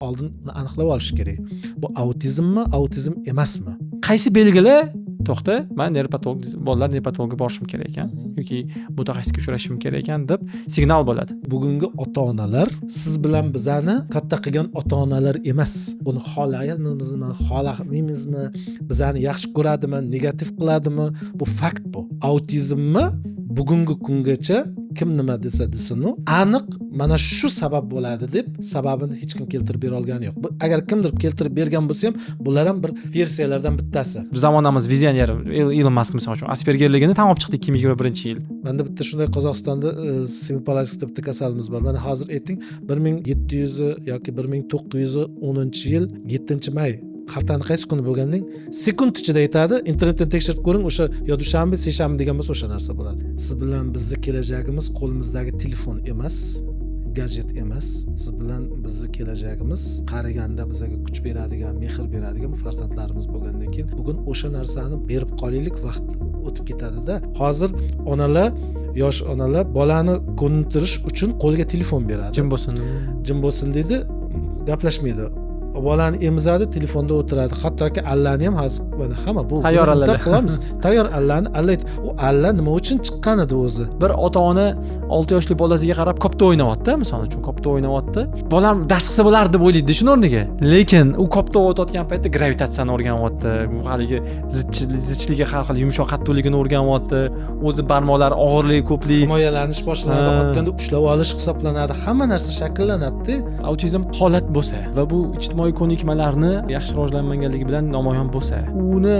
Oldin uni aniqlab olish kerak. Bu autizmmi, autizm emasmi? Qaysi belgilar to'xta, man nevropatolog, bolalar nevropatologga borishim kerak ekan yoki mutaxassisga uchrashishim kerak ekan deb signal bo'ladi. Bugungi ota-onalar siz bilan bizani katta qilgan ota-onalar emas. Buni xohlaymizmi, xohlamaymizmi, bizani yaxshi ko'radimi, negativ qiladimi? Bu fakt bu. Autizmni bugungi kungacha kim nima desa desinu, aniq mana shu sabab bo'ladi deb sababini hech kim keltirib bera olgani yo'q. Bu agar kimdir keltirib bergan bo'lsa ham, bular ham bir versiyalardan bittasi. Zamonamiz vizioneri Ilon Mask misol uchun Aspergerligini tan olib chiqdi 2021-yil. Menda bitta shunday Qozog'istonda Semipalatinskda bitta kasalimiz bor. Mana hozir ayting, 1700 yoki 1910-yil 7-may haftani qaysi kuni bo'lganding sekund ichida aytadi, internetdan tekshirib ko'ring, o'sha yo dushanba, seshanba degan bo'lsa o'sha narsa bo'ladi. Siz bilan bizni kelajagimiz qo'limizdagi telefon emas, gadjet emas. Siz bilan bizni kelajagimiz qariganda bizga kuch beradigan, mehr beradigan farzandlarimiz bo'lgandan keyin bugun o'sha narsani berib qolaylik, vaqt o'tib ketadi-da. Hozir onalar, yosh onalar bolani ko'ndirish uchun qo'lga telefon beradi. Jim bo'lsin. Jim bo'lsin deydi, gaplashmaydi. Bolani emizadi, telefonda o'tiradi. Hattoki allani ham hozir mana hamma bu tayyor allalar qilamiz. Tayyor allani allaydi. U alla nima uchun chiqqan edi o'zi? Bir ota-ona 6 yoshli bolasiga qarab kopta o'ynayapti, misol uchun kopta o'ynayapti. Bolam dars qilsa bo'lardi deb o'ylaydi shuni o'rniga. Lekin u kopta o'tayotgan paytda gravitatsiyani o'rganyapti. Bu haligi zichligi, har xil yumshoq qattiqligini o'rganyapti. O'zi barmoqlari og'irlik, ko'plik, himoyalanish boshlanadi, otganda ushlab olish hisoblanadi. Hamma narsa shakllanadi. Autizm holat bo'lsa va bu ijtimoiy ko'nikmalarni yaxshi rivojlanmaganligi bilan namoyon bo'lsa, uni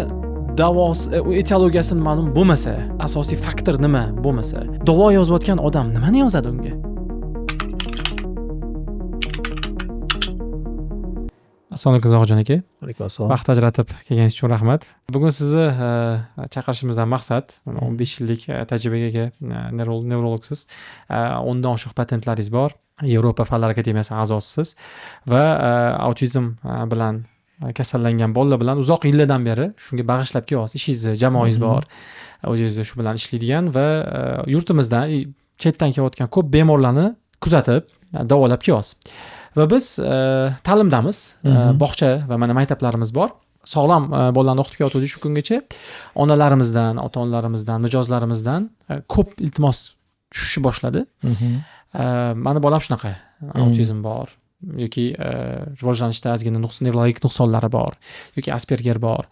davosi, etiologiyasi ma'lum bo'lmasa, asosiy faktor nima bo'lmasa, davo yozayotgan odam nimani yozadi unga? Assalomu alaykum Zohidjon aka. Alaykum assalom. Vaqt ajratib kelganingiz uchun rahmat. Bugun sizni chaqirishimizdan maqsad 15 yillik tajribaga ega nevrologsiz. 10dan oshiq patentlaringiz bor. Yevropa Fanlar Akademiyasi a'zosisiz va autizm bilan kasallangan bolalar bilan uzoq yillardan beri shunga bag'ishlab kelyapsiz. Ishingizni, jamoangiz bor. O'zingiz shu bilan ishlaydigan va yurtimizdan chetdan kelayotgan ko'p bemorlarni kuzatib, davolab kelyapsiz. Va biz ta'limdamiz, bog'cha va mana maktablarimiz bor. Sog'lom bolalarni o'qitib kelyotgandik shu kungacha. Onalarimizdan, ota-onalarimizdan, mijozlarimizdan ko'p iltimos tushishni boshladi. Mani bolam shunaqa, autizm bor yoki rivojlanishda ozgina nevrologik nuqsonlari bor yoki Asperger bor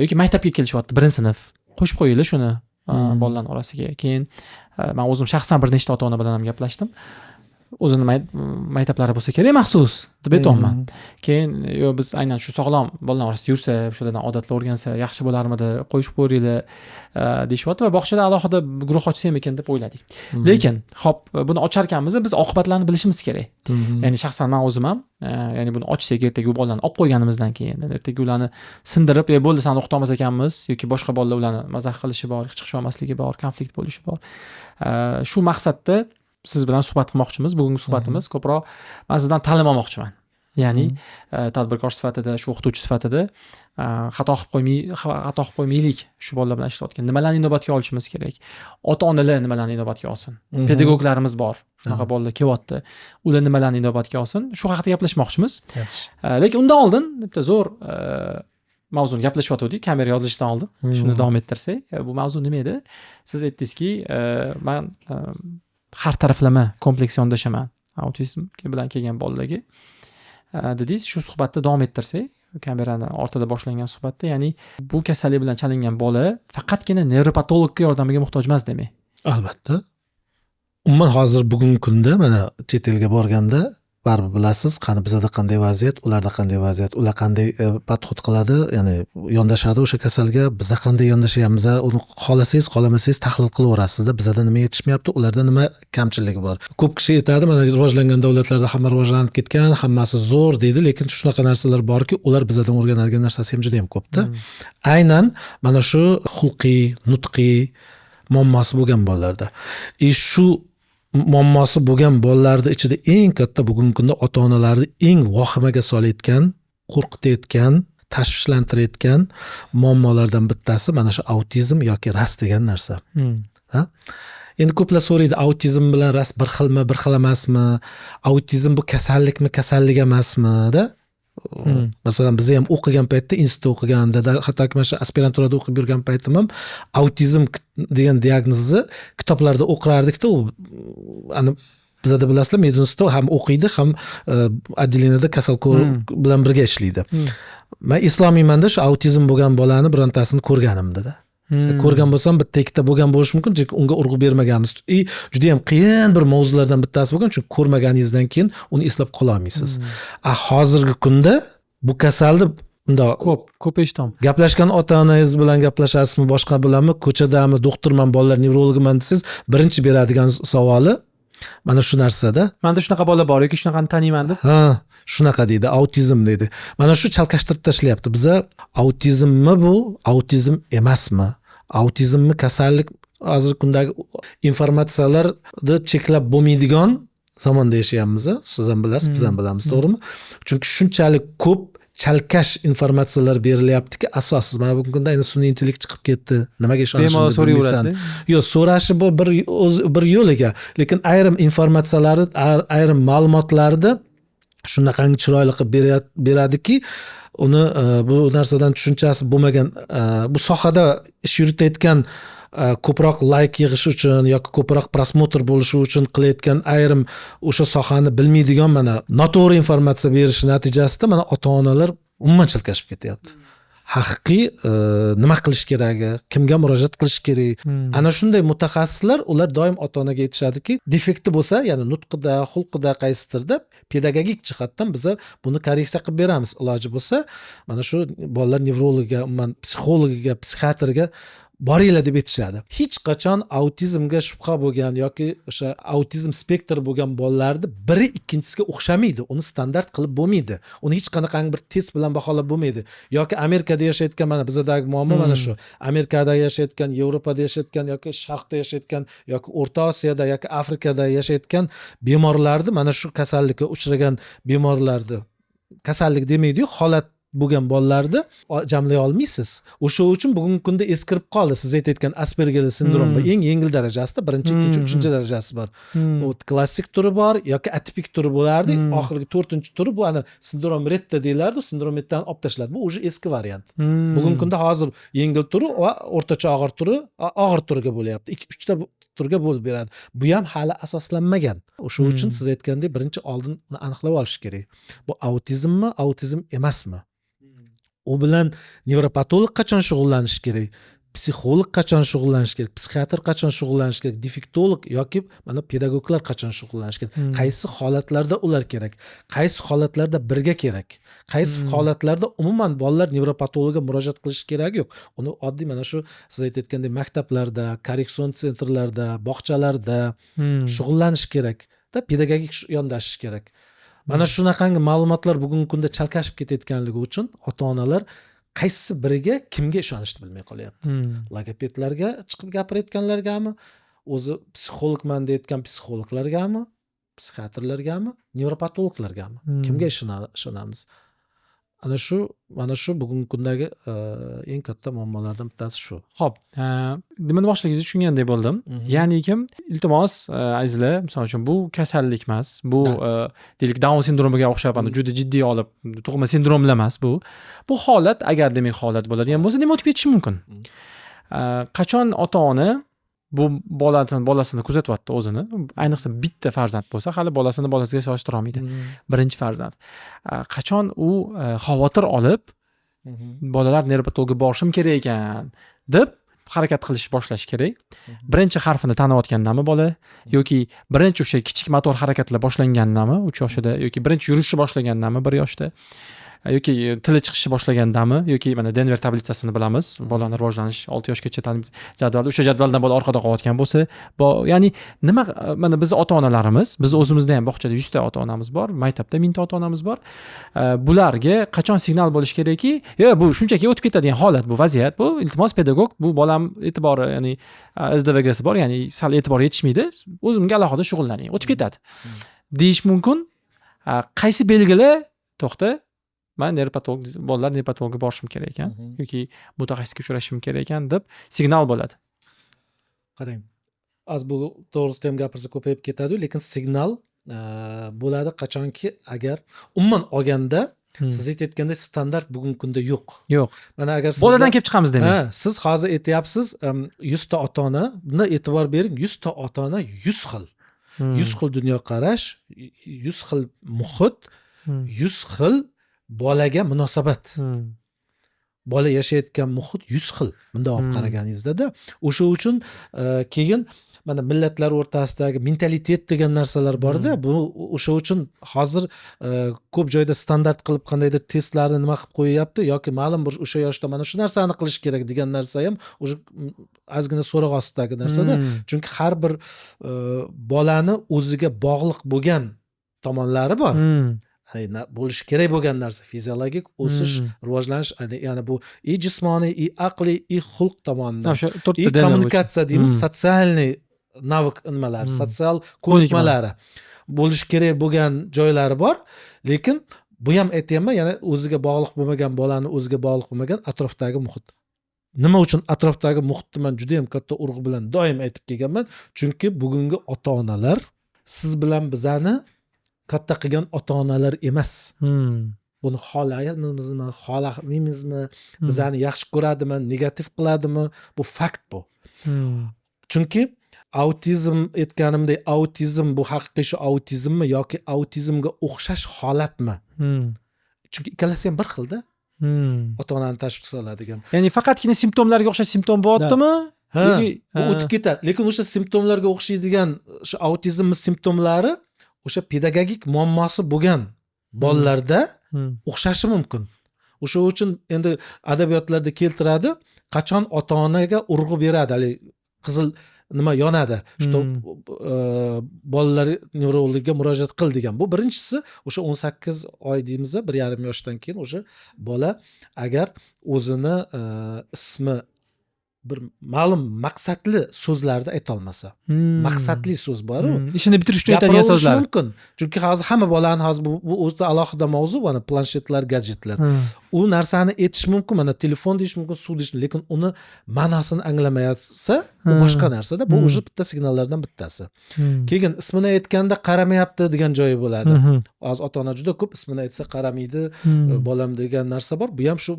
yoki maktabga kelishyapti, 1-sinf. Qo'shib qo'yinglar shuni bolalarning orasiga. Keyin men o'zim shaxsan bir nechta ota-ona bilan ham gaplashdim. O'zini maktablari bo'lsa kerak maxsus deb aytyapman. Keyin yo biz aynan shu sog'lom bolalar orasida yursa, o'shalardan odatlar o'rgansa yaxshi bo'larmidi, qo'yishib qo'yinglar deyishyapti va bog'chada alohida guruh ochsamikin deb o'yladik. Lekin hop, buni ocharkanmiz, biz oqibatlarni bilishimiz kerak. Ya'ni shaxsan men o'zim ham, ya'ni buni ochsak ertaga u bolalarni olib qo'yganimizdan keyin, ertaga ularni sindirib, bo'ldi seni o'qitolmas ekanmiz yoki boshqa bolalar ularni mazax qilishi bor, chiqisha olmasligi bor, konflikt bo'lishi bor. Shu maqsadda siz bilan suhbat qilmoqchimiz. Bugungi suhbatimiz ko'proq men sizdan ta'lim olmoqchiman. Ya'ni tadbirkor sifatida, shu o'qituvchi sifatida xato qilib qo'ymaylik shu bolalar bilan ishlayotgan. Nimalarni inobatga olishimiz kerak? Ota-onalar nimalarni inobatga olsin? Pedagoglarimiz bor. Shunaqa bolalar kelyapti. Ular nimalarni inobatga olsin? Shu haqida gaplashmoqchimiz. Lekin undan oldin bitta zo'r mavzuni gaplashyotgandik, kamera yozilishidan oldin. Shuni davom ettirsak, bu mavzu nima edi? Siz aytdingizki, men har taraflama kompleks yondashaman autizm bilan kelgan bolalarga dedingiz. Shu suhbatni davom ettirsak, kamerani ortida boshlangan suhbatda, ya'ni bu kasallik bilan chalingan bola faqatgina nevropatologga yordamiga muhtoj emas demak. Albatta. Umuman hozir bugungi kunda mana chet elga borganda baribir bilasiz, qani bizada qanday vaziyat, ularda qanday vaziyat, ular qanday podxod qiladi, ya'ni yondashadi o'sha kasalga, biza qanday yondashyapmiz, uni xohlasangiz, xohlamasangiz tahlil qilaverasizda, bizada nima yetishmayapti, ularda nima kamchiligi bor. Ko'p kishi aytadi, mana rivojlangan davlatlarda hamma rivojlanib ketgan, hammasi zo'r deydi, lekin shunaqa narsalar borki, ular bizadan o'rganadigan narsasi ham juda ham ko'pda. Aynan mana shu xulqiy, nutqiy muammosi bo'lgan bolalarda. Shu muammosi bo'lgan bolalarning ichida eng katta bugungi kunda ota-onalarni eng vahimaga solayotgan, qo'rqitayotgan, tashvishlantirayotgan muammolardan bittasi mana shu autizm yoki RAS degan narsa. Ha? Endi ko'plar so'raydi, autizm bilan rost bir xilmi, bir xil emasmi, autizm bu kasallikmi, kasallik emasmi-da. Masalan, biz ham o'qigan paytda, institutda o'qiganda, hattoki mana shu aspiranturada o'qib yurgan paytim ham autizm degan diagnozni kitoblarda o'qirardikda. U ani bizada, bilasizlar, medinstitutda ham o'qiydi, ham отделение da kasal bilan birga ishlaydi. Man eslolmaymanda shu autizm bo'lgan bolani birontasini ko'rganimda. Ko'rgan bo'lsam, bitta ikkita bo'lgan bo'lishi mumkin, chunki unga urg'u bermaganmiz и judayam qiyin bir mavzulardan bittasi bo'lgan, chunki ko'rmaganingizdan keyin uni eslab qololmaysiz. A hozirgi kunda bu kasalni bundoq Ko'p ko'p eshitaman. Gaplashgan ota onangiz bilan gaplashasizmi, boshqa bilanmi, ko'chadami, doktorman, bolalar nevrologiman desangiz, birinchi beradigan savoli mana shu narsada. Manda shunaqa bola bor yoki shunaqani taniyman deb. Ha, shunaqa deydi, autizm deydi. Mana shu chalkashtirib tashlayapti biza. Autizmmi bu, autizm emasmi, autizmmi kasallik? Hozirgi kundagi informatsiyalarni cheklab bo'lmaydigan zamonda yashayapmiz a. Siz ham bilasiz, biz ham bilamiz, to'g'rimi? Chunki shunchalik ko'p chalkash informatsiyalar berilyaptiki, asossiz. Mana bugungi kunda endi sun'iy intellekt chiqib ketdi, nimaga ishonishingni Bemalol bilmaysan. so'rayveradi. Yo'q, so'rashi bu bir o'zi bir yo'l ekan, lekin ayrim informatsiyalarni, ayrim ma'lumotlarni shunaqangi chiroyli qilib beradiki, uni bu narsadan tushunchasi bo'lmagan, bu sohada ish yuritayotgan, ko'proq layk yig'ish uchun yoki ko'proq просмотр bo'lishi uchun qilayotgan ayrim o'sha sohani bilmaydigan mana noto'g'ri informatsiya berishi natijasida mana ota onalar umuman chalkashib ketyapti. Haqiqiy nima qilish keragi, kimga murojaat qilish kerak. Ana shunday mutaxassislar, ular doim ota onaga aytishadiki, defekti bo'lsa, ya'ni nutqida, xulqida, qaysidirda pedagogik jihatdan biza buni korreksiya qilib beramiz. Iloji bo'lsa, mana shu bolalar nevrologiga, umuman psixologiga, psixiatrga boringlar deb aytishadi. Hech qachon autizmga shubha bo'lgan yoki o'sha autizm spektri bo'lgan bolalarni biri ikkinchisiga o'xshamaydi. Uni standart qilib bo'lmaydi, uni hech qanaqangi bir test bilan baholab bo'lmaydi. Yoki Amerikada yashayotgan, mana bizadagi muammo mana shu, Amerikada yashayotgan, Yevropada yashayotgan yoki Sharqda yashayotgan yoki O'rta Osiyoda yoki Afrikada yashayotgan bemorlarni, mana shu kasallikka uchragan bemorlarni, kasallik demaydiyu, holat bo'lgan bolalarni jamlay olmaysiz. O'sha uchun bugungi kunda eskirib qoldi siz aytayotgan Asperger sindromi. Eng yengil darajasida birinchi, ikkinchi, uchinchi darajasi bor. U klassik turi bor yoki atipik turi bo'lardi. Oxirgi to'rtinchi turi bu ana sindrom Retta deyilardi, sindrom Rettani olib tashladi, bu уже eski variant. Bugungi kunda hozir yengil turi va o'rtacha og'ir turi, og'ir turiga bo'lyapti, ikki uchta turga bo'lib beradi. Bu ham hali asoslanmagan. O'sha uchun siz aytgandek, birinchi oldin uni aniqlab olish kerak, bu autizmmi, autizm emasmi, u bilan nevropatolog qachon shug'ullanishi kerak, psixolog qachon shug'ullanishi kerak, psixiatr qachon shug'ullanishi kerak, defektolog yoki mana pedagoglar qachon shug'ullanishi kerak, qaysi holatlarda ular kerak, qaysi holatlarda birga kerak, qaysi holatlarda umuman bolalar nevropatologga murojaat qilish keragi yo'q. Uni oddiy mana shu siz aytayotgandek maktablarda, коррекцион центр larda, bog'chalarda shug'ullanish kerak da, pedagogik yondashish kerak. Mana shunaqangi ma'lumotlar bugungi kunda chalkashib ketayotganligi uchun ota onalar qaysi biriga, kimga ishonishni bilmay qolyapti. Logopedlarga, chiqib gapirayotganlargami, o'zi psixologman deyotgan psixologlargami, psixiatrlargami, nevropatologlargami, kimga ishonamiz? Ana shu, mana shu bugungi kundagi eng katta muammolardan bittasi shu. Ho'p, nima demoqchiligingizni tushungandek bo'ldim. Ya'ni kim, iltimos, azizlar, misol uchun, bu kasallik emas bu, deylik, Daun sindromiga o'xshab ana juda jiddiy olib tug'ma sindromlar emas bu. Bu holat, agar demak holat bo'ladigan bo'lsa, demak o'tib ketishi mumkin. Qachon ota ona bu bolasini kuzatyapti o'zini, ayniqsa bitta farzand bo'lsa, hali bolasini bolasiga solishtira olmaydi, birinchi farzand, qachon u xavotir olib, bolalar nevropatologga borishim kerak ekan deb harakat qilish boshlash kerak? Birinchi harfini taniyotgandami bola yoki birinchi o'sha kichik motor harakatlar boshlangandami 3 yoshida yoki birinchi yurishni boshlagandami 1 yoshda yoki tili chiqishni boshlagandami yoki mana Denver tablitsasini bilamiz, bolani rivojlanish 6 yoshgacha jadval, o'sha jadvaldan bola orqada qolayotgan bo'lsa, ya'ni nima, mana bizni ota onalarimiz, biz o'zimizda ham bog'chada 100 ta ota onamiz bor, maktabda 1000 ta ota onamiz bor. Bularga qachon signal bo'lishi kerakki, yo bu shunchaki o'tib ketadigan holat, bu vaziyat, bu iltimos pedagog, bu bolam e'tibori, ya'ni СДВГ si bor, ya'ni sal e'tibor yetishmaydi, o'zimga alohida shug'ullaning, o'tib ketadi deyish mumkin? Qaysi belgilar to'xta, man nevropatolog, bolalar nevropatologga borishim kerak ekan yoki mutaxassisga uchrashishim kerak ekan deb signal bo'ladi? Qarang. Az bu to'g'risida ham gapirsa ko'payib ketadi, lekin signal bo'ladi qachonki agar umuman olganda siz aytayotgandek standart bugungi kunda yo'q. Yo'q. Mana agar Boladan kelib chiqamiz demak. Ha, siz hozir aytyapsiz, 100 ta ota ona, bunda e'tibor bering, 100 ta ota ona 100 xil, 100 xil dunyoqarash, 100 xil muhit, 100 xil bolaga munosabat, bola yashayotgan muhit 100 xil bundoq olib qaraganingizda. O'sha uchun keyin mana millatlar o'rtasidagi mentalitet degan narsalar borda. Bu o'sha uchun hozir ko'p joyda standart qilib qandaydir testlarni nima qilib qo'yyapti yoki ma'lum bir o'sha yoshda mana shu narsani qilish kerak degan narsa ham уже ozgina so'roq ostidagi narsada, chunki har bir bolani o'ziga bog'liq bo'lgan tomonlari bor. Bo'lishi kerak bo'lgan narsa, fiziologik o'sish, rivojlanish, ya'ni bu и jismoniy, и aqliy, и xulq tomonidan, O'sha to'rtta и D bo'yicha. Kommunikatsiya deymiz, социальный навык nimalari, sotsial ko'nikmalari bo'lishi kerak bo'lgan joylari bor. Lekin bu ham aytyapman, yana o'ziga bog'liq bo'lmagan, bolani o'ziga bog'liq bo'lmagan atrofdagi muhit. Nima uchun atrofdagi muhitni man juda yam katta urg'u bilan doim aytib kelganman? Chunki bugungi ota onalar siz bilan bizani katta qilgan ota onalar emas. Buni xohlaymizmi, xohlamaymizmi, bizani yaxshi ko'radimi, negativ qiladimi, bu fakt bu. Chunki autizm, aytganimdek, autizm bu haqiqiy shu autizmmi yoki autizmga o'xshash holatmi? Chunki ikkalasi ham bir xilda, ota onani tashvishga soladigan. Ya'ni faqatgina simptomlarga o'xshash simptom bo'lyaptimi Ha, yoki bu o'tib ketadi, lekin o'sha simptomlarga o'xshaydigan o'sha autizmni simptomlari o'sha pedagogik muammosi bo'lgan bolalarda o'xshashi mumkin. O'sha uchun endi adabiyotlarda keltiradi, qachon ota onaga urg'u beradi, haligi qizil nima yonadi, что bolalar nevrologiga murojaat qil degan. Bu birinchisi o'sha 18 oy deymiz, 1,5 yoshdan keyin o'sha bola agar o'zini ismi bir ma'lum maqsadli so'zlarni aytolmasa, maqsadli so'z boru. Ishini bitirish uchun aytadigan Gapiraverishi so'zlar. mumkin, chunki hozir hamma bolani hozir bu o'zida alohida mavzu, mana planshetlar, gadjetlar, u narsani aytish mumkin, mana telefon deyish mumkin, suv deyish, lekin uni ma'nosini anglamayapsa, u boshqa narsada. Bu уже bitta signallardan bittasi. Keyin ismini aytganda qaramayapti degan joyi bo'ladi. Hozir ota ona juda ko'p ismini aytsa qaramaydi bolam degan narsa bor. Bu ham shu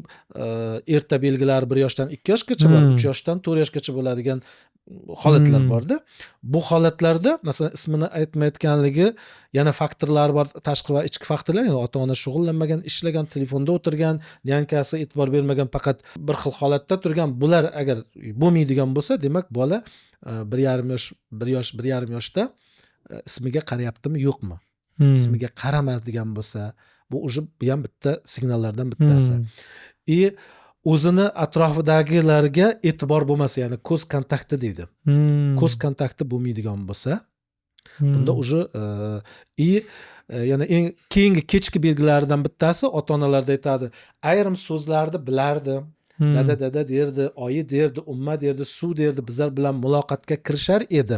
erta belgilari 1 yoshdan 2 yoshgacha bor, 3 yoshdan 4 yoshgacha bo'ladigan holatlar borda. Bu holatlarda, masalan, ismini aytmayotganligi, yana faktorlari bor, tashqi va ichki faktorlar, ya'ni ota ona shug'ullanmagan, ishlagan, telefonda o'tirgan, нянька si e'tibor bermagan, faqat bir xil holatda turgan. Bular agar bo'lmaydigan bo'lsa, demak bola 1,5 yosh, 1 yosh, 1,5 yoshda ismiga qarayaptimi, yo'qmi, ismiga qaramaydigan bo'lsa, bu уже bu ham bitta signallardan bittasi. И o'zini atrofidagilarga e'tibor bo'lmasa, ya'ni ko'z kontakti deydi, ko'z kontakti bo'lmaydigan bo'lsa, bunda уже и yana eng keyingi kechki belgilaridan bittasi, ota onalarda aytadi, ayrim so'zlarni bilardi, dada, dada derdi, oyi derdi, umma derdi, suv derdi, bizlar bilan muloqotga kirishar edi,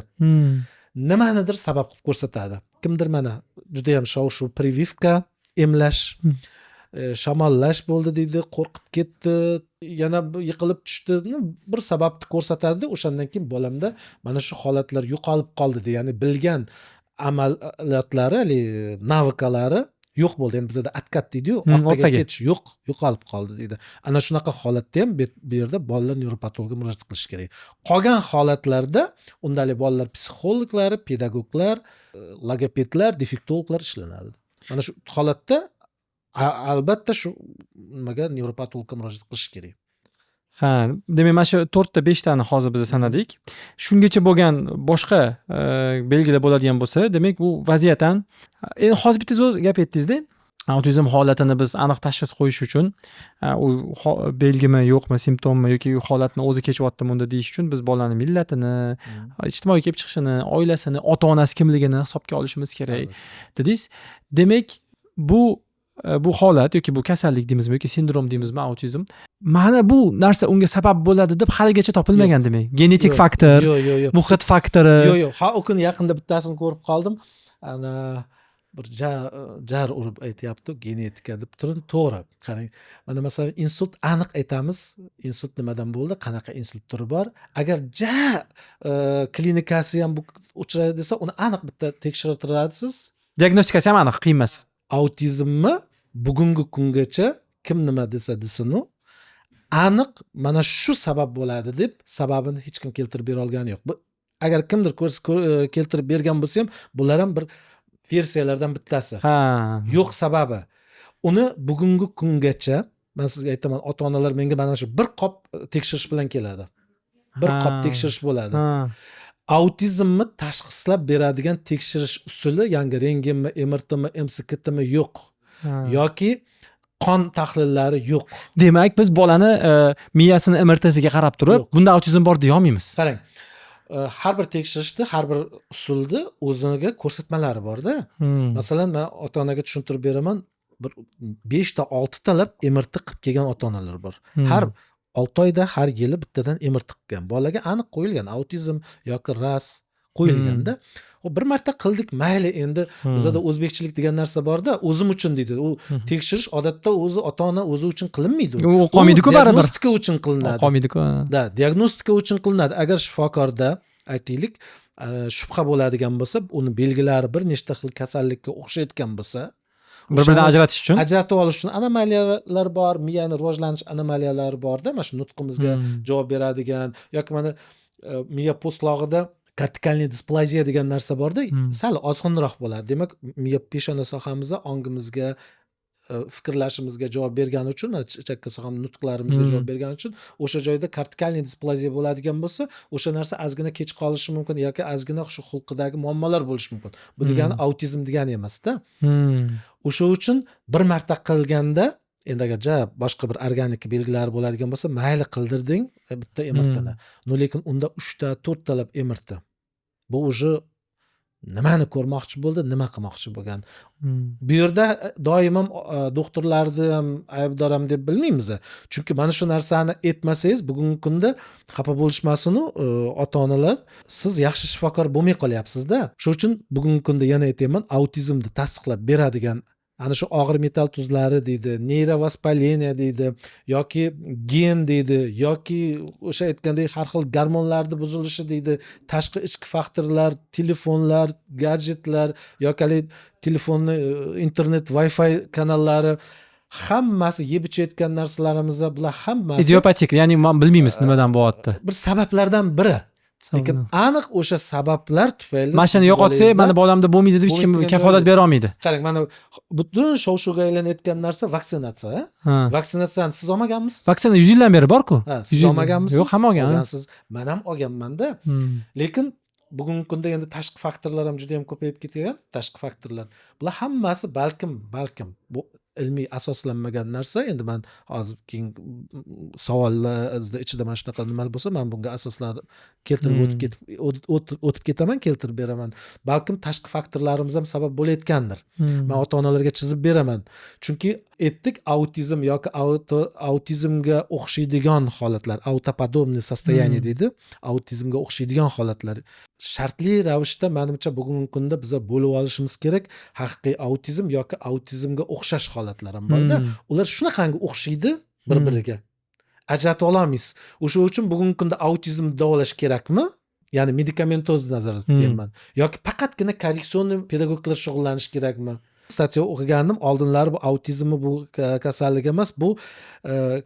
nimanidir sabab qilib ko'rsatadi kimdir. Mana judayam shov shuv прививка, emlash, shamollash bo'ldi deydi, qo'rqib ketdi, yana yiqilib tushdi, bir sababni ko'rsatadida, o'shandan keyin bolamda mana shu holatlar yo'qolib qoldi deydi. Ya'ni bilgan amaliyotlari, haligi навык lari yo'q bo'ldi. Endi bizada откат deydiyu, orqaga orqaga. ketish yo'q, yo'qolib qoldi deydi. Ana shunaqa holatda ham bu yerda bolalar nevropatologga murojaat qilish kerak. Qolgan holatlarda unda haligi bolalar psixologlari, pedagoglar, logopedlar, defektologlar ishlanadi. Mana shu holatda albatta shu nimaga, nevropatologga murojaat qilish kerak. Ha, demak, mana shu to'rtta, beshtani hozir biz sanadik. Shungacha bo'lgan boshqa belgilar bo'ladigan bo'lsa, demak, bu vaziyatdan. Endi hozir bitta zo'r gap aytdingizda, autizm holatini biz aniq tashxis qo'yish uchun, u belgimi, yo'qmi, simptommi yoki u holatni o'zi kechyaptimi unda deyish uchun biz bolani millatini, ijtimoiy kelib chiqishini, oilasini, ota onasi kimligini hisobga olishimiz kerak dedingiz. Demak, bu holat yoki bu kasallik deymizmi yoki sindrom deymizmi, autizm, mana bu narsa unga sabab bo'ladi deb haligacha topilmagan demak. Genetik Yo'q. faktor, Yo'q, yo'q, yo'q. muhit faktori. Yo'q, yo'q, ha, u kuni yaqinda bittasini ko'rib qoldim. Ana Bir jar urib aytyapti genetika deb turib, to'g'ri. Qarang, mana masalan, insult aniq aytamiz, insult nimadan bo'ldi, qanaqa insult turi bor. Agar ja klinikasi ham bu uchraydi desa, uni aniq bitta tekshirtirasiz. Diagnostikasi ham aniq, qiyin emas. Autizmni bugungi kungacha kim nima desa desinu, aniq mana shu sabab bo'ladi deb sababini hech kim keltirib bera olgani yo'q. Bu agar kimdir keltirib bergan bo'lsa ham, bular ham bir versiyalardan bittasi. Yo'q sababi. Uni bugungi kungacha, man sizga aytaman, ota onalar menga mana shu bir qop tekshirish bilan keladi, bir qop tekshirish bo'ladi. Autizmni tashxislab beradigan tekshirish usuli, yangi rentgenmi, MRTmi, MSKTmi, yo'q yoki qon tahlillari yo'q. Demak, biz bolani miyasini MRTsiga qarab turib, Yo'q. bunda autizm bor deya olmaymiz. Qarang, har bir tekshirishda, har bir usulni o'ziga ko'rsatmalari borda. Masalan, man ota onaga tushuntirib beraman, bir beshta, oltitalab MRT qilib kelgan ota onalar bor. Har 6 oyda, har yili bittadan MRT qilgan bolaga aniq qo'yilgan autizm yoki RAS qo'yilganda. Xo'p, bir marta qildik, mayli endi. Bizada o'zbekchilik degan narsa borda, o'zim uchun deydi. U tekshirish odatda o'zi ota ona o'zi uchun qilinmaydi. U qolmaydi-ku baribir. Diagnostika uchun qilinadi. Qolmaydi-ku. Да, diagnostika uchun qilinadi. Agar shifokorda, aytaylik, shubha bo'ladigan bo'lsa, uni belgilari bir nechta xil kasallikka o'xshayotgan bo'lsa, Bir biridan o'shani ajratish uchun. Ajratib olish uchun anomaliyalar bor, miyani rivojlanish anomaliyalari borda, mana shu nutqimizga javob beradigan yoki mana miya po'stlog'ida кортикальный displaziya degan narsa borda, sal ozg'inroq bo'ladi. Demak, miya peshona sohamizda ongimizga, fikrlashimizga javob bergani uchun, mana chakka soham nutqlarimizga javob bergani uchun, o'sha joyda кортикальный displaziya bo'ladigan bo'lsa, o'sha narsa ozgina kech qolishi mumkin yoki ozgina shu xulqidagi muammolar bo'lishi mumkin. Bu degani autizm degani emasda. O'sha uchun bir marta qilganda, endi agar ja boshqa bir organik belgilari bo'ladigan bo'lsa, mayli, qildirding bitta MRTni, но lekin unda uchta, to'rttalab MRT, bu уже nimani ko'rmoqchi bo'ldi, nima qilmoqchi bo'lgan? Bu yerda doim ham doktorlarni ham aybdor ham deb bilmaymiz, chunki mana shu narsani aytmasangiz, bugungi kunda xafa bo'lishmasinu ota onalar, siz yaxshi shifokor bo'lmay qolyapsizda. Shu uchun bugungi kunda, yana aytyapman, autizmni tasdiqlab beradigan ana shu og'ir metall tuzlari deydi, нейровоспаление deydi yoki gen deydi yoki o'sha aytgandek har xil gormonlarni buzilishi deydi, tashqi, ichki faktorlar, telefonlar, gadjetlar yoki haligi telefonni internet, wi fi kanallari, hammasi yeb ichayotgan narsalarimiz, bular hammasi Idiopatik, ya'ni man bilmaymiz nimadan bo'lyapti. Bir sabablardan biri, lekin aniq o'sha sabablar tufayli Mana shuni sizni yo'qotsak, bolangizda mani bolamda bo'lmaydi deb hech kim bo'lmaydigan kafolat joyi bera olmaydi. Qarang, mana butun shov shuvga aylanayotgan narsa vaksinatsiya, a? Ha. Vaksinatsiyani siz olmaganmisiz? Vaksina 100 yildan beri borku. Ha, 100 siz yil. olmaganmisiz? Yo'q, hamma olgan, ha. Olgansiz, man ham olganmanda. Lekin bugungi kunda endi tashqi faktorlar ham juda yam ko'payib ketgan, tashqi faktorlar, bular hammasi balkim bu ilmiy asoslanmagan narsa. Endi man hozir keyin savollarni ichida mana shunaqa nima bo'lsa, man bunga asoslanib keltirib o'tib ketib o'tib ketaman, keltirib beraman. Balkim tashqi faktorlarimiz ham sabab bo'layotgandir. Man ota onalarga chizib beraman, chunki aytdik, autizm yoki autizmga o'xshaydigan holatlar, аутоподобный состояние deydi, autizmga o'xshaydigan holatlar shartli ravishda, manimcha, bugungi kunda biza bo'lib olishimiz kerak, haqiqiy autizm yoki autizmga o'xshash holatlar ham borda. Ular shunaqangi o'xshaydi bir biriga, ajratib ololmaysiz. O'sha uchun bugungi kunda autizmni davolash kerakmi, ya'ni medikamentozni nazarda tutyapman, yoki faqatgina коррекционный pedagoglar shug'ullanishi kerakmi? Статья o'qigandim oldinlari, bu autizmni bu kasallik emas, bu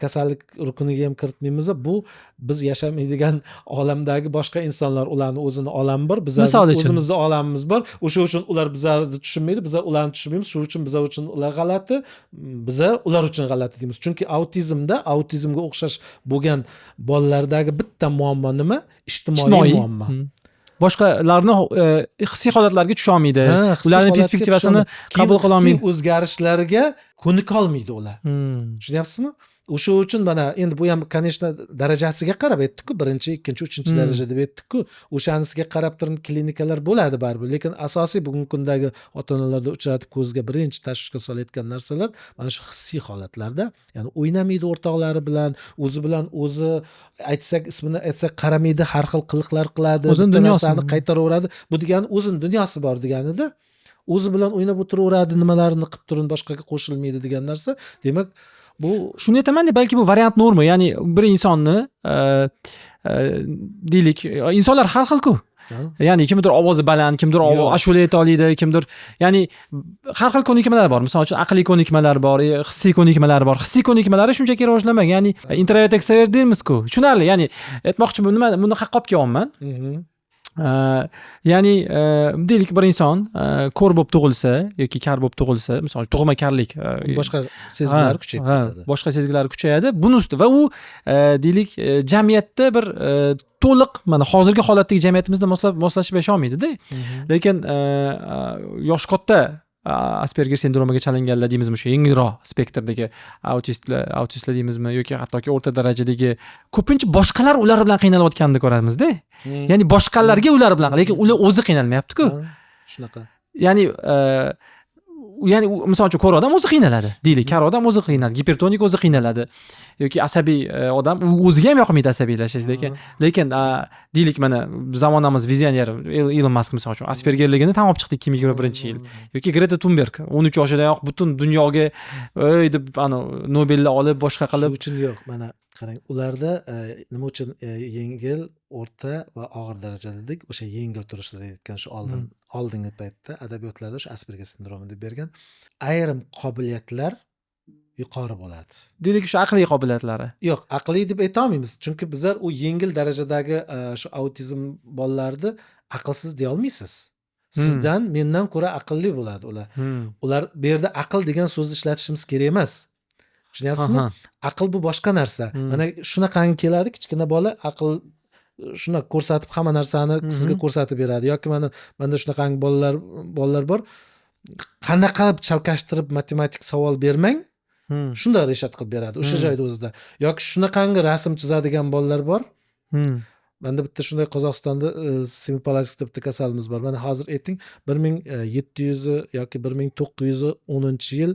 kasallik rukuniga ham kiritmaymiz, bu biz yashamaydigan olamdagi boshqa insonlar, ularni o'zini olami bor, bizlarni Misol uchun. o'zimizni olamimiz bor. O'sha uchun ular bizlarni tushunmaydi, bizlar ularni tushunmaymiz. Shuning uchun bizlar uchun ular g'alati, bizlar ular uchun g'alati deymiz. Chunki autizmda, autizmga o'xshash bo'lgan bolalardagi bitta muammo nima? Ijtimoiy Ijtimoiy muammo. Boshqalarni hissiy holatlarga tusholmaydi. Ha, hissiy Ularni holatga perspektivasini tusholmaydi. Keyin qabul qilolmaydi. hissiy o'zgarishlarga ko'nikolmaydi ular. Tushunyapsizmi? O'sha uchun mana endi bu ham, конечно, darajasiga qarab aytdikku, birinchi, ikkinchi, uchinchi daraja deb aytdikku, o'shanisiga qarab turib klinikalar bo'ladi baribir. Lekin asosiy bugungi kundagi ota onalarda uchratib, ko'zga birinchi tashvishga solayotgan narsalar mana shu hissiy holatlarda, ya'ni o'ynamaydi o'rtoqlari bilan, o'zi bilan o'zi, aytsak, ismini aytsak qaramaydi, har xil qiliqlar qiladi, O'zini bitta dunyosi. narsani qaytaraveradi. Bu degani o'zini dunyosi bor deganida. O'zi bilan o'ynab o'tiraveradi, nimalarini qilib turib, boshqaga qo'shilmaydi degan narsa. Demak, bu Shuni aytamanda, balki bu вариант норма, ya'ni bir insonni deylik, insonlar har xil-ku. Ya'ni kimdir ovozi baland, kimdir Yo'q. ashula ayta oladi, kimdir, ya'ni har xil ko'nikmalar bor. Misol uchun, aqliy ko'nikmalar bor, hissiy ko'nikmalar bor. Hissiy ko'nikmalari shunchaki rivojlanmagan, ya'ni introvert, ekstravert deymizku, tushunarli. Ya'ni aytmoqchi, bu nima, buni qayerqa olib kelyapman? Ya'ni deylik, bir inson ko'r bo'lib tug'ilsa yoki kar bo'lib tug'ilsa, misol uchun, tug'ma karlik boshqa sezgilari kuchayib ketadi. Boshqa sezgilari kuchayadi buni ustida va u deylik, jamiyatda bir to'liq, mana hozirgi holatdagi jamiyatimizda moslashib yasholmaydida. Lekin yoshi katta Asperger sindromiga chalinganlar deymizmi, o'sha yengilroq spektrdagi autistlar deymizmi yoki hattoki o'rta darajadagi, ko'pincha boshqalar ular bilan qiynalayotganini ko'ramizda. Ya'ni boshqalarga ular bilan, lekin ular o'zi qiynalmayaptiku. Ha, shunaqa. Ya'ni misol uchun, ko'r odam o'zi qiynaladi, deylik, kar odam o'zi qiynaladi, gipertonik o'zi qiynaladi yoki asabiy odam, u o'ziga ham yoqmaydi asabiylashish, lekin deylik, mana zamonamiz vizioneri Ilon Mask, misol uchun, aspergerligini tan olib chiqdi 2021-yil yoki Greta Tunberg 13 yoshidayoq butun dunyoga ey deb anavi Nobelni olib, boshqa qilib. Shu uchun yo'q, mana qarang, ularda nima uchun yengil, o'rta va og'ir daraja dedik? O'sha yengil turish, siz aytgan shu oldin, oldingi paytda adabiyotlarda o'sha Asperger sindromi deb bergan, ayrim qobiliyatlar yuqori bo'ladi. Deylik, shu aqliy qobiliyatlari. Yo'q, aqliy deb aytolmaymiz, chunki bizlar u yengil darajadagi shu autizm bolalarni aqlsiz deya olmaysiz. Sizdan, mendan ko'ra aqlli bo'ladi ular. Ular, bu yerda aql degan so'zni ishlatishimiz kerak emas, tushunyapsizmi? Aha. Aql bu boshqa narsa. Mana shunaqangi keladi kichkina bola, aql shuna ko'rsatib, hamma narsani sizga ko'rsatib beradi yoki mana manda shunaqangi bolalar bor, qanaqa qilib chalkashtirib matematik savol bermang, shunday решать qilib beradi o'sha joyda o'zida yoki shunaqangi rasm chizadigan bolalar bor. Manda bitta shunday Qozog'istonda Semipalatinskda bitta kasalimiz bor. Mana hozir ayting, 1700 yoki 1910-yil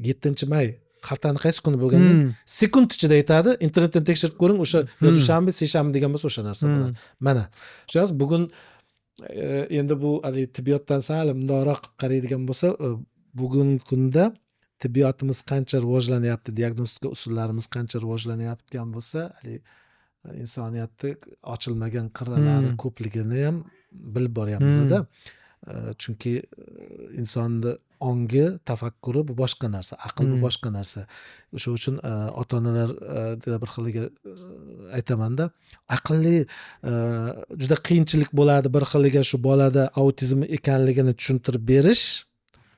7-may haftani qaysi kuni bo'lganini sekund ichida aytadi. Internetdan tekshirib ko'ring, o'sha yo dushanba, seshanba degan bo'lsa, o'sha narsa bo'ladi. Mana shuning bugun endi bu haligi tibbiyotdan sal mundoqroq qilib qaraydigan bo'lsa, bugungi kunda tibbiyotimiz qancha rivojlanyapti, diagnostika usullarimiz qancha rivojlanayotgan bo'lsa, haligi insoniyatni ochilmagan qirralari ko'pligini ham bilib boryapmizda. Chunki insonni ongi, tafakkuri bu boshqa narsa, aql bu boshqa narsa. O'sha uchun ota onalar bir xiliga aytamanda, aqlli juda qiyinchilik bo'ladi bir xiliga shu bolada autizm ekanligini tushuntirib berish,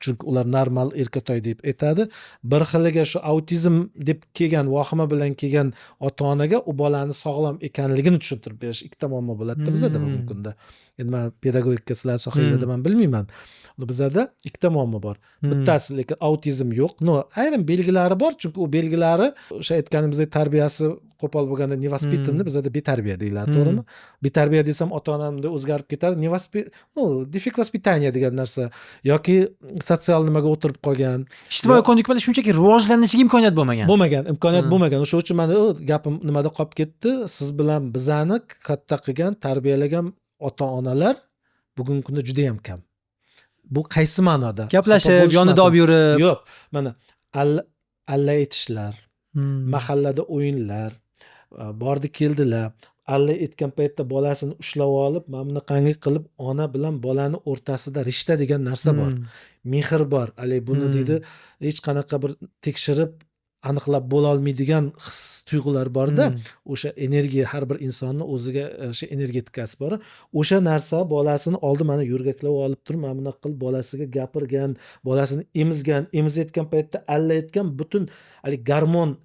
chunki ular normal, erkatoy deb aytadi. Bir xiliga shu autizm deb kelgan, vahima bilan kelgan ota onaga u bolani sog'lom ekanligini tushuntirib berish, ikkita muammo bo'ladida bizada bugungi kunda. Endi man pedagogika, sizlar sohanglarda, man bilmayman, bizada ikkita muammo bor. Bittasi, lekin autizm yo'q, но ayrim belgilari bor, chunki u belgilari o'sha aytganimizdek tarbiyasi qo'pol bo'lganda, невоспитанный, bizada betarbiya deyiladi, to'g'rimi? Betarbiya desam, ota onamda o'zgarib ketadi. Ну, дефект воспитания degan narsa yoki sotsial nimaga o'tirib qolgan. Ijtimoiy ko'nikmalar shunchaki rivojlanishiga imkoniyat bo'lmagan. Bo'lmagan, imkoniyat bo'lmagan. O'sha uchun mana gapim nimada qolib ketdi: siz bilan bizani katta qilgan, tarbiyalagan ota onalar bugungi kunda judayam kam. Bu qaysi ma'noda? Gaplashib, yonida olib yurib. Yo'q, mana alla aytishlar, mahallada o'yinlar, bordi keldilar, alla aytgan paytda bolasini ushlab olib, mana bunaqangi qilib, ona bilan bolani o'rtasida rishta degan narsa bor, mehr bor. Haligi buni deydi, hech qanaqa bir tekshirib aniqlab bo'lolmaydigan his tuyg'ular borda. O'sha energiya, har bir insonni o'ziga yarasha energetikasi bor. O'sha narsa bolasini oldi, mana yo'rgaklab olib turib, mana bunaqa qilib bolasiga gapirgan, bolasini emizgan, emizayotgan paytda alla aytgan, butun haligi gormon,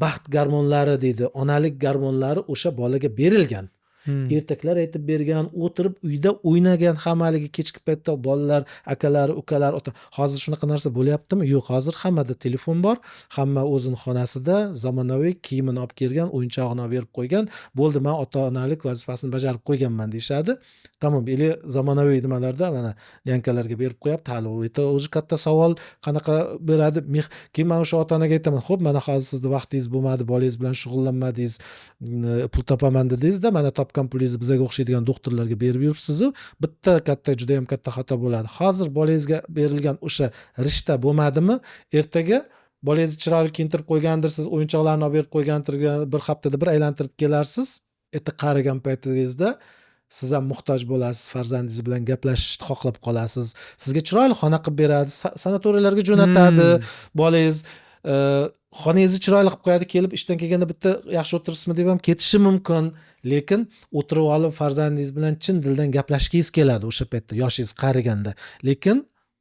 baxt gormonlari deydi, onalik gormonlari o'sha bolaga berilgan. Ertaklar aytib bergan, o'tirib uyda o'ynagan hammaligi, kechki paytda bolalar, akalari, ukalari, ota. Hozir shunaqa narsa bo'lyaptimi? Yo'q. Hozir hammada telefon bor, hamma o'zini xonasida zamonaviy kiyimini olib kelgan, o'yinchog'ini olib berib qo'ygan, bo'ldi, man ota onalik vazifasini bajarib qo'yganman deyishadi, tamom. Или zamonaviy nimalarda mana нянька larga berib qo'yapti. Hali u это уже katta savol, qanaqa beradi. Keyin man o'sha ota onaga aytaman: ho'p, mana hozir sizni vaqtingiz bo'lmadi, bolangiz bilan shug'ullanmadingiz, pul topaman dedingizda, mana topgan. Topgan pulingizni bizaga o'xshaydigan doktorlarga berib yuribsizu. Bitta katta, judayam katta xato bo'ladi. Hozir bolangizga berilgan o'sha rishta bo'lmadimi, ertaga bolangizni chiroyli kiyintirib qo'ygandirsiz, o'yinchoqlarni olib berib qo'ygandir, bir haftada bir aylantirib kelarsiz. Erta qarigan paytingizda siz ham muhtoj bo'lasiz, farzandingiz bilan gaplashishni xohlab qolasiz. Sizga chiroyli xona qilib beradi, sanatoriylarga jo'natadi. Bolangiz xonangizni chiroyli qilib qo'yadi, kelib ishdan kelganda bitta yaxshi o'tiribsizmi deb ham ketishi mumkin, lekin o'tirib olib farzandingiz bilan chin dildan gaplashgingiz keladi o'sha paytda, yoshingiz qariganda. Lekin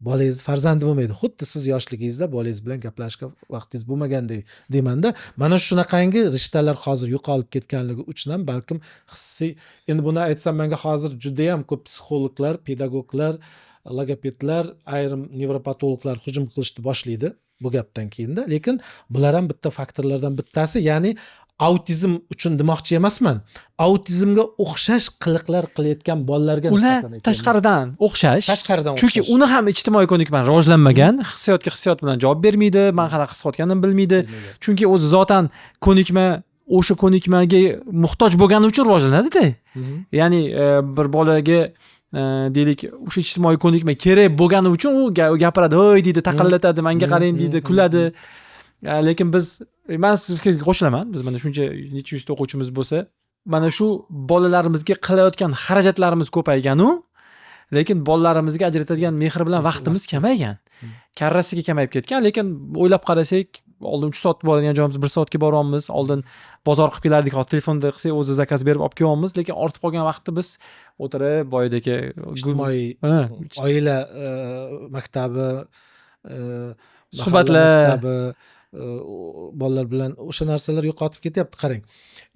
bolangiz farzandi bo'lmaydi, xuddi siz yoshligingizda bolangiz bilan gaplashishga vaqtingiz bo'lmagandek deymanda. Mana shunaqangi rishtalar hozir yo'qolib ketganligi uchun ham balkim hissiy, endi buni aytsam, manga hozir judayam ko'p psixologlar, pedagoglar, logopedlar, ayrim nevropatologlar hujum qilishni boshlaydi bu gapdan keyinda. Lekin bular ham bitta faktorlardan bittasi. Ya'ni autizm uchun demoqchi emasman, autizmga o'xshash qiliqlar qilayotgan bolalarga Ular nisbatan aytyapman. Tashqaridan o'xshash. Tashqaridan Chunki o'xshash. uni ham ijtimoiy ko'nikma rivojlanmagan, hissiyotga hissiyot bilan javob bermaydi, man qanaqa his qilayotganimni bilmaydi. Bilmaydi. Chunki o'zi zotan ko'nikma o'sha ko'nikmaga muhtoj bo'lgani uchun rivojlanadida. Ya'ni bir bolaga deylik, o'sha ijtimoiy ko'nikma kerak bo'lgani uchun u gapiradi, "Oy" deydi, taqillatadi, "Manga qarang" deydi, kuladi. Lekin biz, man siz fikringizga qo'shilaman. Biz mana shuncha necha yuzta o'quvchimiz bo'lsa, mana shu bolalarimizga qilayotgan xarajatlarimiz ko'payganu, lekin bolalarimizga ajratadigan mehr bilan vaqtimiz kamaygan, karrasiga kamayib ketgan. Lekin o'ylab qarasak, oldin 3 soat boradigan joyimiz 1 soatga boryapmiz. Oldin bozor qilib kelardik, hozir telefonda qilsak, o'zi заказ berib olib kelyapmiz. Lekin ortib qolgan vaqtni biz o'tirib boyadagi Ijtimoiy oila maktabi, Suhbatlar. Mahalla maktabi, bolalar bilan o'sha narsalar yo'qotib ketyapti. Qarang,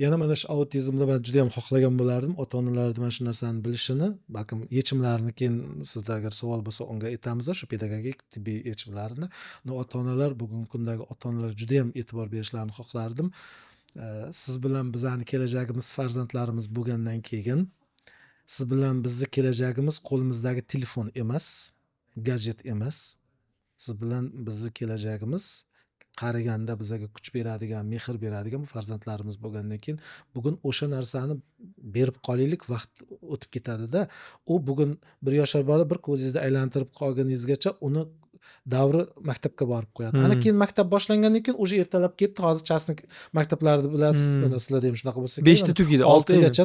yana mana shu autizmda man juda yam xohlagan bo'lardim ota onalarni mana shu narsani bilishini. Balkim yechimlarini keyin sizda agar savol bo'lsa, unga aytamiz, shu pedagogik, tibbiy yechimlarini. Но ota onalar, bugungi kundagi ota onalar juda yam e'tibor berishlarini xohlardim. Siz bilan bizani kelajagimiz farzandlarimiz bo'lgandan keyin, siz bilan bizni kelajagimiz qo'limizdagi telefon emas, gadjet emas. Siz bilan bizni kelajagimiz qariganda bizaga kuch beradigan, mehr beradigan bu farzandlarimiz bo'lgandan keyin, bugun o'sha narsani berib qolaylik. Vaqt o'tib ketadida. U bugun 1 yoshar bola bir ko'zingizni aylantirib qolguningizgacha uni davri maktabga borib qo'yadi. Ana keyin maktab boshlangandan keyin уже ertalab ketdi. Hozir частный maktablarni bilasiz, mana sizlarda ham shunaqa bo'lsa kerak. 5da tugaydi, 6. 6gacha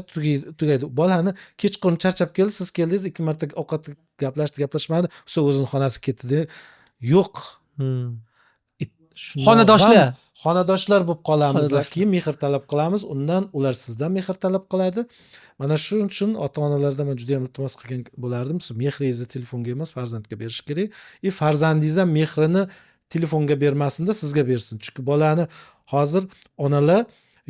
tugaydi. Bolani kechqurun charchab keldi, siz keldingiz, ikki marta ovqat gaplashdi, gaplashmadi, все, o'zini xonasiga ketdi. Yo'q. Shundoq Xonadoshlar. ham xonadoshlar bo'lib qolamiz. Xonadoshlar. Keyin mehr talab qilamiz undan, ular sizdan mehr talab qiladi. Mana shuning uchun ota onalardan man juda yam iltimos qilgan bo'lardim: siz mehringizni telefonga emas, farzandga berish kerak. И farzandingiz ham mehrini telefonga bermasinda, sizga bersin. Chunki bolani hozir onalar,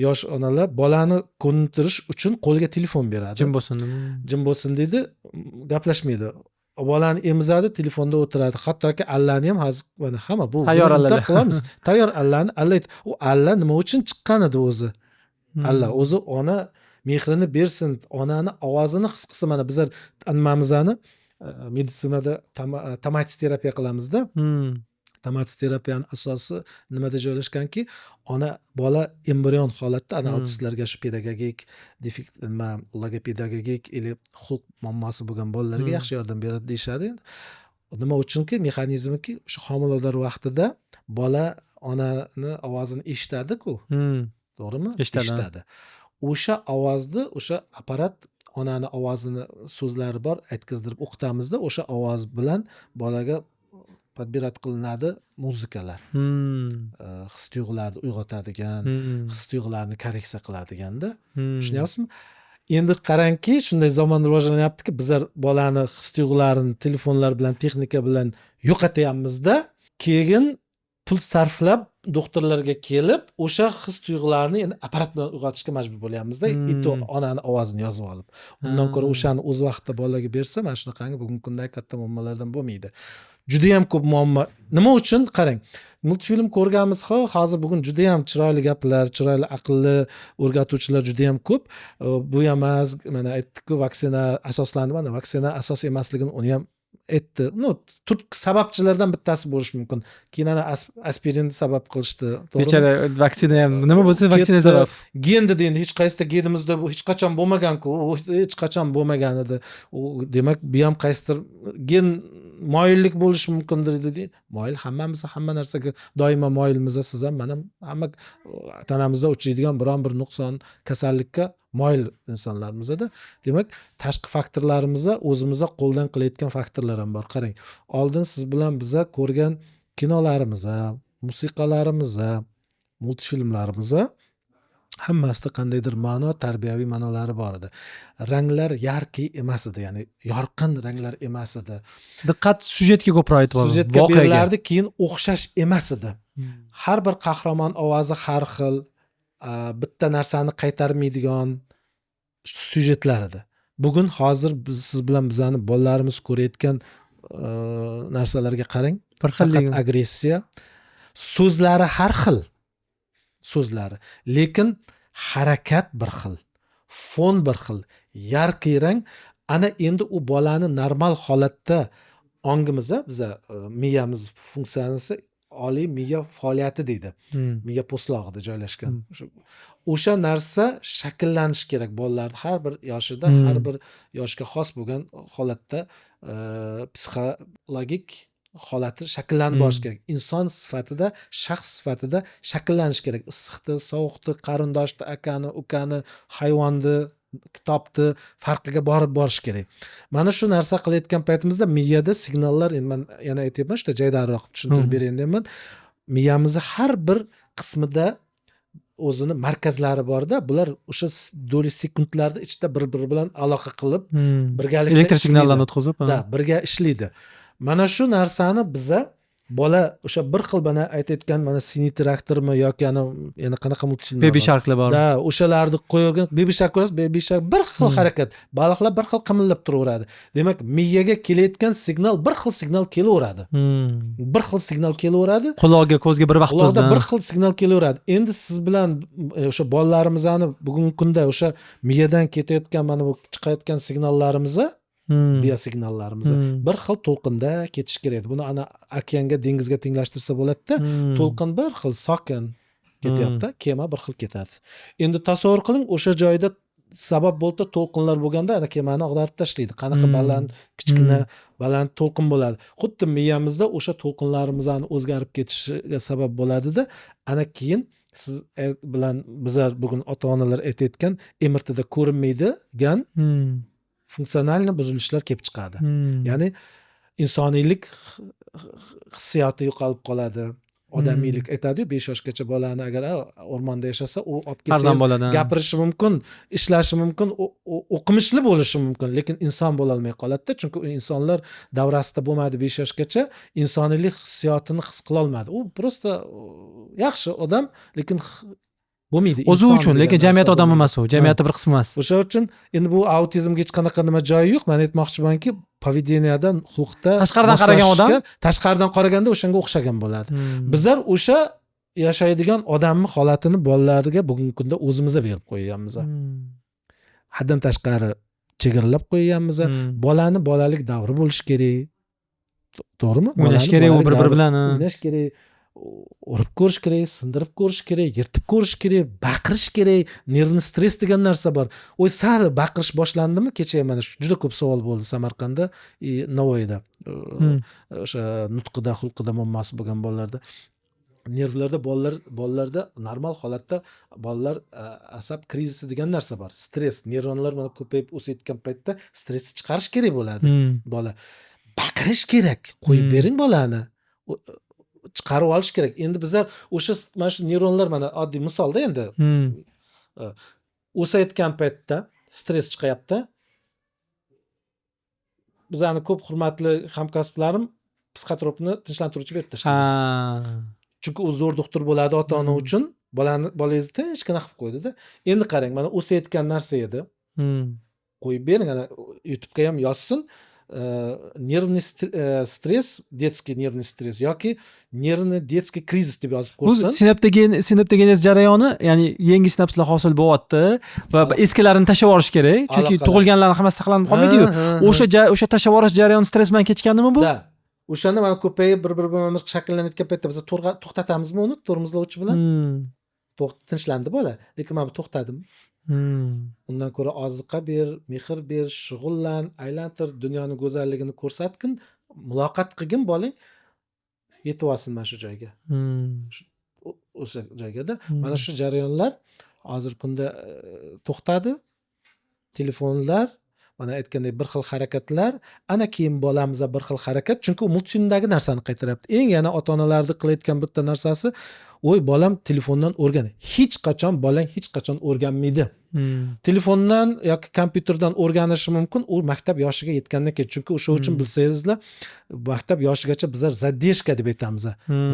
yosh onalar bolani ko'ndirish uchun qo'liga telefon beradi. Jim bo'lsin. Jim bo'lsin deydi, gaplashmaydi, bolani emizadi, telefonda o'tiradi. Hattoki allani ham hozir mana hamma bu Tayyor buni allalar. inkor qilamiz, tayyor allani alla. U alla nima uchun chiqqan edi o'zi? Alla o'zi ona mehrini bersin, onani ovozini his qilsin. Mana bizlar nimamizni meditsinada tomatis terapiya qilamizda. Tomatis terapiyani asosi nimada joylashganki, ona bola embrion holatda ana autistlarga, shu pedagogik defekt, nima, logopedagogik или xulq muammosi bo'lgan bolalarga yaxshi yordam beradi deyishadi. Endi nima uchunki, mexanizmiki o'sha homilador vaqtida bola onani ovozini eshitadiku, to'g'rimi? Eshitadi. Eshitadi. O'sha ovozni, o'sha apparat onani ovozini, so'zlari bor, aytkizdirib o'qitamizda, o'sha ovoz bilan bolaga подбирать qilinadi muzikalar, his tuyg'ularni uyg'otadigan, his tuyg'ularni korreksiya qiladiganda. Tushunyapsizmi? Endi qarangki, shunday zamon rivojlanyaptiki, bizlar bolani his tuyg'ularini telefonlar bilan, texnika bilan yo'qotyapmizda, keyin pul sarflab doktorlarga kelib, o'sha his tuyg'ularni endi apparat bilan uyg'otishga majbur bo'lyapmizda. И то onani ovozini yozib olib. Undan ko'ra o'shani o'z vaqtida bolaga bersa, mana shunaqangi bugungi kundagi katta muammolardan bo'lmaydi. Judayam ko'p muammo. Nima uchun? Qarang, multfilm ko'rganmiz. Ho, hozir bugun judayam chiroyli gaplar, chiroyli, aqlli o'rgatuvchilar judayam ko'p. Bu ham emas, mana aytdikku, vaksina asoslandi, mana vaksina asos emasligini uni ham Aytdi, ну, turtki sababchilardan bittasi bo'lishi mumkin. Keyin ana aspirin sabab qilishdi, to'g'rimi? Bechora vaksina ham, nima bo'lsa, vaksina Ketdi. sabab. Gen dedi. Endi hech qaysida genimizda bu hech qachon bo'lmaganku, u hech qachon bo'lmagan edi u. Demak, bu ham qaysidir gen moyillik bo'lishi mumkindir dedi. Moyil hammamiz, hamma narsaga doimo moyilmiz. Siz ham, man ham, hamma tanamizda uchraydigan biron bir nuqson, kasallikka moyil insonlarmizda. Demak, tashqi faktorlarimizda o'zimizda qo'ldan qilayotgan faktorlar ham bor. Qarang, oldin siz bilan biza ko'rgan kinolarimiz ham, musiqalarimiz ham, multfilmlarimiz ham, hammasida qandaydir ma'no, tarbiyaviy ma'nolari bor edi. Ranglar яркий emas edi, ya'ni yorqin ranglar emas edi. Diqqat syujetga ko'proq, e'tibor Syujetga voqeaga. berilardi, keyin o'xshash emas edi. Har bir qahramon ovozi har xil, bitta narsani qaytarmaydigan syujetlar edi. Bugun hozir biz, siz bilan bizani bolalarimiz ko'rayotgan narsalarga qarang. Bir Faqat xilligi. agressiya, so'zlari har xil so'zlari, lekin harakat bir xil, fon bir xil, яркий rang. Ana endi u bolani normal holatda ongimiz, biza miyamiz funksiyasi, oliy miya faoliyati deydi, miya po'stlog'ida joylashgan. O'sha narsa shakllanishi kerak bolalarni har bir yoshida, har bir yoshga xos bo'lgan holatda psixologik holati shakllanib borishi kerak. Inson sifatida, shaxs sifatida shakllanishi kerak. Issiqni, sovuqni, qarindoshni, akani, ukani, hayvonni, kitobni farqiga borib borish kerak. Mana shu narsa qilayotgan paytimizda miyada signallar, endi man yana aytyapman, shu jaydarroq qilib tushuntirib berayin deyapman. Miyamizni har bir qismida o'zini markazlari borda, bular o'sha доли sekundlarni ichida bir biri bilan aloqa qilib, birgalikda Elektr ishlaydi. signallarni o'tkazib, ha. Да, birga ishlaydi. Mana shu narsani biza bola o'sha bir xil, mana aytayotgan, mana "Синий тракторmi yoki ana yana qanaqa multfilmlar Baby bor? Sharklar bor. Да, o'shalarni qo'ygan. Baby Shark ko'rasiz, Baby Shark bir xil harakat, baliqlar bir xil qimillab turaveradi. Demak, miyaga kelayotgan signal bir xil signal kelaveradi. Bir xil signal kelaveradi. Quloqga, ko'zga bir vaqt Quloqda o'zida. bir xil signal kelaveradi. Endi siz bilan o'sha bolalarimizni bugungi kunda o'sha miyadan ketayotgan, mana bu chiqayotgan signallarimiz, biosignallarimiz bir xil to'lqinda ketishi kerak edi. Buni ana okeanga, dengizga tenglashtirsa bo'ladida. To'lqin bir xil sokin ketyapti, kema bir xil ketadi. Endi tasavvur qiling, o'sha joyda sabab bo'ldi, to'lqinlar bo'lganda ana kemani ag'darib tashlaydi. Qanaqa baland, kichkina, baland to'lqin bo'ladi. Xuddi miyamizda o'sha to'lqinlarimizni o'zgarib ketishiga sabab bo'ladida. Ana keyin siz bilan bizlar bugun ota onalar aytayotgan МРТda ko'rinmaydigan функциональный buzilishlar kelib chiqadi. Ya'ni insoniylik hissiyoti yo'qolib qoladi, odamiylik aytadiyu. 5 yoshgacha bolani agar o'rmonda yashasa, u olib Farzand kelsangiz, bo'ladi. gapirishi mumkin, ishlashi mumkin, o'qimishli bo'lishi mumkin, lekin inson bo'lolmay qoladida, chunki u insonlar davrasida bo'lmadi 5 yoshgacha, insoniylik hissiyotini his qilolmadi. U просто yaxshi odam, lekin bo'lmaydi O'zi inson uchun, degan lekin jamiyat narsa odami bo'lmaydi. emas u, jamiyatda bir qismi emas. O'sha uchun endi bu autizmga hech qanaqa nima joyi yo'q. Man aytmoqchimanki, поведения dan, xulqda Tashqaridan qaragan odam- moslashishga, tashqaridan qaraganda o'shanga o'xshagan bo'ladi. Bizlar o'sha yashaydigan odamni holatini bolalarga bugungi kunda o'zimiz berib qo'yyapmiz. Haddan tashqari chegaralab qo'yyapmiz. Bolani bolalik davri bo'lishi kerak, to'g'rimi? O'ynash Bolani kerak u bolalik bir biri davri- bilan, ha. O'ynash kerak, urib ko'rish kerak, sindirib ko'rish kerak, yirtib ko'rish kerak, baqirish kerak. Нервный стресс degan narsa bor. O'y, sal baqirish boshlandimi, kecha mana shu juda ko'p savol bo'ldi Samarqandda и Navoiyda. O'sha nutqida, xulqida muammosi bo'lgan bolalarda, nervlarda, bolalarda normal holatda bolalar asab krizisi degan narsa bor, stress, neyronlar mana ko'payib o'sayotgan paytda stressni chiqarish kerak bo'ladi. Bola baqirish kerak, qo'yib bering bolani. Chiqarib olish kerak. Endi bizlar o'sha mana shu neyronlar, mana oddiy misolda endi, o'sayotgan paytda stress chiqyapti. Bizani ko'p hurmatli hamkasblarim psixotropni, tinchlantiruvchi berib tashlaydi, chunki u zo'r doktor bo'ladi ota ona uchun. Bolani, bolangizni tinchgina qilib qo'ydida. Endi qarang, mana o'sayotgan narsa edi. Qo'yib bering, ana YouTubega ham yozsin. Нервный стресс, детский нервный стресс yoki нервный детский кризис deb yozib Bu ko'rsin. Sinaptogenez jarayoni, ya'ni yangi sinapslar hosil bo'lyapti va eskilarini tashlab yuborish kerak, chunki Aloqador. tug'ilganlarni hammasi saqlanib qolmaydiyu. Ha, ha, ha. O'sha tashlab yuborish jarayoni stress bilan kechganimi bu? Да, o'shanda mana ko'payib, bir biri bilan shakllanayotgan paytda biz to'xtatamizmi uni tormozlovchi bilan? Tinchlandi bola, lekin mana bu to'xtadimi? Undan ko'ra oziqa ber, mehr ber, shug'ullan, aylantir, dunyoni go'zalligini ko'rsatgin, muloqot qilgin, bolang yetib olsin mana shu joyga. O'sha joygada. Mana shu jarayonlar hozirgi kunda to'xtadi. Telefonlar, mana aytgandek, bir xil harakatlar, ana keyin bolamiz bir xil harakat, chunki u multfilmdagi narsani qaytaryapti. Eng yana ota onalarni qilayotgan bitta narsasi: "Voy, bolam telefondan o'rgan". Hech qachon bolang hech qachon o'rganmaydi. Telefondan yoki kompyuterdan o'rganishi mumkin u maktab yoshiga yetgandan keyin, chunki o'sha uchun, bilsangizlar, maktab yoshigacha bizlar задержка deb aytamiz.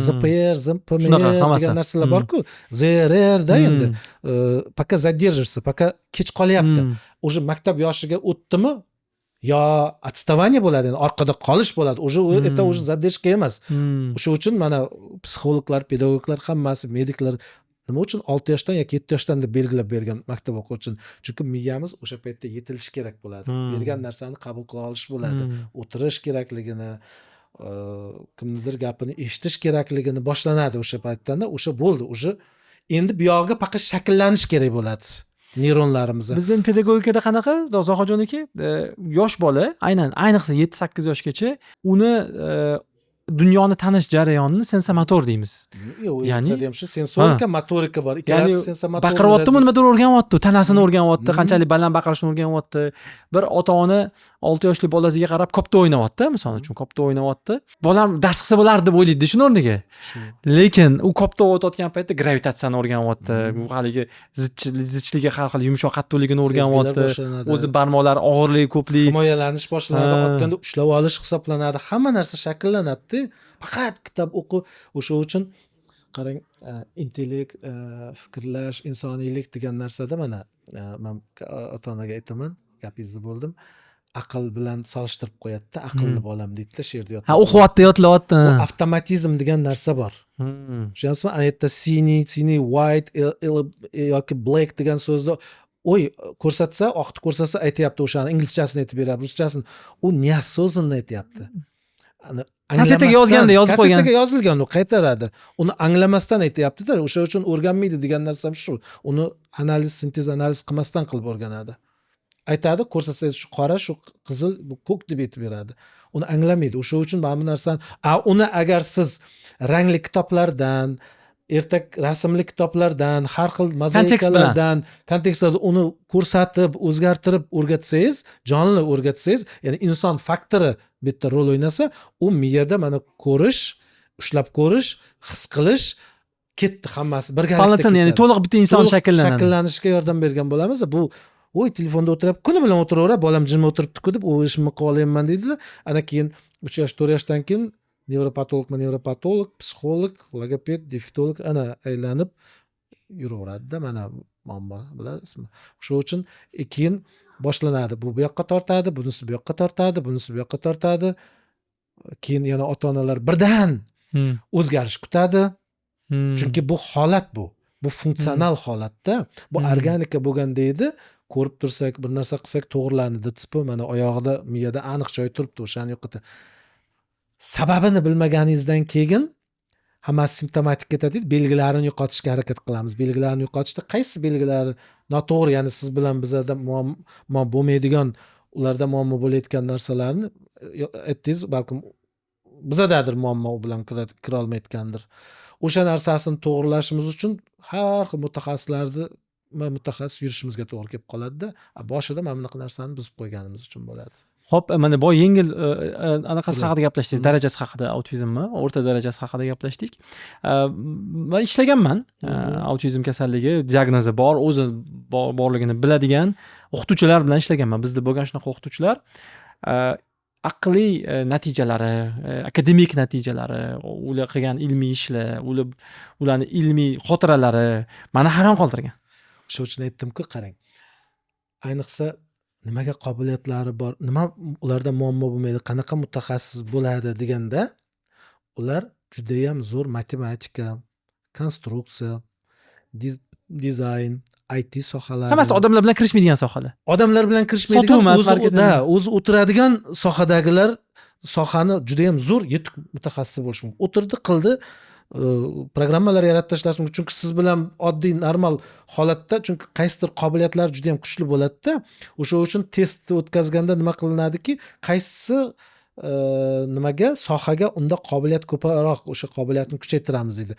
ЗПР, ЗПМР Shunaqa, hammasi. degan narsalar borku, ЗРР da endi. Пока задерживается, пока kech qolyapti. Уже maktab yoshiga o'tdimi, yo отставание bo'ladi, endi orqada qolish bo'ladi уже. Это уже задержка emas. O'sha uchun mana psixologlar, pedagoglar hammasi, mediklar nima uchun 6 yoshdan yoki 7 yoshdan deb belgilab bergan maktab o'quvchisini? Chunki miyamiz o'sha paytda yetilishi kerak bo'ladi, bergan narsani qabul qila olish bo'ladi, o'tirish kerakligini, kimnidir gapini eshitish kerakligini boshlanadi o'sha paytdan. O'sha bo'ldi уже, endi buyog'iga faqat shakllanish kerak bo'ladi neyronlarimiz. Bizda pedagogikada qanaqa, Zohidjon aka, yosh bola, aynan, ayniqsa 7-8 yoshgacha uni dunyoni tanish jarayonini sensomotor deymiz. Yo'q, Ya'ni- ham shu sensorika, motorika bor, ikkalasi. Ya'ni sensomotor. Baqiryaptimi, nimadir o'rganyapti, tanasini o'rganyapti, qanchalik baland baqirishni o'rganyapti. Bir ota ona 6 yoshli bolasiga qarab kopta o'ynayapti, misol uchun, kopta o'ynayapti. Bolam dars qilsa bo'lardi deb o'ylaydida shuni o'rniga. Lekin u kopta o'tayotgan paytda gravitatsiyani o'rganyapti, bu haligi zichligi, har xil yumshoq qattiqligini o'rganyapti, o'zi barmoqlari og'irlik, ko'plik. Himoyalanish boshlanadi, otganda ushlab olish hisoblanadi, hamma narsa shakllanadida. Faqat kitob o'qib, o'sha uchun qarang, intellekt, fikrlash, insoniylik degan narsada mana man ota onaga aytaman, gapingizni bo'ldim, aql bilan solishtirib qo'yadida, "Aqlli bolam", deydida, shu yerda. Ha, o'qiyapti, yodlayapti. U avtomatizm degan narsa bor, tushunyapsizmi? Ana yerda синий, синий, white yoki black degan so'zni o'y ko'rsatsa, oqni ko'rsatsa, aytyapti, o'shani inglizchasini aytib beryapti, ruschasini, u неосознанно aytyapti. Ana Kassetaga anglamasdan- yozganda yozib qo'ygan. Kassetaga yozilgan, u qaytaradi, uni anglamasdan aytyaptida. O'sha uchun o'rganmaydi degan narsam shu, uni analiz, sintez, analiz qilmasdan qilib o'rganadi. Aytadi, ko'rsatsangiz, shu qora, shu qizil, bu ko'k deb aytib beradi, uni anglamaydi. O'sha uchun mana bu narsani, a uni agar siz rangli kitoblardan, ertak, rasmli kitoblardan, har xil Kontekst bilan. mozaikalardan, kontekstlarda uni ko'rsatib, o'zgartirib o'rgatsangiz, jonli o'rgatsangiz, ya'ni inson faktori bu yerda rol o'ynasa, u miyada mana ko'rish, ushlab ko'rish, his qilish ketdi, hammasi birgalikda Полноценный, ya'ni ketadi. to'liq bitta inson To'liq shakllanadi. Shakllanishga yordam bergan bo'lamiz. Bu voy, telefonda o'tirib, kuni bilan o'tiraveradi, bolam jim o'tiribdiku deb, u ishimni qilib olyapman deydida, ana keyin 3 yosh, 4 yoshdan keyin nevropatologmi, nevropatolog, psixolog, logoped, defektolog, ana aylanib yuraveradida. Mana muammo, bilasizmi? Shu uchun keyin boshlanadi, bu bu yoqqa tortadi, bunisi bu yoqqa tortadi, bunisi bu yoqqa tortadi. Keyin yana ota onalar birdan o'zgarish kutadi. Chunki bu holat, bu funksional holatda, bu organika bo'lganda edi, ko'rib tursak, bir narsa qilsak, to'g'rilandi. ДЦП mana oyog'ida, miyada aniq joyi turibdi, o'shani yo'qotadi. Sababini bilmaganingizdan keyin hammasi simptomatik ketadi, belgilarini yo'qotishga harakat qilamiz. Belgilarini yo'qotishda qaysi belgilari noto'g'ri, ya'ni siz bilan bizada muammo bo'lmaydigan, ularda muammo bo'layotgan narsalarni aytdingiz, balkim bizadadir muammo, u bilan kirolmayotgandir. O'sha narsasini to'g'irlashimiz uchun har xil mutaxassislarni, mutaxassis yurishimizga to'g'ri kelib qoladida. Boshida mana bunaqa narsani buzib qo'yganimiz uchun bo'ladi. Ho'p, mana boya yengil anaqasi Biladi. haqida gaplashdik, darajasi haqida, autizmni o'rta darajasi haqida gaplashdik. Man ishlaganman autizm kasalligi diagnozi bor, o'zi borligini biladigan o'qituvchilar bilan ishlaganman. Bizda bo'lgan shunaqa o'qituvchilar, aqliy natijalari, akademik natijalari, ular qilgan ilmiy ishlar, ularni ilmiy xotiralari mani hayron qoldirgan. O'sha uchun aytdimku, qarang, ayniqsa Nimaga qobiliyatlari bor, nima ularda muammo bo'lmaydi, qanaqa mutaxassis bo'ladi deganda, ular judayam zo'r matematika, konstruksiya, dizayn, IT sohalari. Hammasi odamlar bilan kirishmaydigan sohalar. Odamlar bilan kirishmaydigan. Sotuv emas, o'zi marketing. Da, o'zi o'tiradigan sohadagilar, sohani judayam zo'r yetuk mutaxassisi bo'lishi mumkin. O'tirdi, qildi, programmalar yaratib tashlash mumkin, chunki siz bilan oddiy normal holatda, chunki qaysidir qobiliyatlar judayam kuchli bo'ladida. O'sha uchun test o'tkazganda nima qilinadiki, qaysi nimaga, sohaga unda qobiliyat ko'proq, o'sha qobiliyatni kuchaytiramiz deydi.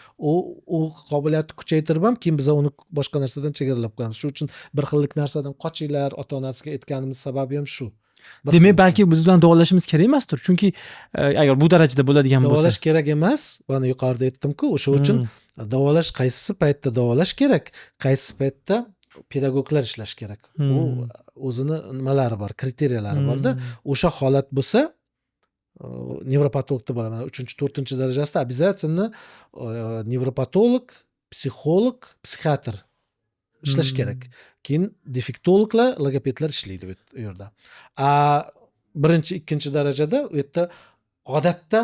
U qobiliyatni kuchaytirib ham keyin biza uni boshqa narsadan chegaralab qo'yamiz. Shuning uchun bir xillik narsadan qochinglar, ota onasiga aytganimiz sababi ham shu. Bir Demak, xillik. balki biz bilan davolashimiz kerak emasdir, chunki agar bu darajada bo'ladigan bo'lsa. Davolash kerak emas, mana yuqorida aytdimku, o'sha uchun davolash, qaysi paytda davolash kerak, qaysi paytda pedagoglar ishlash kerak, u o'zini nimalari bor, kriteriyalari borda. O'sha holat bo'lsa, nevropatologda bo'ladi. Mana uchinchi, to'rtinchi darajasida обязательно nevropatolog, psixolog, psixiatr ishlash kerak. Keyin defektologlar, logopedlar ishlaydi u yerda. A birinchi, ikkinchi darajada u yerda odatda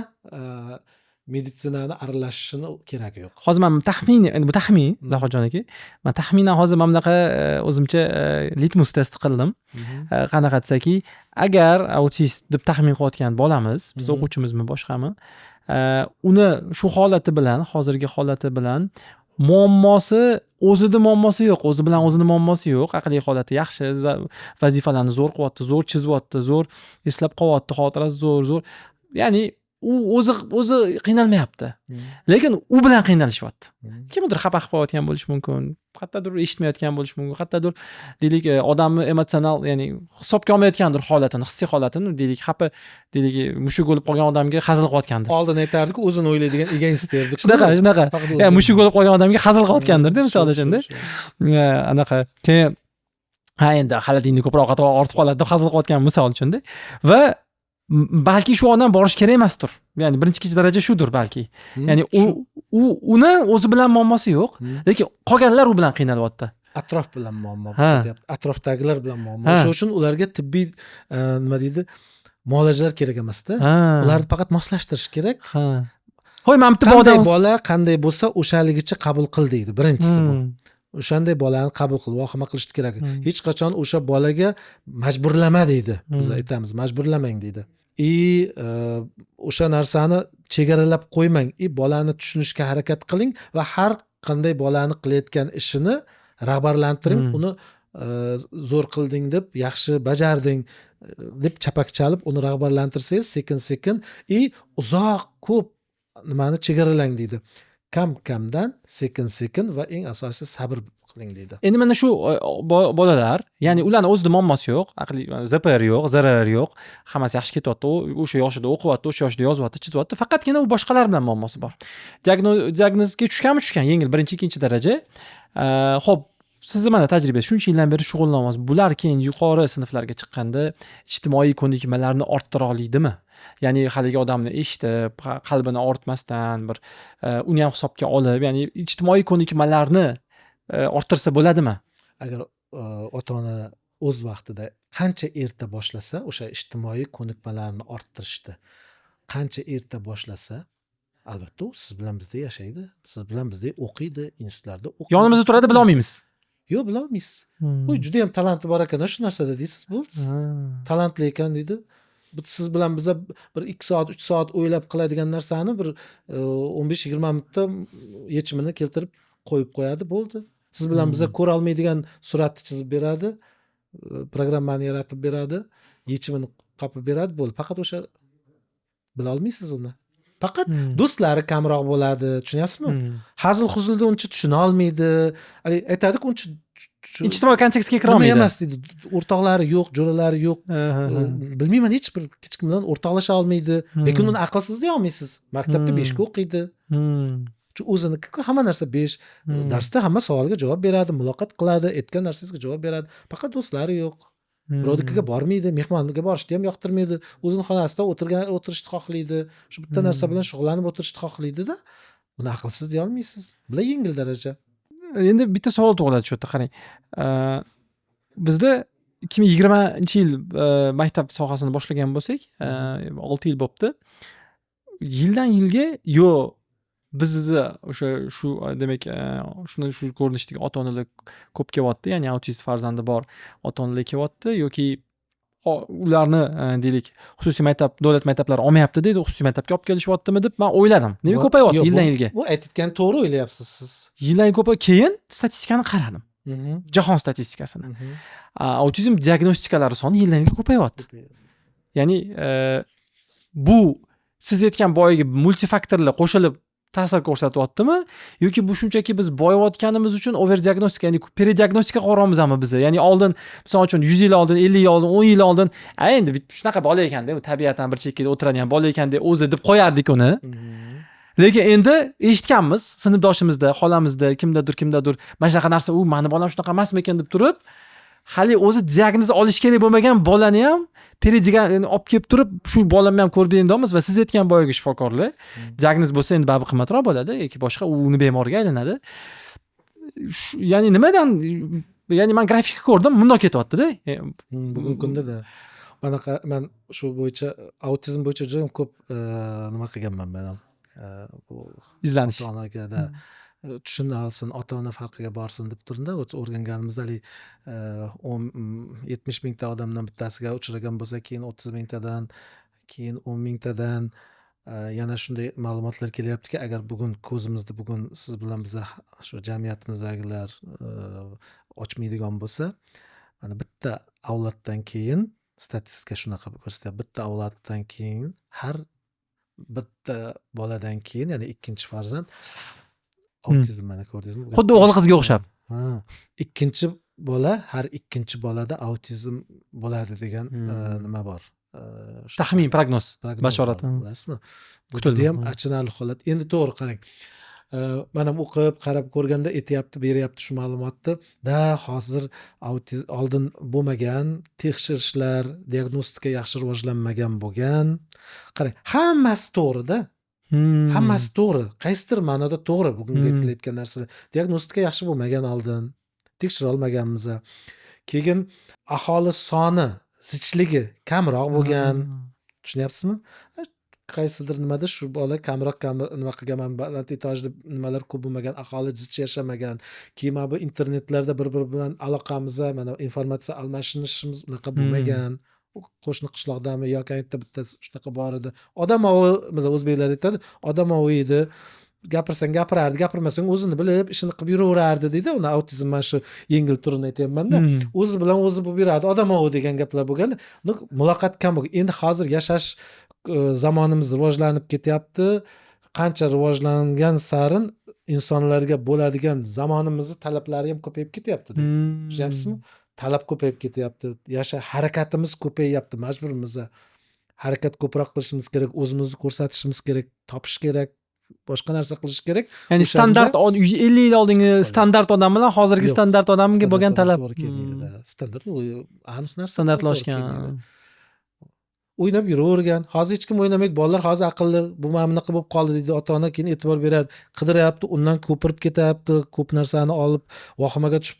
meditsinani aralashishini keragi yo'q. Hozir man taxminiy, endi bu taxmin, Zohidjon aka, man taxminan hozir mana bunaqa o'zimcha litmus testi qildim. Qanaqa desaki, agar autist deb taxmin qilayotgan bolamiz, biz o'quvchimizmi, boshqami, uni shu holati bilan, hozirgi holati bilan muammosi, o'zida muammosi yo'q, o'zi bilan o'zini muammosi yo'q, aqliy holati yaxshi, vazifalarni zo'r qilyapti, zo'r chizyapti, zo'r eslab qolyapti, xotirasi zo'r, zo'r, ya'ni u o'zi qiynalmayapti, lekin u bilan qiynalishyapti. Kimnidir xafa qilib qo'yayotgan bo'lishi mumkin, qayerdadir eshitmayotgan bo'lishi mumkin, qayerdadir, deylik, odamni emotsional, ya'ni hisobga olmayotgandir holatini, hissiy holatini, deylik, xafa, deylik, mushuk o'lib qolgan odamga hazil qilayotgandir. Oldin aytardiku, o'zini o'ylaydigan egoist derdik. Shunaqa, shunaqa. Faqat Ya, o'zini. mushuk o'lib qolgan odamga hazil qilayotgandirda, misol uchunda. Anaqa keyin, ha, endi xalatingni ko'proq ortib qoladi deb hazil qilayotgan, misol uchunda. Va balki shu odam borish kerak emasdir, ya'ni birinchi, ikkinchi daraja shudir balki. Ya'ni u Shu. u uni o'zi bilan muammosi yo'q, lekin qolganlar u bilan qiynalyapti. Atrof bilan muammo bo'lyapti, atrofdagilar bilan muammo. O'sha uchun ularga tibbiy nima deydi, muolajalar kerak emasda. Ularni faqat moslashtirish kerak. Ha, hoy, mana bitta bu Qanday odam bola qanday bo'lsa, o'shaligicha qabul qil deydi, birinchisi bu. O'shanday bolani qabul qil, vahima qilishni kerak. Hech qachon o'sha bolaga majburlama deydi, biz aytamiz, majburlamang deydi. И o'sha narsani chegaralab qo'ymang и bolani tushunishga harakat qiling va har qanday bolani qilayotgan ishini rag'batlantiring. Uni zo'r qilding deb, yaxshi bajarding deb chapak chalib, uni rag'batlantirsangiz, sekin sekin и uzoq ko'p nimani chegaralang deydi, kam kamdan, sekin sekin va eng asosiysi sabr qiling deydi. Endi mana shu bolalar, ya'ni ularni o'zida muammosi yo'q, aqliy ЗПР yo'q, ЗРР yo'q, hammasi yaxshi ketyapti, u o'sha yoshida o'qiyapti, o'sha yoshida yozyapti, chizyapti, faqatgina u boshqalar bilan muammosi bor. Diagnozga tushganmi? Tushgan, yengil, birinchi, ikkinchi daraja. Ho'p, sizni mana tajribangiz, shuncha yildan beri shug'ullanyapsiz, bular keyin yuqori sinflarga chiqqanda ijtimoiy ko'nikmalarni orttira olaydimi? Ya'ni haligi odamni eshitib, qalbini og'ritmasdan bir uni ham hisobga olib, ya'ni ijtimoiy ko'nikmalarni orttirsa bo'ladimi? Agar ota ona o'z vaqtida qancha erta boshlasa, o'sha ijtimoiy ko'nikmalarni orttirishni qancha erta boshlasa, albatta u siz bilan bizda yashaydi, siz bilan bizda o'qiydi, institutlarda o'qiydi. Yonimizda turadi, bilolmaymiz. Yo'q, bilolmaysiz. U judayam talanti bor ekan shu narsada deysiz, bo'ldi, talantli ekan deydi. Bu siz bilan biza bir 2 soat, 3 soat o'ylab qiladigan narsani bir 15-20 minutda yechimini keltirib qo'yib qo'yadi, bo'ldi. Siz bilan biza ko'ra olmaydigan suratni chizib beradi, programmani yaratib beradi, yechimini topib beradi, bo'ldi. Faqat o'sha bila olmaysiz uni, faqat do'stlari kamroq bo'ladi, tushunyapsizmi? Hazil huzulda uncha tushuna olmaydi, haligi aytadiku, uncha Ijtimoiy kontekstga kira nima olmaydi. emas deydi, o'rtoqlari yo'q, jo'ralari yo'q. Ha, ha, ha. Bilmayman, hech bir hech kim bilan o'rtoqlasha olmaydi. Lekin uni aqlsiz deya olmaysiz, maktabda 5ga o'qiydi. Chunki o'ziniki hamma narsa 5. Darsda hamma savolga javob beradi, muloqot qiladi, aytgan narsangizga javob beradi, faqat do'stlari yo'q. Birovnikiga bormaydi, mehmonga borishni ham yoqtirmaydi, o'zini xonasida o'tirishni xohlaydi, shu bitta narsa bilan shug'ullanib o'tirishni xohlaydida. Buni aqlsiz deya olmaysiz, bular yengil daraja. Endi bitta savol tug'iladi shu yerda, qarang, bizda 2020-yil maktab sohasini boshlagan bo'lsak, 6 yil bo'libdi. Yildan yilga yo bizni o'sha shu, demak, shuni shu ko'rinishdagi ota onalar ko'p kelyapti, ya'ni autist farzandi bor ota onalar kelyapti yoki ularni, deylik, xususiy maktab, davlat maktablari olmayapti deydi, xususiy maktabga olib kelishyaptimi deb man o'yladim, nega ko'payyapti Yo'q, yildan yilga. Bu aytayotgan to'g'ri o'ylayapsiz siz. Yildan yilga ko'payib, keyin statistikani qaradim, jahon statistikasini. Autizm diagnostikalar soni yildan yilga ko'payyapti, ya'ni bu siz aytgan boyagi multifaktorlar qo'shilib ta'sir ko'rsatyaptimi yoki bu shunchaki biz boyayotganimiz uchun overdiagnostika, ya'ni передиагностика qilyapmizmi biza? Ya'ni oldin, misol uchun, 100 yil oldin, 50 yil oldin, 10 yil oldin, a endi bitta shunaqa bola ekanda, u tabiatan bir chekkada o'tiradigan bola ekanda o'zi deb qo'yardik uni. Lekin endi eshitganmiz sinfdoshimizda, xolamizda, kimdadir, kimdadir mana shunaqa narsa, u mani bolam shunaqa emasmikan deb turib, hali o'zi diagnoz olish kerak bo'lmagan bolani ham передиаг olib kelib turib, shu bolamni ham ko'rib bering deyapmiz. Va siz aytgan boyagi shifokorlar, diagnoz bo'lsa endi baribir qimmatroq bo'ladi yoki boshqa, u uni bemorga aylanadi. Ya'ni nimadan, ya'ni man grafikni ko'rdim, bundoq ketyaptida. Bugungi kunda-da manaqa, man shu bo'yicha, autizm bo'yicha juda ham ko'p nima qilganman man ham. Bu izlanish. Ota onagada tushuna olsin, ota ona farqiga borsin deb turibda. O'rganganimizda haligi 10, 70 mingta odamdan bittasiga uchragan bo'lsa, keyin 30 mingtadan, keyin 10 mingtadan, yana shunday ma'lumotlar kelyaptiki, agar bugun ko'zimizni, bugun siz bilan biza, shu jamiyatimizdagilar ochmaydigan bo'lsa, mana bitta avloddan keyin, statistika shunaqa ko'rsatyapti, bitta avloddan keyin har bitta boladan keyin, ya'ni ikkinchi farzand autizm, mana ko'rdingizmi? Xuddi o'g'il qizga o'xshab. Ha, ikkinchi bola, har ikkinchi bolada autizm bo'ladi degan nima bor. Taxmin, prognoz, prognoz bashorat. bor, bilasizmi? Bu Kutilma, judayam achinarli holat. Endi to'g'ri, qarang. Man ham o'qib, qarab ko'rganda aytyapti, beryapti shu ma'lumotni. Da hozir autiz oldin bo'lmagan, tekshirishlar, diagnostika yaxshi rivojlanmagan bo'lgan. Qarang, hammasi to'g'ri-da. Hammasi to'g'ri. Qaysidir ma'noda to'g'ri bugungi aytilayotgan narsalar. Diagnostika yaxshi bo'lmagan oldin. Tekshira olmaganmiz. Keyin aholi soni zichligi kamroq bo'lgan. Tushunyapsizmi? Qaysidir nimada shu bola kamroq kam nima qilgan, baland etajli nimalar ko'p bo'lmagan, aholi zich yashamagan. Keyin mana bu internetlarda bir-biri bilan aloqamiz, mana informatsiya almashinishimiz unaqa bo'lmagan. U qo'shni qishloqdami yoki qayerda bittasi shunaqa bor edi. Odamovi, masalan, o'zbeklar aytadi, odamovi edi. Gapirsang gapirardi, gapirmasang o'zini bilib, ishini qilib yuraverardi deydi. Uni autizm mana shu yengil turini aytyapman-da. O'zi bilan o'zi bo'lib yurardi. Odamovi degan gaplar bo'lganda, muloqot kam bo'lgan. Endi hozir yashash zamonimiz rivojlanib ketyapti. Qancha rivojlangan sarin insonlarga bo'ladigan zamonimizni talablari ham ko'payib ketyapti. Tushunyapsizmi? Talab ko'payib ketyapti. Yasha harakatimiz ko'payyapti, majburmiz. Harakat ko'proq qilishimiz kerak, o'zimizni ko'rsatishimiz kerak, topish kerak, boshqa narsa qilish kerak. Ya'ni standart 50 yil oldingi standart odam bilan hozirgi Yo'q, standart odamga standart bo'lgan odam talab to'g'ri kelmaydi. Standart u aniq narsa. Standartlashgan. To'g'ri kelmaydi. O'ynab yuravergan. Hozir hech kim o'ynamaydi. Bolalar hozir aqlli, bu mana bunaqa bo'lib qoldi deydi ota-ona, keyin e'tibor beradi. Qidiryapti, undan ko'pirib ketyapti, ko'p narsani olib vahimaga tushib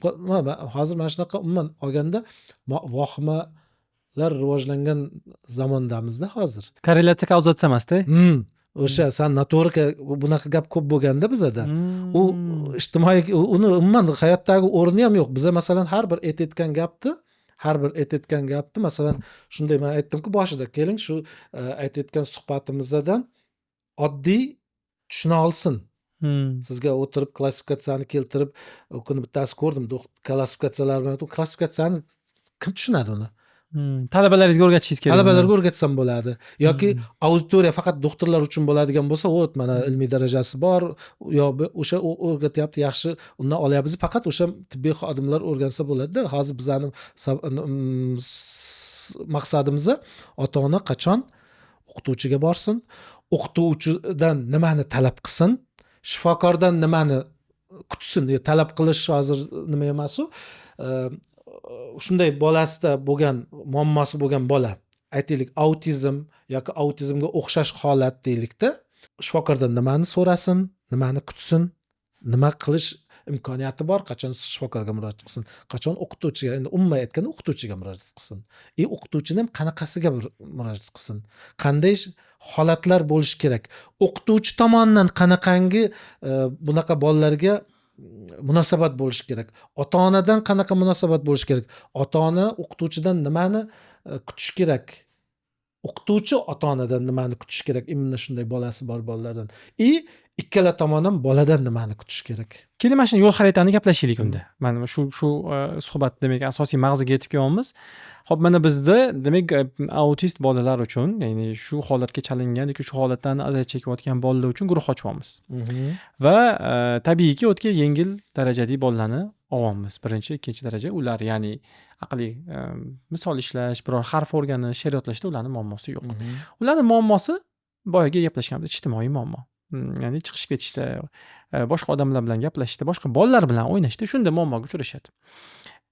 hozir mana shunaqa umuman olganda vahimalar rivojlangan zamondamizda hozir. Korrelyatsiya, kauzatsiya emasda. O'sha san noto'g'ri, bunaqa gap ko'p bo'lganda bizada. U ijtimoiy uni umuman hayotdagi o'rni ham yo'q. Biza masalan har bir aytayotgan gapni, masalan, shunday man aytdimku boshida, keling shu aytayotgan suhbatimizdan oddiy tushuna olsin. Sizga o'tirib klassifikatsiyani keltirib, u kuni bittasi ko'rdim, klassifikatsiyalar bilan, klassifikatsiyani kim tushunadi uni? Talabalaringizga o'rgatishingiz kerak. Talabalarga o'rgatsam bo'ladi. Yoki auditoriya faqat doktorlar uchun bo'ladigan bo'lsa, вот mana ilmiy darajasi bor, yo o'sha o'rgatyapti, yaxshi, undan olyapmiz. Faqat o'sha tibbiy xodimlar o'rgansa bo'ladi-da. Hozir bizani maqsadimiz ota-ona qachon o'qituvchiga borsin, o'qituvchidan nimani talab qilsin, shifokordan nimani kutsin, talab qilish hozir nima emas u. Shunday bolasida bo'lgan muammosi bo'lgan bola, aytaylik, autizm yoki autizmga o'xshash holat deylikda, shifokordan nimani so'rasin, nimani kutsin, nima qilish. imkoniyati bor, qachon shifokorga murojaat qilsin, qachon o'qituvchiga, endi umuman aytganda o'qituvchiga murojaat qilsin, и o'qituvchini ham qanaqasiga bir murojaat qilsin, qanday holatlar bo'lishi kerak, o'qituvchi tomonidan qanaqangi bunaqa bolalarga munosabat bo'lishi kerak, ota onadan qanaqa munosabat bo'lishi kerak, ota ona o'qituvchidan nimani kutish kerak, o'qituvchi ota onadan nimani kutish kerak, именно shunday bolasi bor bolalardan, и ikkala tomon ham boladan nimani kutish kerak. Keling, mana shu yo'l xaritani gaplashaylik unda. Mana shu suhbat, demak, asosiy mag'ziga yetib kelyapmiz. Ho'p, mana bizda, demak, autist bolalar uchun, ya'ni shu holatga chalingan yoki shu holatdan aziyat chekayotgan bolalar uchun guruh ochyapmiz va tabiiyki, u yerga yengil darajadagi bolalarni olyapmiz, birinchi, ikkinchi daraja. Ular, ya'ni aqliy misol ishlash, biror harf o'rganish, she'r yodlashda ularni muammosi yo'q. Ularni muammosi boyagi gaplashganimiz ijtimoiy muammo. Ya'ni chiqishib ketishda, boshqa odamlar bilan gaplashishda, boshqa bolalar bilan o'ynashda shunda muammoga uchrashadi.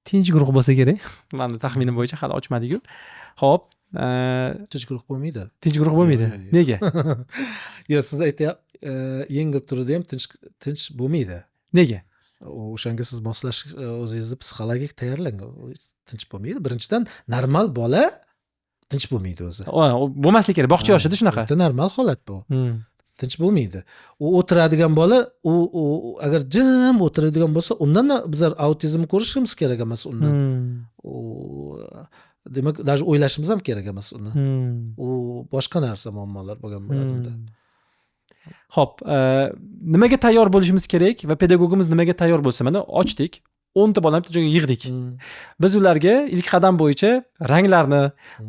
Tinch guruh bo'lsa kerak, mani taxminim bo'yicha, hali ochmadiku. Ho'p. Tinch guruh bo'lmaydi. Tinch guruh bo'lmaydi? Yo'q, yo'q. Nega? Yo'q, siz aytyapsiz, yengil turida ham tinch bo'lmaydi. Nega? O'shanga siz moslash, o'zingizni psixologik tayyorlang. U tinch bo'lmaydi. Birinchidan, normal bola tinch bo'lmaydi o'zi. Bo'lmasligi kerak, bog'cha yoshida shunaqa. Bitta normal holat bu. Tinch bo'lmaydi. U o'tiradigan bola, u agar jim o'tiradigan bo'lsa, undan bizlar autizm ko'rishimiz kerak emas undan. U demak, даже o'ylashimiz ham kerak emas uni. U boshqa narsa, muammolar bo'lgan bo'ladi unda. Ho'p, nimaga tayyor bo'lishimiz kerak va pedagogimiz nimaga tayyor bo'lsa? Mana ochdik, 10 ta bolani bitta joyga yig'dik. Biz ularga ilk qadam bo'yicha ranglarni,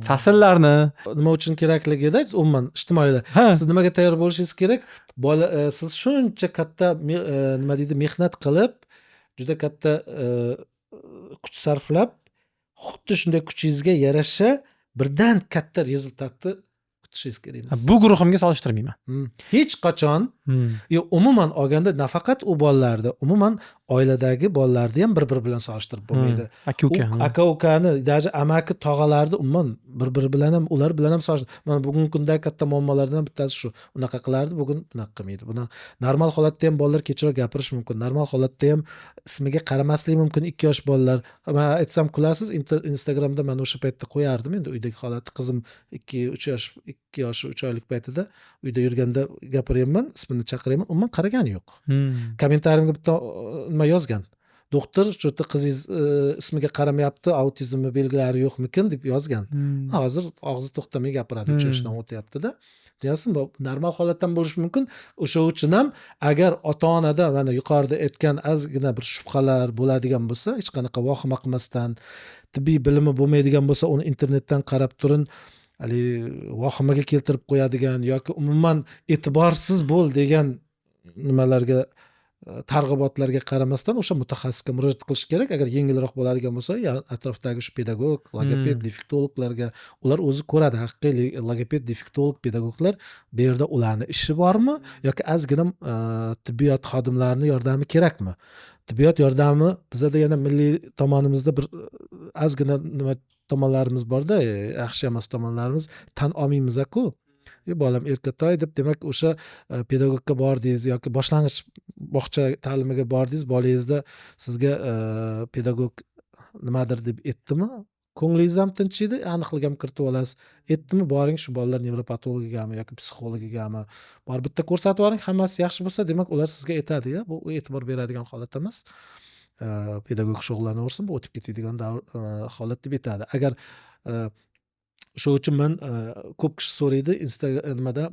fasllarni Nima uchun kerakligida, umuman ijtimoiylar. Siz nimaga tayyor bo'lishingiz kerak? Bola, siz shuncha katta nima deydi, mehnat qilib, juda katta kuch sarflab, xuddi shunday kuchingizga yarasha birdan katta результат ni kutishingiz kerak emas. Bu guruhimga solishtirmayman. Hech qachon. Yo'q, umuman olganda, nafaqat u bolalarni, umuman oiladagi bolalarni ham bir biri bilan solishtirib bo'lmaydi. Aka uka. Aka ukani, даже amaki tog'alarni umuman bir biri bilan ham, ular bilan ham solishtir. Mana bugungi kundagi katta muammolardan bittasi shu: unaqa qilardi, bugun bunaqa qilmaydi. Buni normal holatda ham bolalar kechroq gapirishi mumkin, normal holatda ham ismiga qaramasligi mumkin 2 yosh bolalar. Man aytsam kulasiz, Instagramda man o'sha paytda qo'yardim endi uydagi holatni. Qizim 2-3 yosh, 2 yosh 3 oylik paytida uyda yurganda gapiryapman, ismini chaqiryapman, umuman qaragani yo'q. Комментарий imga bitta nima yozgan: "Doktor, shu yerda qizingiz ismiga qaramayapti, autizmni belgilari yo'qmikin?" deb yozgan. Hozir og'zi to'xtamay gapiradi, 3 yoshdan o'tyaptida. Tushunyapsizmi? Bu normal holatdan bo'lishi mumkin. O'sha uchun ham agar ota onada mana yuqorida aytgan ozgina bir shubhalar bo'ladigan bo'lsa, hech qanaqa vahima qilmasdan, tibbiy bilimi bo'lmaydigan bo'lsa, uni internetdan qarab turin, haligi vahimaga keltirib qo'yadigan yoki umuman e'tiborsiz bo'l degan nimalarga, targ'ibotlarga qaramasdan o'sha mutaxassisga murojaat qilish kerak. Agar yengilroq bo'ladigan bo'lsa, ya atrofdagi shu pedagog, logoped, defektologlarga, ular o'zi ko'radi. Haqiqiy logoped, defektolog, pedagoglar bu yerda ularni ishi bormi yoki ozgina tibbiyot xodimlarini yordami kerakmi? Tibbiyot yordami bizada yana milliy tomonimizda bir ozgina nima tomonlarimiz borda, yaxshi emas tomonlarimiz, tan olmaymiz-ku. Bolam erkatoy deb, demak, o'sha pedagogga bordingiz yoki boshlang'ich bog'cha ta'limiga bordingiz, bolangizda sizga pedagog nimadir deb aytdimi, ko'nglingiz ham tinchiydi, aniqlik ham kiritib olasiz. Aytdimi, boring shu bolalar nevropatologigami yoki psixologigami borib bitta ko'rsatib yuboring. Hammasi yaxshi bo'lsa, demak, ular sizga aytadi: "Ya, bu e'tibor beradigan holat emas, pedagog shug'ullanaversin, bu o'tib ketadigan davr, holat", deb aytadi. Agar shu uchun man, ko'p kishi so'raydi insta nimada,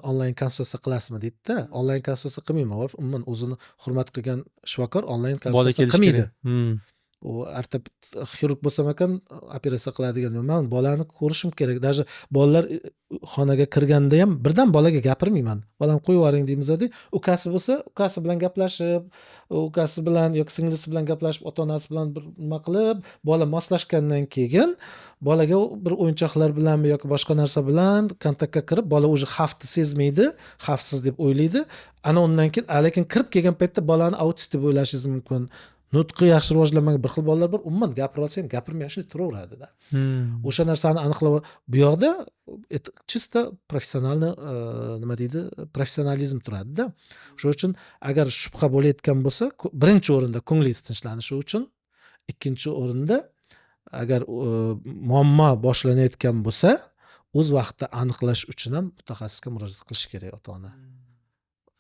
onlayn konsultatsiya qilasizmi, deydida. Onlayn konsultatsiya qilmayman. Umuman o'zini hurmat qilgan shifokor onlayn Bola konsultatsiya kelishi qilmaydi. kerak. U ortoped xirurg bo'lsam ekan, operatsiya qiladigan, man bolani ko'rishim kerak. Даже bolalar xonaga kirganda ham birdan bolaga gapirmayman. "Bolani qo'yib yuboring", deymizda. Ukasi bo'lsa, ukasi bilan gaplashib, ukasi bilan yoki singlisi bilan gaplashib, ota onasi bilan bir nima qilib, bola moslashgandan keyin bolaga bir o'yinchoqlar bilanmi yoki boshqa narsa bilan kontaktga kirib, bola уже xavfni sezmaydi, xavfsiz deb o'ylaydi. Ana undan keyin, lekin kirib kelgan paytda bolani autist deb o'ylashingiz mumkin. Nutqi yaxshi rivojlanmagan bir xil bolalar bor, umuman gapira olsa ham gapirmay shunday turaveradida. O'sha narsani aniqlab, bu yoqda чисто профессиональный, nima deydi, professionalizm turadida. Shuning uchun agar shubha bo'layotgan bo'lsa, birinchi o'rinda ko'nglingiz tinchlanishi uchun, ikkinchi o'rinda agar muammo boshlanayotgan bo'lsa, o'z vaqtida aniqlash uchun ham mutaxassisga murojaat qilish kerak ota ona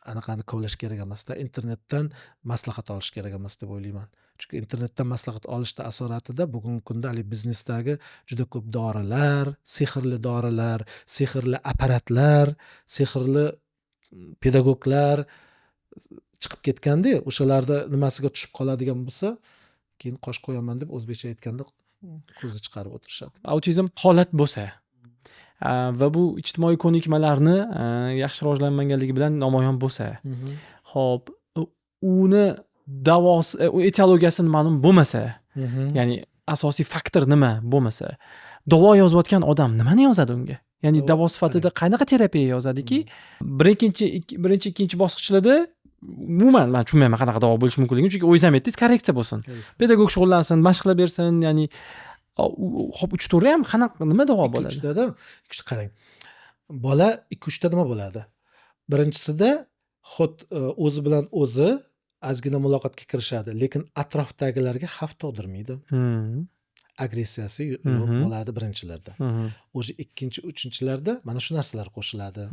Anaqani kovlash kerak emasda, internetdan maslahat olish kerak emas deb o'ylayman. Chunki internetdan maslahat olishda asoratida bugungi kunda haligi biznesdagi juda ko'p dorilar, sehrli dorilar, sehrli apparatlar, sehrli pedagoglar chiqib ketganda, o'shalarni nimasiga tushib qoladigan bo'lsa, keyin qosh qo'yaman deb, o'zbekcha aytganda, ko'zni chiqarib o'tirishadi. Autizm holat bo'lsa va bu ijtimoiy ko'nikmalarni yaxshi rivojlanmaganligi bilan namoyon bo'lsa, ho'p, uni davosi, etiologiyasi ma'lum bo'lmasa, ya'ni asosiy faktor nima bo'lmasa, davo yozayotgan odam nimani yozadi unga? Ya'ni davo sifatida qanaqa terapiya yozadiki, birinchi, ikkinchi bosqichlarda umuman man tushunmayman qanaqa davo bo'lishi mumkinligini, chunki o'zingiz ham aytdingiz, korreksiya bo'lsin, pedagog shug'ullansin, mashqlar bersin. Ya'ni hop, uch, to'rtda ham qanaqa, nima davo bo'ladi? Uchtada, uchta, qarang, bola ikki, uchta nima bo'ladi? Birinchisida xud o'zi bilan o'zi ozgina muloqotga kirishadi, lekin atrofdagilarga xavf tug'dirmaydi. Agressiyasi yo'q bo'ladi birinchilarda. Уже ikkinchi, uchinchilarda mana shu narsalar qo'shiladi,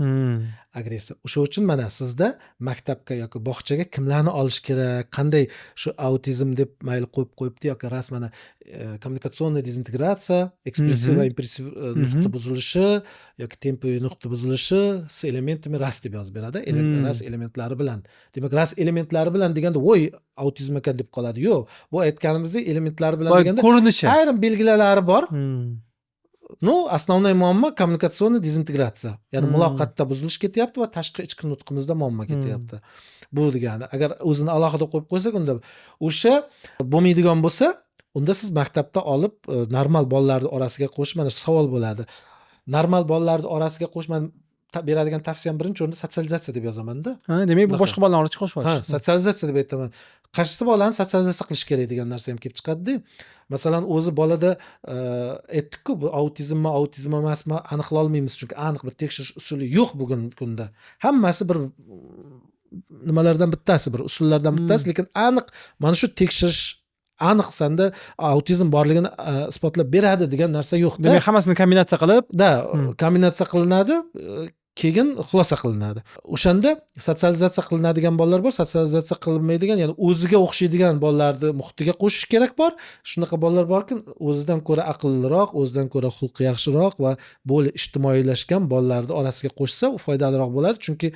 agressiya. O'sha uchun mana sizda maktabga yoki bog'chaga kimlarni olish kerak, qanday shu autizm deb mayli qo'yib qo'yibdi yoki rasman mana коммуникационная дезинтеграция, ekspressiv va impulsiv nutqni buzilishi yoki tempoviy nutqni buzilishi с элементами РАС deb yozib beradi. РАС elementlari bilan. Demak, РАС elementlari bilan deganda, voy, autizm ekan deb qoladi. Yo'q, bu aytganimizdek, elementlari bilan Boya deganda ko'rinishi. ayrim belgilari bor. Ну, основной muammo коммуникационный дезинтеграция, ya'ni muloqotda buzilish ketyapti va tashqi ichki nutqimizda muammo ketyapti. Bu degani, agar o'zini alohida qo'yib qo'ysak, unda o'sha bo'lmaydigan bo'lsa, unda siz maktabda olib normal bolalarni orasiga qo'shib, mana shu savol bo'ladi, normal bolalarni orasiga qo'shib, man beradigan tavsiyam birinchi o'rinda sotsializatsiya deb yozamanda. Ha, demak, bu Bunaqa. boshqa bolalarni orasiga qo'shib Ha, olish. Sotsializatsiya deb aytaman. Qaysi bolani sotsializatsiya qilish kerak degan narsa ham kelib chiqadida. Masalan, o'zi bolada aytdikku, bu autizmmi, autizm emasmi, aniqlay olmaymiz, chunki aniq bir tekshirish usuli yo'q bugungi kunda. Hammasi bir nimalardan bittasi, bir usullardan bittasi, lekin aniq mana shu tekshirish aniq sanda autizm borligini isbotlab beradi degan narsa yo'qda. Demak, hammasini kombinatsiya qilib Да, kombinatsiya qilinadi, keyin xulosa qilinadi. O'shanda sotsializatsiya qilinadigan bolalar bor, sotsializatsiya qilinmaydigan, ya'ni o'ziga o'xshaydigan bolalarni muhitiga qo'shish kerak bor. Shunaqa bolalar borki, o'zidan ko'ra aqlliroq, o'zidan ko'ra xulqi yaxshiroq va более ijtimoiylashgan bolalarni orasiga qo'shsa, u foydaliroq bo'ladi. Chunki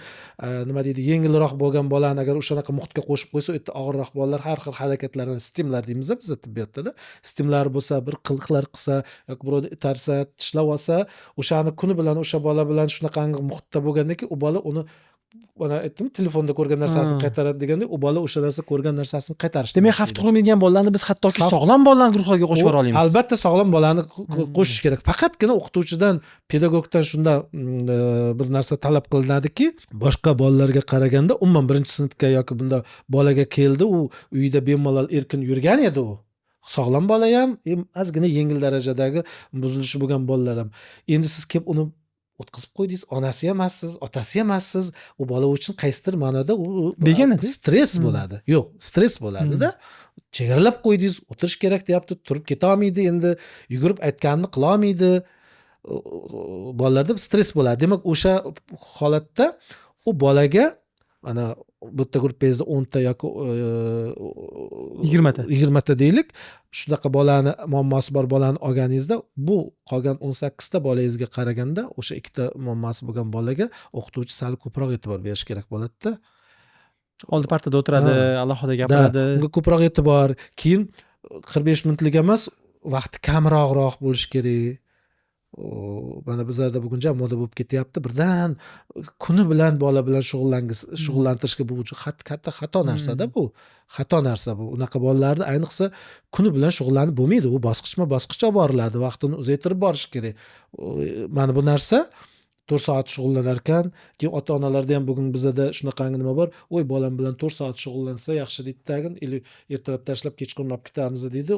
nima deydi, yengilroq bo'lgan bolani agar o'shanaqa muhitga qo'shib qo'ysa, u yerda og'irroq bolalar har xil harakatlarni, stimlar deymiz biz tibbiyotda, stimlar bo'lsa, bir qiliqlar qilsa yoki birovni itarsa, tishlab olsa, o'shani kuni bilan o'sha bola bilan shunaqangi muhitda bo'lgandan keyin u bola uni, mana aytdim, telefonda ko'rgan narsasini qaytaradi deganda, u bola o'sha narsa ko'rgan narsasini qaytarishni Demak, xavf boshlaydi. tug'dirmaydigan bolalarni biz hattoki sog'lom bolalarni guruhiga qo'shib yubora olamiz. Albatta, sog'lom bolani qo'shish kerak. Faqatgina o'qituvchidan, pedagogdan shunda bir narsa talab qilinadiki, boshqa bolalarga qaraganda, umuman birinchi sinfga yoki bunda bolaga keldi, u uyida bemalol erkin yurgan edi, u sog'lom bola ham, ozgina yengil darajadagi buzilishi bo'lgan bolalar ham, endi siz kelib uni o'tqizib qo'ydingiz, onasi ham emassiz, otasi ham emassiz, u bola uchun qaysidir ma'noda u Begona-da. Stress bo'ladi. Yo'q, stress bo'ladida. Chegaralab qo'ydingiz, o'tirish kerak deyapti, turib ketolmaydi, endi yugurib aytganini qilolmaydi. Bolalarda stress bo'ladi. Demak, o'sha holatda u bolaga mana bu yerda gruppangizda 10 ta yoki 20 ta. 20 ta deylik, shunaqa bolani, muammosi bor bolani olganingizda, bu qolgan 18 ta bolangizga qaraganda o'sha ikkita muammosi bo'lgan bolaga o'qituvchi sal ko'proq e'tibor berish kerak bo'ladida. Oldi partada o'tiradi, alohida gapiradi. Unga ko'proq e'tibor, keyin 45 minutlik emas, vaqti kamroqroq bo'lishi kerak. Mana bizlarda bugun ja moda bo'lib ketyapti, birdan kuni bilan bola bilan shug'ullantirishga. Bu katta xato narsada, bu xato narsa bu. Unaqa bolalarni ayniqsa kuni bilan shug'ullanib bo'lmaydi, u bosqichma bosqich olib boriladi, vaqtini uzaytirib borish kerak. Mana bu narsa. 4 soat shug'ullanar ekan. Keyin ota onalarda ham bugun bizada shunaqangi nima bor: "Voy, bolam bilan 4 soat shug'ullansa yaxshi", deydi tagin, или "Ertalab tashlab, kechqurun olib ketamiz", deydi.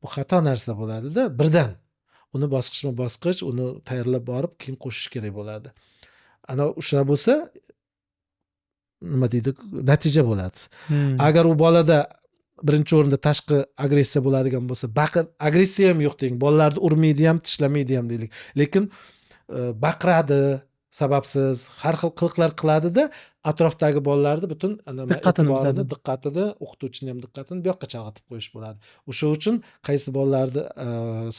Bu xato narsa bo'ladida. Birdan uni bosqichma bosqich uni tayyorlab borib, keyin qo'shish kerak bo'ladi. Ana o'sha bo'lsa, nima deydi, natija bo'ladi. Agar u bolada birinchi o'rinda tashqi agressiya bo'ladigan bo'lsa, baqir, agressiya ham yo'q deng, bolalarni urmaydi ham, tishlamaydi ham deylik, lekin baqiradi sababsiz, har xil qiliqlar qiladida, atrofdagi bolalarni butun diqqatini e'tiborini, buzadi. Diqqatini, o'qituvchini ham diqqatini bu yoqqa chalg'itib qo'yish bo'ladi. O'sha uchun qaysi bolalarni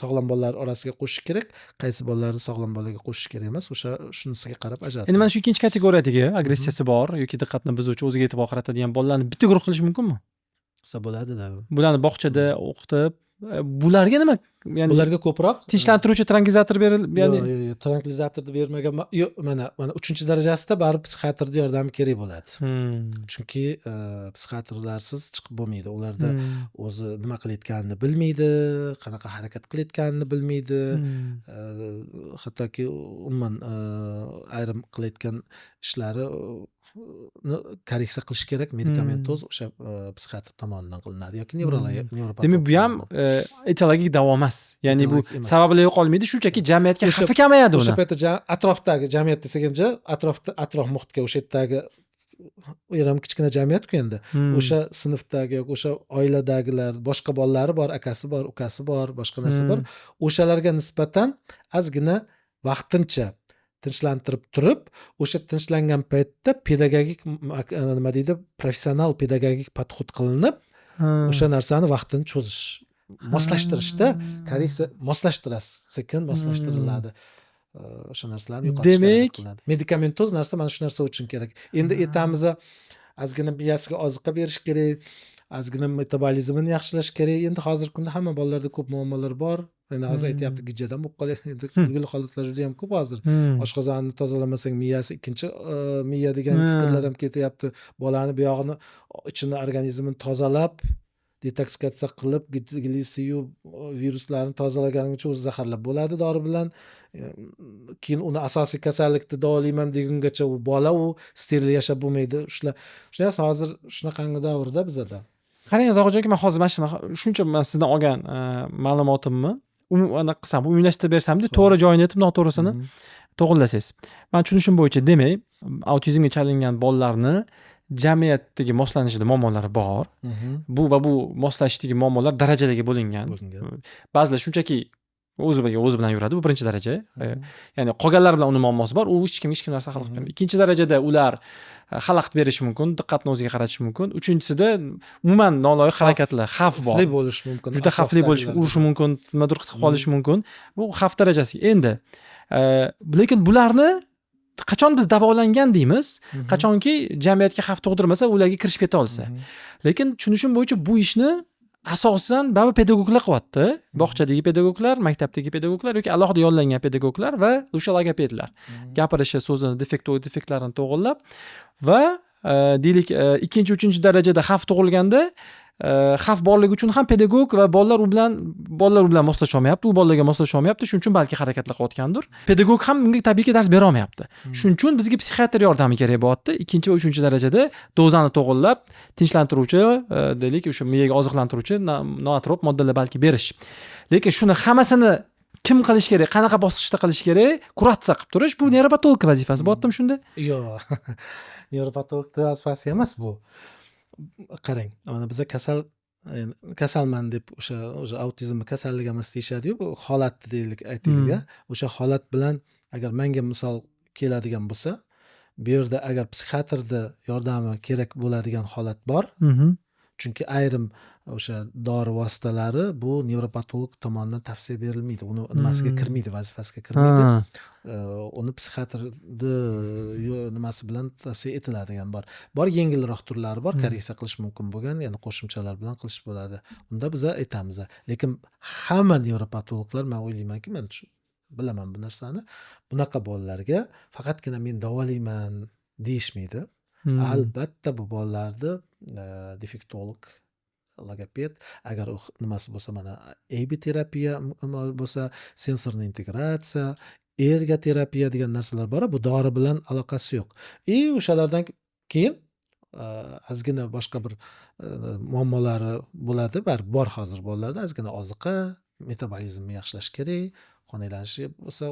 sog'lom bolalar orasiga qo'shish kerak, qaysi bolalarni sog'lom bolaga qo'shish kerak emas, o'sha shunisiga qarab ajratiladi. Endi mana shu ikkinchi kategoriyadagi agressiyasi bor yoki diqqatni buzuvchi, o'ziga e'tibor qaratadigan bolalarni bitta guruh qilish mumkinmi? Qilsa bo'ladida. Bularni bog'chada o'qitib, bularga nima, ya'ni Bularga ko'proq tinchlantiruvchi trankilizator berilib, ya'ni Yo'q, yo'q, yo'q, trankilizatorni bermagan, yo'q. Mana uchinchi darajasida baribir psixiatrni yordami kerak bo'ladi, chunki psixiatrlarsiz chiqib bo'lmaydi. Ularda o'zi nima qilayotganini bilmaydi, qanaqa harakat qilayotganini bilmaydi. Hattoki umuman ayrim qilayotgan ishlari korreksiya qilish kerak, medikamentoz o'sha psixiatr tomonidan qilinadi yoki nevropatolog Demak, bu ham tomonidan. Etiologik davo emas, ya'ni bu Etiologik emas. Sabablar yo'qolmaydi, shunchaki jamiyatga xavfi kamayadi O'sha uni. paytda atrofdagi jamiyat desak, atrofda, atrof muhitga, o'sha yerdagi, u yer ham kichkina jamiyatku endi, o'sha sinfdagi yoki o'sha oiladagilar, boshqa bolalari bor, akasi bor, ukasi bor, boshqa narsa bor, o'shalarga nisbatan ozgina vaqtincha tinchlantirib turib, o'sha tinchlangan paytda pedagogik nima deydi, professional pedagogik подход qilinib, o'sha narsani vaqtini cho'zish, moslashtirishda, korreksiya, moslashtirasiz, sekin moslashtiriladi. O'sha narsalarni yo'qotishga harakat qilinadi. Medikamentoz narsa mana shu narsa uchun kerak. Endi aytamiz, ozgina miyasiga oziqa berish kerak, ozgina metabolizmini yaxshilash kerak. Endi hozirgi kunda hamma bolalarda ko'p muammolar bor. Endi hozir aytyapti, gijjadan bo'lib qolyapti. Endi kulgili holatlar juda yam ko'p hozir. Oshqozonni tozalamasang, miyasi ikkinchi miya degan fikrlar ham ketyapti. Bolani buyog'ini, ichini, organizmini tozalab, detoksikatsiya qilib, glisiyu viruslarni tozalaguncha o'zi zaharlab bo'ladi dori bilan. Keyin uni asosiy kasallikni davolayman degungacha u bola, u steril yashab bo'lmaydi. Shular, shunday, hozir shunaqangi davrda bizada. Qarang, Zohidjon aka, man hozir mana shuni, shuncha man sizdan olgan ma'lumotimni anaqa qilsam, umumlashtirib bersamda, to'g'ri joyini aytib, noto'g'risini to'g'irlasangiz. Man tushunishim bo'yicha, demak, autizmga chalingan bolalarni jamiyatdagi moslanishida muammolari bor. Bu va bu moslashishdagi muammolar darajalarga bo'lingan. Bo'lingan. Ba'zilar shunchaki o'zi bilan, o'zi bilan yuradi, bu birinchi daraja. Ya'ni qolganlar bilan uni muammosi bor, u hech kimga hech kim narsa xalaqit bermaydi. Ikkinchi darajada ular xalaqit berishi mumkin, diqqatni o'ziga qaratishi mumkin. Uchinchisida umuman noloyiq harakatlar, xavf bor. Xavfli bo'lishi mumkin. Juda xavfli bo'lishi, atrofdagilarga. Urishi mumkin, nimadir qilib qolishi mumkin. Bu xavf darajasi. Endi lekin bularni qachon biz davolangan deymiz? Qachonki jamiyatga xavf tug'dirmasa, ularga kirishib keta olsa. Lekin tushunishim bo'yicha, bu ishni asosan baribir pedagoglar qilyapti. Bog'chadagi pedagoglar, maktabdagi pedagoglar yoki alohida yollangan pedagoglar va o'sha logopedlar. Gapirishi, so'zini defektlarini to'g'irlab va deylik, ikkinchi, uchinchi darajada xavf tug'ilganda, xavf borligi uchun ham pedagog va bolalar u bilan moslasha olmayapti, u bolalarga moslasha olmayapti. Shuning uchun balki harakatlar qilayotgandir. Pedagog ham unga tabiiyki dars bera olmayapti. Shuning uchun bizga psixiatr yordami kerak bo'lyapti. Ikkinchi va uchinchi darajada dozani to'g'irlab, tinchlantiruvchi, deylik, o'sha miyaga oziqlantiruvchi nootrop moddalar balki berish. Lekin shuni hammasini kim qilish kerak, qanaqa bosqichda qilish kerak, kuratsiya qilib turish, bu nevropatolog vazifasi bo'lyaptimi shunda? Yo'q, nevropatologni vazifasi emas bu. Qarang, mana biza kasal, kasalman deb, o'sha autizmni kasallik emas deyishadiyu, bu holatni deylik, aytaylik, a o'sha holat bilan agar manga misol keladigan bo'lsa, bu yerda agar psixiatrni yordami kerak bo'ladigan holat bor, chunki ayrim o'sha dori vositalari bu nevropatolog tomonidan tavsiya berilmaydi, uni nimasiga kirmaydi, vazifasiga kirmaydi. Uni psixiatrni nimasi bilan tavsiya etiladigan bor, yengilroq turlari bor, korreksiya qilish mumkin bo'lgan, ya'ni qo'shimchalar bilan qilish bo'ladi, unda biza aytamiz. Lekin hamma nevropatologlar, man o'ylaymanki, man bilaman bu narsani, bunaqa bolalarga faqatgina men davolayman deyishmaydi. Albatta bu bolalarni defektolog, logoped, agar u nimasi bo'lsa, mana ABA terapiya bo'lsa, sensorli integratsiya. Ergoterapiya degan narsalar bor, bu dori bilan aloqasi yo'q. И o'shalardan keyin ozgina boshqa bir muammolari bo'ladi, baribir bor hozir bolalarda. Ozgina oziqa, metabolizmni yaxshilash kerak, qon aylanishi bo'lsa,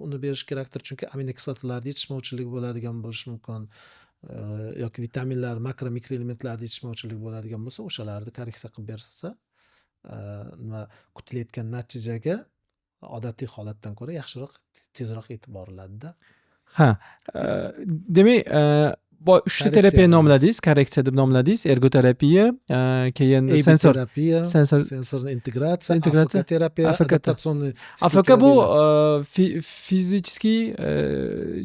uni berish kerakdir, chunki aminokislotalarni yetishmovchiligi bo'ladigan bo'lishi mumkin yoki vitaminlar, makro mikroelementlarni yetishmovchiligi bo'ladigan bo'lsa, o'shalarni korreksiya qilib bersa, nima, kutilayotgan natijaga odatiy holatdan ko'ra yaxshiroq, tezroq yetib boriladida. Ha, demak, uchta terapiya Korreksiya. nomladingiz, korreksiya deb nomladingiz, ergoterapiya, keyin sensor terapiya, sensor sensorni integratsiya, Integratsiya, AFK terapiya, AFK адаптационный. AFK bu физический,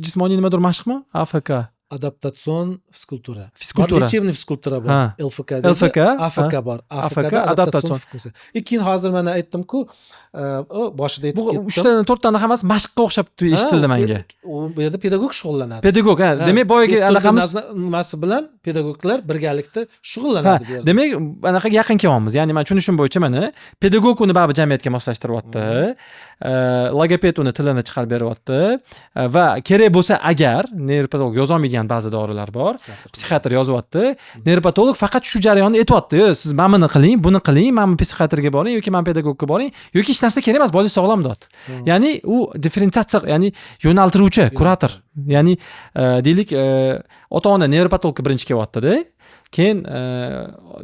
jismoniy nimadir mashqmi AFK? Adaptatsion fizkultura. Fizkultura. Bor, лечебный fizkultura bor. LFK deydi. LFK, AFK bor. AFK, AFK adaptatsion. Adaptatsion fizkultura. И keyin hozir mana aytdimku, boshida aytib Bu ketdim. uchtani, to'rttani hammasi mashqqa o'xshab eshitildi manga. U bu yerda pedagog shug'ullanadi. Pedagog, ha, demak, boyagi Doktorni anaqamiz nimasi bilan pedagoglar birgalikda shug'ullanadi bu yerda. Demak, anaqaga yaqin kelyapmiz. Ya'ni man tushunishim bo'yicha, mana, pedagog uni baribir jamiyatga moslashtiryapti, logoped uni tilini chiqarib beryapti va kerak bo'lsa, agar neyropatolog yozolmaydigan ba'zi dorilar bor, psixiatr yozyapti, neyropatolog faqat shu jarayonni aytyapti: "Yo, siz mana buni qiling, buni qiling, mana bu psixiatrga boring yoki mana pedagogga boring yoki hech narsa kerak emas, bolangiz sog'lom", deyapti. Ya'ni u differensiatsiya, ya'ni yo'naltiruvchi, kurator. Ya'ni deylik, ota ona neyropatologga birinchi kelyaptida, keyin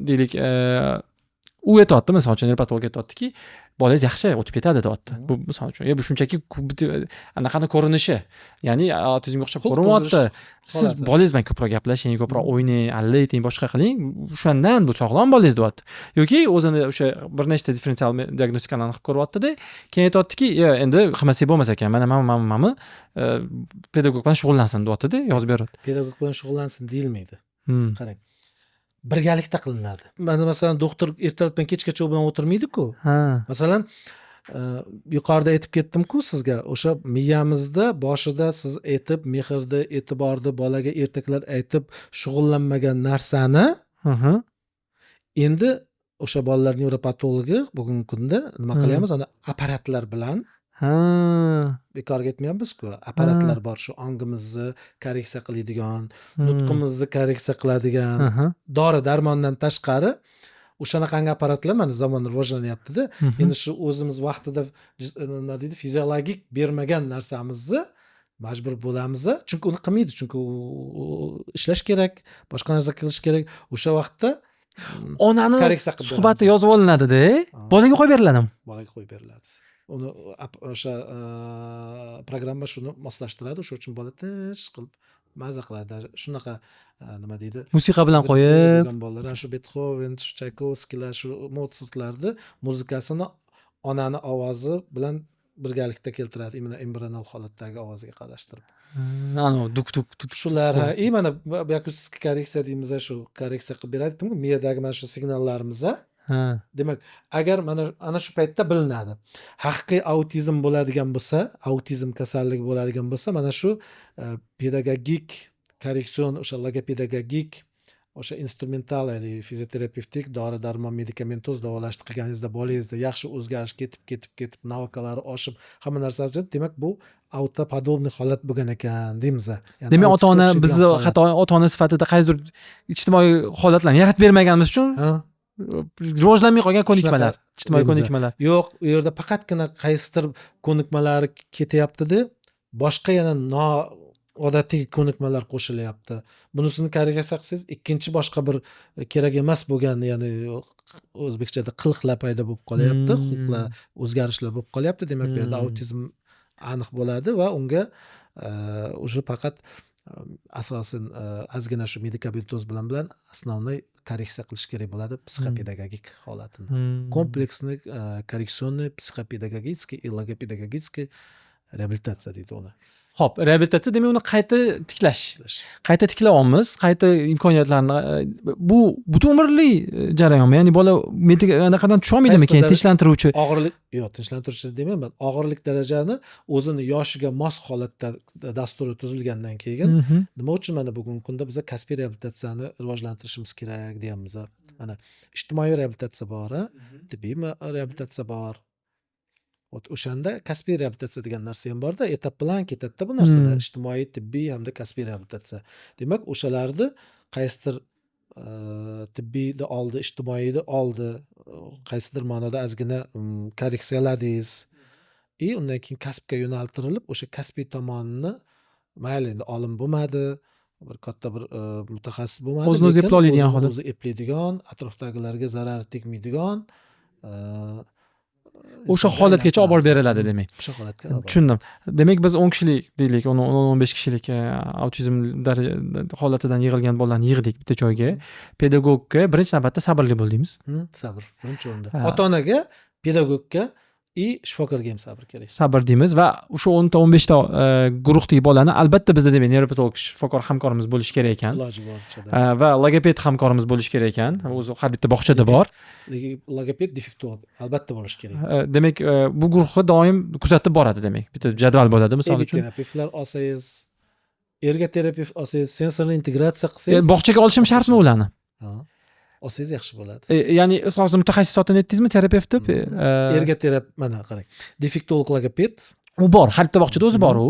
deylik, u aytyapti, misol uchun, neyropatolog aytyaptiki, bolangiz yaxshi o'tib ketadi, deyapti. Bu, misol uchun, bu shunchaki anaqani ko'rinishi, ya'ni autizmga o'xshab Xulq ko'rinyapti. buzilish Siz holati. bolangiz bilan ko'proq gaplashing, ko'proq o'ynang, alla ayting, boshqa qiling, o'shandan bu sog'lom bolangiz, deyapti. Yoki o'zini o'sha bir nechta differensial diagnostikalarni qilib ko'ryaptida, keyin aytyaptiki, "Yo, endi qilmasak bo'lmas ekan, mana mana pedagog bilan shug'ullansin", deyaptida, yozib beryapti. Pedagog bilan shug'ullansin deyilmaydi. Qarang, birgalikda qilinadi. Mana, masalan, doktor ertalabdan kechgacha u bilan o'tirmaydi-ku. Masalan, yuqorida aytib ketdim-ku sizga, o'sha miyamizda boshida siz aytib, mehrni, e'tiborni, bolaga ertaklar aytib shug'ullanmagan narsani endi o'sha bolalar nevropatologi bugungi kunda nima qilyapmiz? Ana apparatlar bilan, bekorga aytmayapmiz-ku, apparatlar bor, shu ongimizni korreksiya qiladigan, nutqimizni korreksiya qiladigan, dori darmondan tashqari o'shanaqangi apparatlar. Mana, zamon rivojlanyaptida. Endi shu o'zimiz vaqtida nima deydi, fiziologik bermagan narsamizni majbur bo'lamiz, chunki uni qilmaydi, chunki u ishlash kerak, boshqa narsa qilish kerak o'sha vaqtda. Onani Korreksiya qilib suhbati beramiz. yozib olinadida, bolaga qo'yib beriladimi? Bolaga qo'yib beriladi. Uni o'sha programma shuni moslashtiradi. O'sha uchun bola tinch qilib maza qiladi. Даже shunaqa, nima deydi, Musiqa bilan agressiv qo'yib. bo'lgan bolalar, ana shu Betxoven, shu Chaykovskiylar, shu Motsartlarni muzikasini onani ovozi bilan birgalikda keltiradi, именно embrional holatdagi ovoziga qarashtirib. Anavi duk duk duk. Shular, ha. И mana bu akustik korreksiya deymiz, shu korreksiya qilib beradi aytdimku miyadagi mana shu signallarimiz. Demak, agar mana ana shu paytda bilinadi, haqiqiy autizm bo'ladigan bo'lsa, autizm kasalligi bo'ladigan bo'lsa, mana shu pedagogik korreksion, o'sha logopedagogik, o'sha instrumental или fizioterapevtik, dori darmon, medikamentoz davolashni qilganingizda bolangizda yaxshi o'zgarish ketib, ketib, ketib, навык lari oshib, hamma narsasi, demak, bu аутоподобный holat bo'lgan ekan deymiz. Ya'ni Demak, ota autistga ona o'xshaydigan bizni holat. xato, ota ona sifatida qaysidir ijtimoiy holatlarni yaratib bermaganimiz uchun rivojlanmay qolgan ko'nikmalar, Shunaqa ijtimoiy deymiz. ko'nikmalar. Yo'q, u yerda faqatgina qaysidir ko'nikmalari ketyaptida, boshqa yana noodatiy ko'nikmalar qo'shilyapti. Bunisini korreksiya qilsangiz, ikkinchi boshqa bir kerak emas bo'lgan, ya'ni o'zbekchada qiliqlar paydo bo'lib qolyapti, xulqlar, o'zgarishlar bo'lib qolyapti. Demak, bu yerda autizm aniq bo'ladi va unga уже faqat asosan ozgina shu medikamentoz bilan основной korreksiya qilish kerak bo'ladi psixopedagogik holatini. Комплексный коррекционный психопедагогический и логопедагогический реабилитация deydi uni. Ho'p, reabilitatsiya, demak, uni qayta tiklash. Qayta tiklayapmiz, qayta imkoniyatlarni. Bu butun umrli jarayonmi? Ya'ni bola anaqadan tusholmaydimi keyin, Qaysi tinchlantiruvchi? Og'irlik, yo'q, tinchlantiruvchi demayman. Og'irlik darajani o'zini yoshiga mos holatda dasturi tuzilgandan keyin, nima uchun mana bugungi kunda biza kasbiy reabilitatsiyani rivojlantirishimiz kerak deyapmiz. Mana, ijtimoiy reabilitatsiya bor, tibbiy reabilitatsiya bor. Вот o'shanda kasbiy reabilitatsiya degan narsa ham borda, etap bilan ketadida bu narsalar: ijtimoiy, tibbiy hamda kasbiy reabilitatsiya. Demak, o'shalarni qaysidir tibbiyni oldi, ijtimoiyni oldi, qaysidir ma'noda ozgina korreksiyaladingiz и undan keyin kasbga yo'naltirilib, o'sha kasbiy tomonini, mayli, endi olim bo'lmadi, bir katta bir mutaxassis bo'lmadi, O'zini o'zi lekin eplay oladigan o'zini holat. o'zi eplaydigan, atrofdagilarga zarari tegmaydigan O'sha insonga holatgacha olib borib aylantiramiz. beriladi, demak. O'sha holatga olib borib. Tushundim. Demak, biz 10 kishilik deylik, 10-15 kishilik autizm daraja holatidan yig'ilgan bolalarni yig'dik bitta joyga. Pedagogga birinchi navbatda sabrli bo'l deymiz. Sabr birinchi o'rinda. Ota onaga, pedagogga и shifokorga ham sabr kerak. Sabr deymiz va o'sha 10 ta, 15 ta guruhdagi bolani albatta bizda, demak, nevropatolog shifokor hamkorimiz bo'lishi kerak ekan. Iloji boricha. Va logoped hamkorimiz bo'lishi kerak ekan. O'zi har bitta bog'chada bor. Logoped, defektolog albatta bo'lishi kerak. Demak, bu guruhni doim kuzatib boradi, demak. Bitta jadval bo'ladi, misol uchun. Terapevtlar olsangiz, ergoterapevt olsangiz, sensorli integratsiya qilsangiz. Bog'chaga olishim shartmi ularni? Ha, olsangiz yaxshi bo'ladi. Ya'ni hozir mutaxassis otini aytdingizmi, terapevt deb? Ergoterap, mana qarang, defektolog, logoped. U bor, har bitta bog'chada o'zi bor u.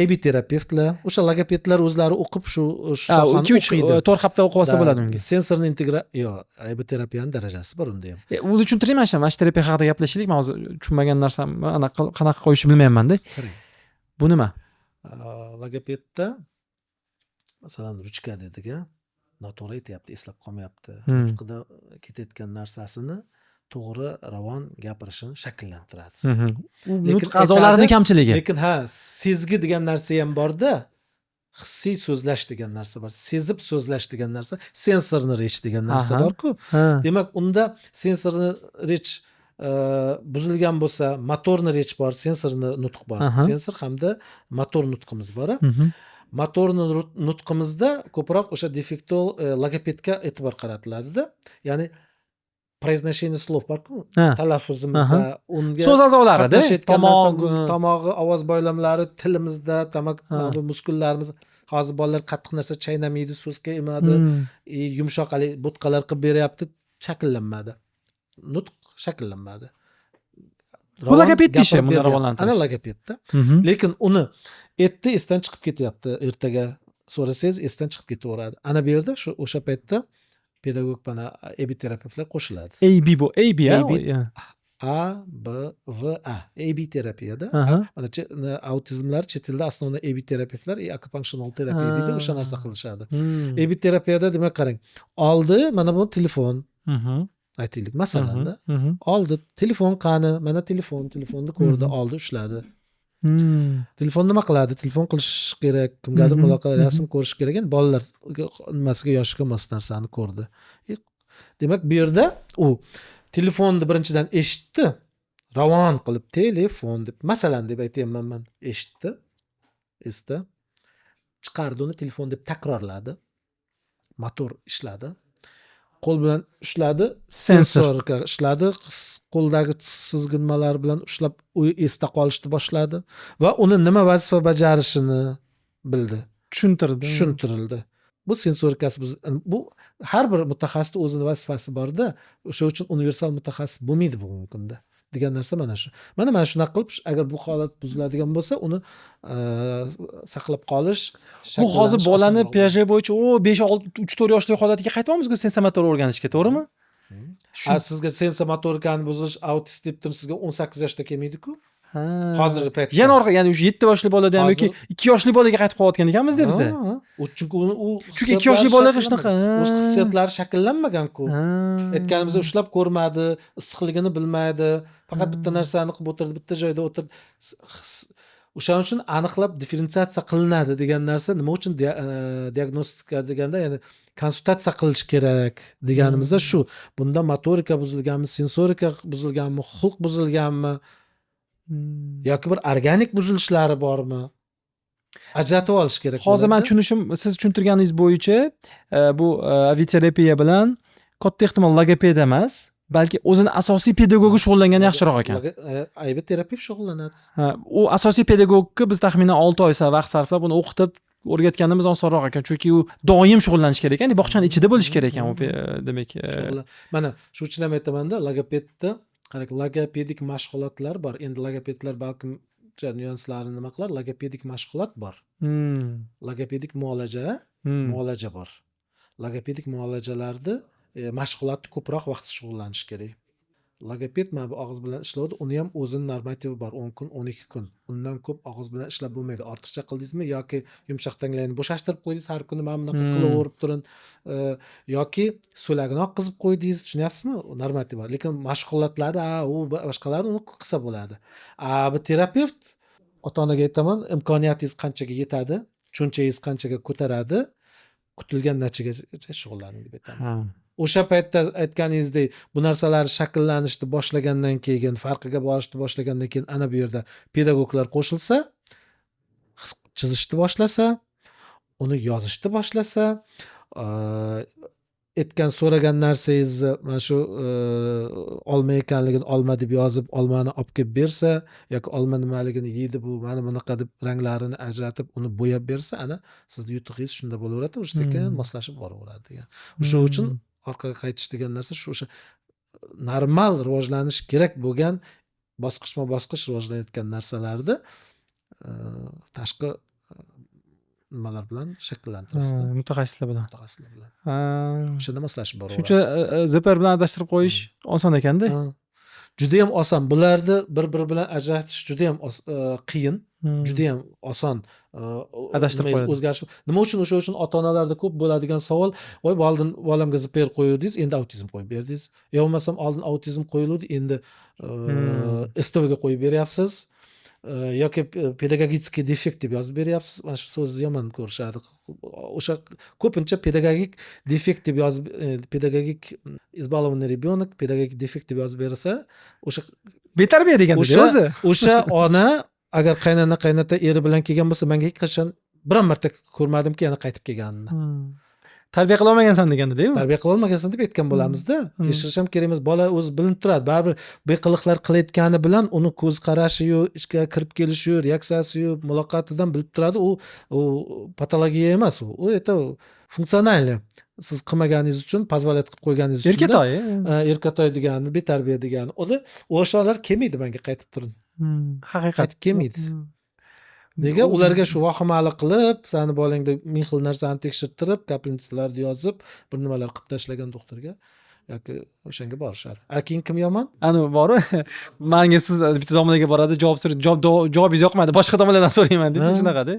ABA terapevtlar, o'sha logopedlar o'zlari o'qib, shu sohani 2, 3, o'qiydi. 4 hafta o'qib olsa bo'ladi unga. Sensorni integra yo'q, ABA terapiyani darajasi bor unda ham. Uni tushuntiring, mana shu terapiya haqida gaplashaylik. Man hozir tushunmagan narsam, anaqa qanaqa qo'yishni bilmayapmanda. Qarang. Bu nima? Logopedda, masalan, ruchka dedik, a noto'g'ri aytyapti, eslab qolmayapti. Nutqida ketayotgan narsasini to'g'ri, ravon gapirishini shakllantiradi. U Lekin nutq a'zolarini aytadi- kamchiligi. Lekin ha, sezgi degan narsa ham borda, hissiy so'zlash degan narsa bor, sezib so'zlash degan narsa, сенсорный речь degan narsa borku. Demak, unda сенсорный речь buzilgan bo'lsa, моторный речь bor, sensorni nutq bor, sensor hamda motor nutqimiz bor, a? Motorni nutqimizda ko'proq o'sha defektol logopedga e'tibor qaratiladida, ya'ni произношение слов borku, talaffuzimizda unga So'z a'zolarida qatnashayotgan tomog'i. narsa, tomog'i, ovoz boylamlari, tilimizda, tomoq, Ha. bu muskullarimiz. Hozir bolalar qattiq narsa chaynamaydi, so'zga emadi и yumshoq haligi bo'tqalar qilib beryapti, shakllanmadi, nutq shakllanmadi. Bu logoped ishi, Gapirib buni beryapti. rivojlantirish. Ana, logopedda. Lekin uni erta esdan chiqib ketyapti, ertaga so'rasangiz, esdan chiqib ketaveradi. Ana bu yerda shu o'sha paytda pedagog, mana ABA terapevtlar qo'shiladi. AB, bu AB, a? AB. A, B, V, A, ABA terapiyada. Mana autizmlar chet elda основной ABA terapevtlar и akupunksional terapiya deydi, o'sha narsa qilishadi. ABA terapiyada, demak, qarang, oldi, mana bu telefon aytaylik, masalanda, oldi telefon, qani, mana telefon, telefonni ko'rdi, oldi, ushladi. Telefon nima qiladi? Telefon qilish kerak kimgadir, muloqot, rasm ko'rish kerak. Endi bolalar nimasiga, yoshiga mos narsani ko'rdi. Demak, bu yerda u telefonni birinchidan eshitdi, ravon qilib telefon deb, masalan, deb aytyapman man, eshitdi, esda chiqardi, uni telefon deb takrorladi, motor ishladi, qo'l bilan ushladi. Sensor. Sensorga ishladi, qo'ldagi sezginmalar bilan ushlab, u esda qolishni boshladi va uni nima vazifa bajarishini bildi. Tushuntirdi. Tushuntirildi. Bu sensorikasi bu har bir mutaxassisni o'zini vazifasi borda, o'sha uchun universal mutaxassis bo'lmaydi bugungi kunda degan narsa mana shu. Mana shunaqa qilib, agar bu holat buziladigan bo'lsa, uni saqlab qolish, Bu hozir shakllanish bolani osonroq bo'ladi. Piaget bo'yicha u 5, 6, 3, 4 yoshli holatiga qaytyapmizku sensomotor o'rganishga, to'g'rimi? A, sizga sensomotorikani buzilish autist deb turib, sizga 18 yoshda kelmaydiku hozirgi paytda. Yana orqa, ya'ni o'sha 7 yoshli bolada ham yoki 2 yoshli bolaga qaytib qolayotgan ekanmiz deb biza. Ha, u chunki u Chunki 2 yoshli bolaga shunaqa. O'z hissiyotlari shakllanmagan-ku. Aytganimizda, ushlab ko'rmadi, issiqligini bilmaydi, faqat bitta narsani qilib o'tirdi, bitta joyda o'tirdi. O'shaning uchun aniqlab differensiatsiya qilinadi degan narsa nima uchun, diagnostika deganda, ya'ni konsultatsiya qilish kerak deganimizda shu. Bunda motorika buzilganmi, sensorika buzilganmi, xulq buzilganmi yoki bir organik buzilishlari bormi? Ajratib olish kerak Hozir man bo'ladi. tushunishim, siz tushuntirganingiz bo'yicha, bu AVA terapiya bilan katta ehtimol logoped emas, balki o'zini asosiy pedagogi shug'ullangan yaxshiroq ekan. ABA terapevt shug'ullanadi. Ha, u asosiy pedagogga biz taxminan 6 oy vaqt sarflab, uni o'qitib o'rgatganimiz osonroq ekan, chunki u doim shug'ullanishi kerak ekan, bog'chani ichida bo'lishi kerak ekan u, demak. Mana shu uchun ham aytamanda, logopedni Qarang, logopedik mashg'ulotlar bor. Endi logopedlar balkim nyuanslarini nima qilar, logopedik mashg'ulot bor, logopedik muolaja, muolaja bor. Logopedik muolajalarni, mashg'ulotni ko'proq vaqt shug'ullanish kerak. Logoped mana bu og'iz bilan ishlovdi, uni ham o'zini normativi bor: 10 kun, 12 kun, undan ko'p og'iz bilan ishlab bo'lmaydi. Ortiqcha qildingizmi yoki yumshoq tanglayni bo'shashtirib qo'ydingiz, har kuni mana bunaqa qilaverib turing, yoki so'lagini oqqizib qo'ydingiz, tushunyapsizmi, normativ bor. Lekin mashg'ulotlarda, u boshqalarni uni qilsa bo'ladi. A bu terapevt, ota onaga aytaman, imkoniyatingiz qanchaga yetadi, cho'nchagingiz qanchaga ko'taradi, kutilgan natijagacha shug'ullaning deb aytamiz. O'sha paytda aytganingizdek, bu narsalar shakllanishni boshlagandan keyin, farqiga borishni boshlagandan keyin, ana bu yerda pedagoglar qo'shilsa, his chizishni boshlasa, uni yozishni boshlasa, aytgan, so'ragan narsangizni, mana shu olma ekanligini olma deb yozib, olmani olib kelib bersa yoki olma nimaligini yeydi, bu mana bunaqa deb ranglarini ajratib, uni bo'yab bersa, ana sizni yutug'ingiz shunda bo'laveradi, уже sekin moslashib boraveradi degan. O'sha uchun orqaga qaytish degan narsa shu, o'sha normal rivojlanish kerak bo'lgan, bosqichma bosqich rivojlanayotgan narsalarni tashqi nimalar bilan shakllantirasizda. Mutaxassislar bilan. Mutaxassislar bilan o'shanda moslashib boraverasiz. Shuncha ЗПР bilan adashtirib qo'yish oson ekanda. Ha. Judayam oson. Bularni bir biri bilan ajratish judayam qiyin, judayam oson Adashtirib nimangiz qo'yadi. o'zgarish nima uchun? O'sha uchun ota onalarda ko'p bo'ladigan savol: voy, oldin bolamga ЗПР qo'yuvdingiz, endi autizm qo'yib berdingiz, yo bo'lmasam oldin autizm qo'yiluvdi, endi СТВ ga qo'yib beryapsiz, yoki педагогический дефект deb yozib beryapsiz. Mana shu so'zni yomon ko'rishadi. O'sha ko'pincha pedagogik defekt deb yozib, pedagogik избалованный ребенок, pedagogik defekt deb yozib bersa, o'sha Betarbiya deganda o'sha o'zi. O'sha ona agar qaynona, qaynota, eri bilan kelgan bo'lsa, manga hech qachon biron marta ko'rmadimki, yana qaytib kelganini. Tarbiya qilolmagansan deganda u. Tarbiya qilolmagansan deb aytgan bo'lamizda. Tekshirish ham kerak emas, bola o'zi bilinib turadi baribir. Beqiliqlar qilayotgani bilan uni ko'z qarashiyu, ishga kirib kelishiyu, reaksiyasiyu, muloqotidan bilib turadi. U patologiya emas, u это функциональный, siz qilmaganingiz uchun, позволять qilib qo'yganingiz uchun. Erkatoy. Erkatoy degani, betarbiya degani. Uni o'shalar kelmaydi manga qaytib turib. Haqiqat. Qaytib kelmaydi. Nega? Ularga shu vahimali qilib, sani bolangda ming xil narsani tekshirtirib, капельница larni yozib, bir nimalar qilib tashlagan doktorga yoki o'shanga borishadi. A keyin kim yomon? Ani boru, manga siz bitta domlaga boradi, javob so'raydi, javobingiz yoqmadi, boshqa domladan so'rayman deydi. Shunaqada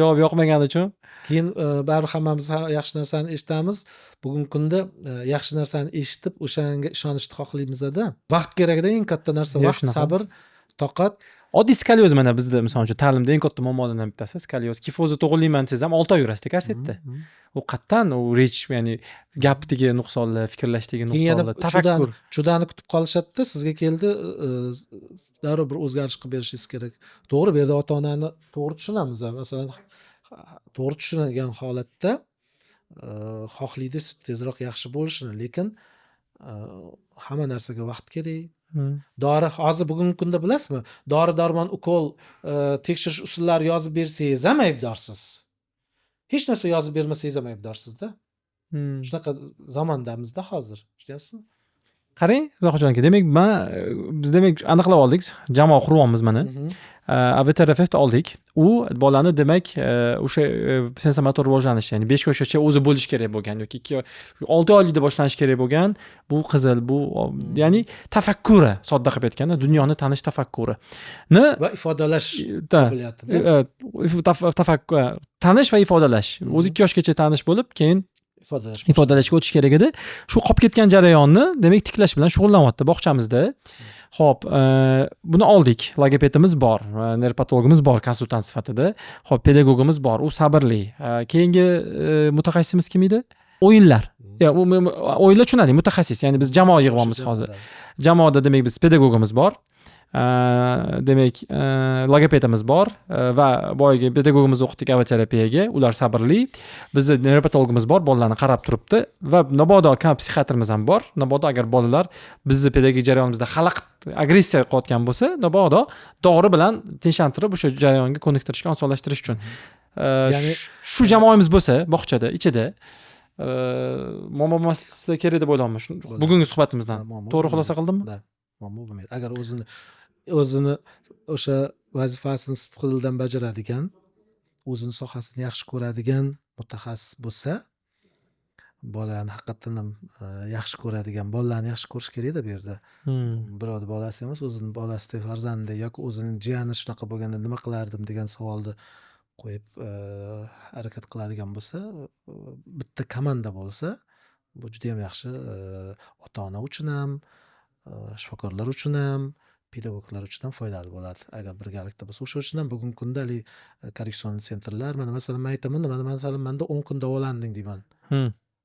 javob yoqmagani uchun. Keyin baribir hammamiz yaxshi narsani eshitamiz. Bugungi kunda yaxshi narsani eshitib, o'shanga ishonishni xohlaymizda. Vaqt kerakda, eng katta narsa vaqt, shunaqa. sabr, toqat. Oddiy skolyoz, mana bizda, misol uchun, ta'limda eng katta muammolardan bittasi skolyoz. Kifozni to'g'irlayman desangiz ham 6 oy yurasizda korsetda. U qayerdan u речь, ya'ni gapdagi nuqsonlar, fikrlashdagi Keyin yana nuqsonlar, tafakkur. Чудо ni kutib qolishadida, sizga keldi, darrov bir o'zgarish qilib berishingiz kerak. To'g'ri, bu yerda ota onani to'g'ri tushunamiz. Masalan, to'g'ri tushungan holatda xohlaydi tezroq yaxshi bo'lishini, lekin hamma narsaga vaqt kerak. Dori hozir, bugungi kunda bilasizmi, dori darmon, ukol, tekshirish usullari yozib bersangiz ham aybdorsiz, hech narsa yozib bermasangiz ham aybdorsizda. Shunaqa zamondamizda hozir, tushunyapsizmi? Qarang, Zohidjon aka, demak, man, biz, demak, aniqlab oldik, jamoa quryapmiz mana. AVT terapevt oldik. U bolani, demak, o'sha sensomotor rivojlanishi, ya'ni 5 yoshgacha o'zi bo'lishi kerak bo'lgan yoki 2, 6 oylikda boshlanishi kerak bo'lgan, bu qizil, bu, ya'ni tafakkuri, sodda qilib aytganda, dunyoni tanish tafakkurini va ifodalash qobiliyatida. Tafakkur, tanish va ifodalash. O'zi 2 yoshgacha tanish bo'lib, keyin ifodalash ifodalashga o'tish kerak edi. Shu qolib ketgan jarayonni, demak, tiklash bilan shug'ullanyapti bog'chamizda. Ho'p, buni oldik, logopedimiz bor, nevropatologimiz bor konsultant sifatida, ho'p, pedagogimiz bor, u sabrli. Keyingi mutaxassisimiz kim edi? O'yinlar. Ya, o'yinlar tushunadi mutaxassis, ya'ni biz jamoa yig'yapmiz hozir. Jamoada, demak, biz pedagogimiz bor, demak, logopedimiz bor, va boyagi pedagogimizni o'qitdik AVT terapiyaga, ular sabrli. Bizni nevropatologimiz bor, bolalarni qarab turibdi, va mabodo psixiatrimiz ham bor. Mabodo agar bolalar bizni pedagogik jarayonimizda xalaqit, agressiya qilayotgan bo'lsa, mabodo dori bilan tinchlantirib, o'sha jarayonga ko'niktirishga, osonlashtirish uchun. Shu jamoamiz bo'lsa bog'chada ichida, muammo bo'lmasa kerak deb o'ylayapman Bo'ladi. bugungi suhbatimizdan. Muammo To'g'ri bo'lmaydi. xulosa qildimmi? Да. Muammo bo'lmaydi. Agar o'zini o'sha vazifasini sidqidildan bajaradigan, o'zini sohasini yaxshi ko'radigan mutaxassis bo'lsa, bolani haqiqatdan ham yaxshi ko'radigan, bolalarni yaxshi ko'rish kerakda bu yerda. Birovni bolasi emas, o'zini bolasidek, farzandidek yoki o'zining jiyani shunaqa bo'lganda nima qilardim degan savolni qo'yib harakat qiladigan bo'lsa, bitta komanda bo'lsa, bu judayam yaxshi, ota ona uchun ham, shifokorlar uchun ham, pedagoglar uchun ham foydali bo'ladi agar birgalikda bo'lsa. O'sha uchun ham bugungi kunda haligi коррекционный центр lar, mana masalan, man aytamanda, mana masalan, manda 10 kun davolanding deyman.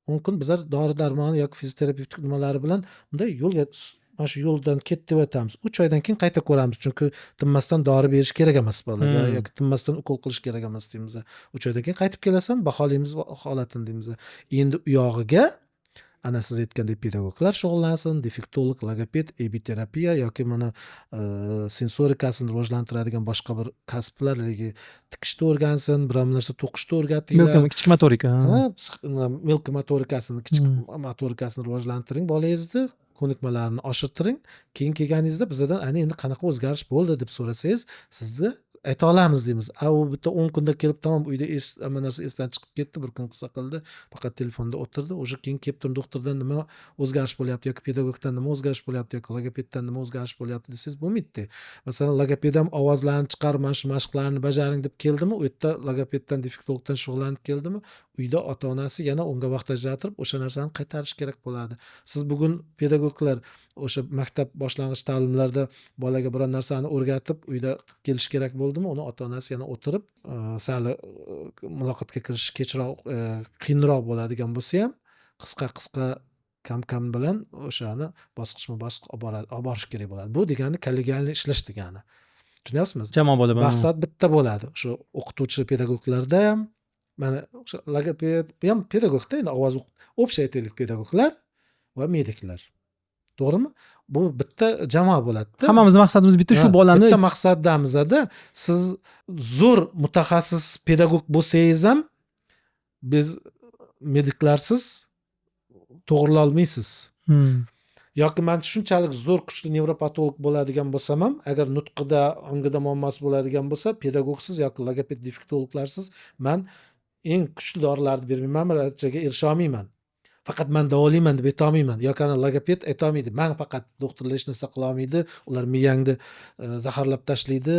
10 kun bizlar dori darmon yoki fizioterapevtik nimalari bilan bunday yo'lga, mana shu yo'ldan ket deb aytamiz. 3 oydan keyin qayta ko'ramiz, chunki tinmasdan dori berish kerak emas bolaga yoki tinmasdan ukol qilish kerak emas deymiz. 3 oydan keyin qaytib kelasan, baholaymiz holatini deymiz. Endi u yog'iga ana siz aytgandek pedagoglar shug'ullansin, defektolog, logoped, ABA terapiya yoki mana sensorikasini rivojlantiradigan boshqa bir kasblar, haligi tikishni o'rgansin, biror narsa to'qishni o'rgatinglar. Kichik motorika. Ha, мелкий motorikasini, kichik motorikasini rivojlantiring bolangizni, ko'nikmalarini oshirtiring. Keyin kelganingizda bizadan ana endi qanaqa o'zgarish bo'ldi deb so'rasangiz, sizni ayta olamiz deymiz. A u bitta 10 kunda kelib, tamom, uyda hamma narsa esdan chiqib ketdi, bir kun qissa qildi, faqat telefonda o'tirdi, уже keyin kelib turib doktordan nima o'zgarish bo'lyapti yoki pedagogdan nima o'zgarish bo'lyapti yoki logopeddan nima o'zgarish bo'lyapti desangiz, bo'lmaydida. Masalan, logoped ham ovozlarni chiqarib, mana shu mashqlarni bajaring deb keldimi, u yerda logopeddan, defektologdan shug'ullanib keldimi, uyda ota onasi yana unga vaqt ajratib o'sha narsani qaytarish kerak bo'ladi. Siz bugun pedagoglar o'sha maktab, boshlang'ich ta'limlarda bolaga biror narsani o'rgatib uyda kelish kerak bo'ldimi, uni ota onasi yana o'tirib sal muloqotga kirishish kechroq, qiyinroq bo'ladigan bo'lsa ham, qisqa qisqa, kam kam bilan o'shani bosqichma bosqich olib borish kerak bo'ladi. Bu degani коллегиальный ishlash degani, tushunyapsizmi? Jamoa bo'lib. Maqsad bitta bo'ladi. Shu o'qituvchi pedagoglarda ham, mana o'sha logoped bu ham pedagogda, endi ovoz, общий aytaylik, pedagoglar va mediklar, to'g'rimi, bu bitta jamoa bo'ladida. Hammamizni maqsadimiz bitta, shu bolani Bitta maqsaddamizda. Siz zo'r mutaxassis pedagog bo'lsangiz ham, biz mediklarsiz to'g'irlolmaysiz. Yoki man shunchalik zo'r, kuchli nevropatolog bo'ladigan bo'lsam ham, agar nutqida, ongida muammosi bo'ladigan bo'lsa, pedagogsiz yoki logoped, defektologlarsiz man eng kuchli dorilarni bermayman, natijaga erisha olmayman. Faqat man davolayman deb aytolmayman yoki ana logoped aytolmaydi, man faqat, doktorlar hech narsa qilolmaydi, ular miyangni zaharlab tashlaydi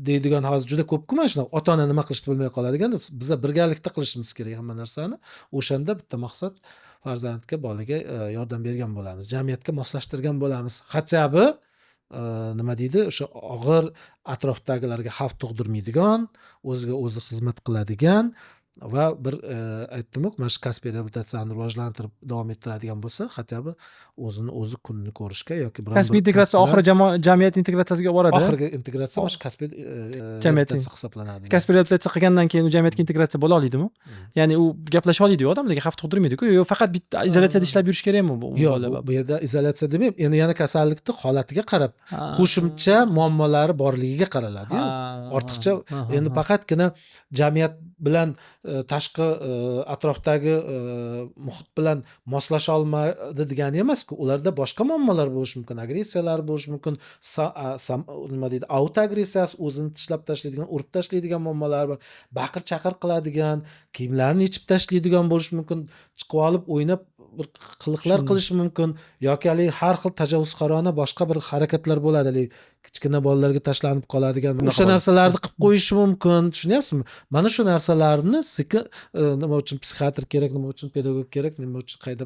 deydigan. Hozir juda ko'pku mana shunaqa ota ona nima qilishni bilmay qoladigan. Biza birgalikda qilishimiz kerak hamma narsani. O'shanda bitta maqsad, farzandga, bolaga yordam bergan bo'lamiz, jamiyatga moslashtirgan bo'lamiz, хотя бы nima deydi, o'sha og'ir atrofdagilarga xavf tug'dirmaydigan, o'ziga o'zi xizmat qiladigan va bir aytdimu, mana shu kasbiy reabilitatsiyani rivojlantirib davom ettiradigan bo'lsa, хотя бы o'zini o'zi kunini ko'rishga yoki biron Kasbiy bir integratsiya kasb bilan oxiri jamiyat integratsiyasiga olib boradi. Oxirgi integratsiya mana shu kasbiy Jamiyat reabilitatsiya hisoblanadi. Kasbiy reabilitatsiya qilgandan keyin u jamiyatga integratsiya bo'la oladimi? Ya'ni u gaplasha oladiyu, odamlarga xavf tug'dirmaydiku, yo faqat bitta izolyatsiyada ishlab yurish kerakmi bu Yo'q, bola? bu yerda izolyatsiya demayman endi, yana kasallikni holatiga qarab, qo'shimcha muammolari borligiga qaraladiyu. Ortiqcha endi faqatgina jamiyat bilan, tashqi, atrofdagi muhit bilan moslasha olmadi degani emasku. Ularda boshqa muammolar bo'lishi mumkin, agressiyalar bo'lishi mumkin, nima deydi, autoagressiyasi, o'zini tishlab tashlaydigan, urib tashlaydigan muammolar bor, baqir chaqir qiladigan, kiyimlarini yechib tashlaydigan bo'lishi mumkin, chiqib olib o'ynab bir qiliqlar qilishi mumkin yoki haligi har xil tajovuzkorona boshqa bir harakatlar bo'ladi, haligi kichkina bolalarga tashlanib qoladigan Bunaqa o'sha bo'ladi. narsalarni qilib qo'yishi mumkin, tushunyapsizmi? Mana shu narsalarni sekin nima uchun psixiatr kerak, nima uchun pedagog kerak, nima uchun qayda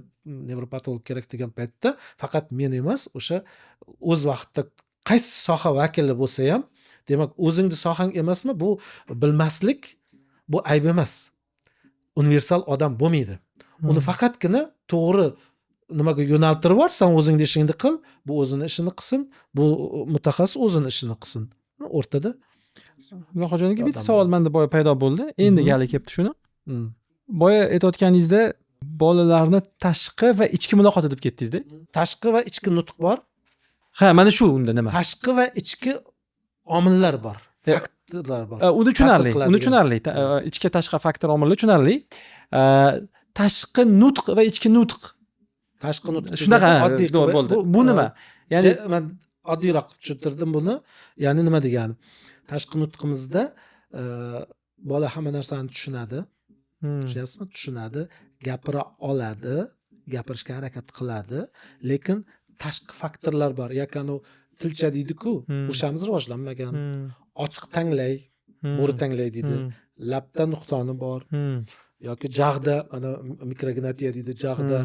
nevropatolog kerak degan paytda faqat men emas, o'sha o'z vaqtida qaysi soha vakili bo'lsa ham, demak, o'zingni sohang emasmi, bu bilmaslik bu ayb emas. Universal odam bo'lmaydi. Uni faqatgina to'g'ri nimaga yo'naltirib yubor, san o'zingni ishingni qil, bu o'zini ishini qilsin, bu mutaxassis o'zini ishini qilsin, o'rtada Zohirjon aka, bitta yordam savol bo'ladi. manda boya paydo bo'ldi, endi gali kelibdi shuni. Boya aytayotganingizda bolalarni tashqi va ichki muloqoti deb ketdingizda. Tashqi va ichki nutq bor. Ha, mana shu unda nima? Tashqi va ichki omillar bor, faktorlar bor, Uni tushunarli, ta'sir uni qiladigan. tushunarli. Ichki, tashqi faktor, omillar tushunarli. Tashqi nutq va ichki nutq. Tashqi nutq Shunaqa, oddiy bo'ldi. qilib Bu nima? Ya'ni Man oddiyroq qilib tushuntirdim buni. Ya'ni nima degani? Tashqi nutqimizda bola hamma narsani tushunadi. Tushunyapsizmi? Tushunadi, gapira oladi, gapirishga harakat qiladi, lekin tashqi faktorlar bor. Yoki anavi tilcha deydi-ku, o'shamiz rivojlanmagan. Ochiq tanglay, bo'ri tanglay deydi. Labda nuqsoni bor yoki jag'da mana mikrognatiya deydi, jag'da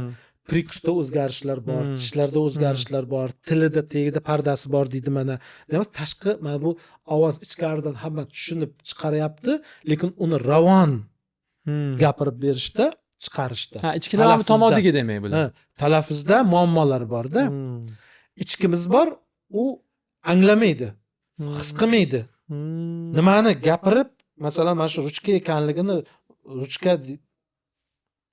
прикус da o'zgarishlar bor, tishlarda o'zgarishlar bor, tilida tagida pardasi bor deydi mana. Demak, tashqi mana bu ovoz ichkaridan hamma tushunib chiqaryapti, lekin uni ravon gapirib berishda, chiqarishda. Ha, ichkilar tomodagi demak bular. Ha, talaffuzda muammolar borda. Ichkimiz bor, u anglamaydi, his qilmaydi. Nimani gapirib, masalan, mana shu ruchka ekanligini ruchka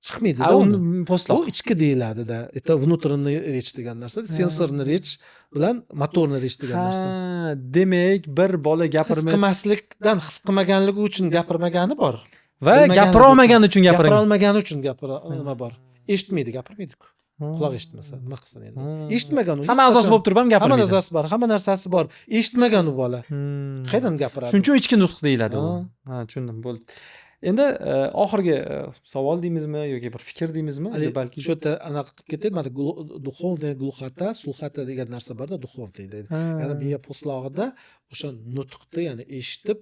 chiqmaydi. Ha, uni. uni po'stloq. Bu ichki deyiladida. Это внутренний речь degan narsa, сенсорный речь bilan моторный речь degan narsa. Ha, demak, bir bola His gapirmay qilmaslikdan, his qilmaganligi uchun gapirmagani bor. Va Bilmaganligi gapira olmagani uchun gapira gapirgan. olmagani uchun gapira nima bor. Eshitmaydi, gapirmaydi-ku. Quloq eshitmasa nima qilsin endi? Eshitmagan u. Hamma hech a'zosi qachon. bo'lib turib ham Hamma gapirmaydi. narsasi bor, hamma narsasi bor. Eshitmagan u bola. Qayerdan gapiradi? Shuning uchun ichki nutq deyiladi u. Ha. Ha, tushundim, bo'ldi. Endi oxirgi savol deymizmi yoki bir fikr deymizmi? Haligi balki shu yerda anaqa qilib ketaylik, mana духовная глухота, слухота degan narsa borda, духовный deydi. Ya'ni miya po'stlog'ida o'sha nutqni, ya'ni eshitib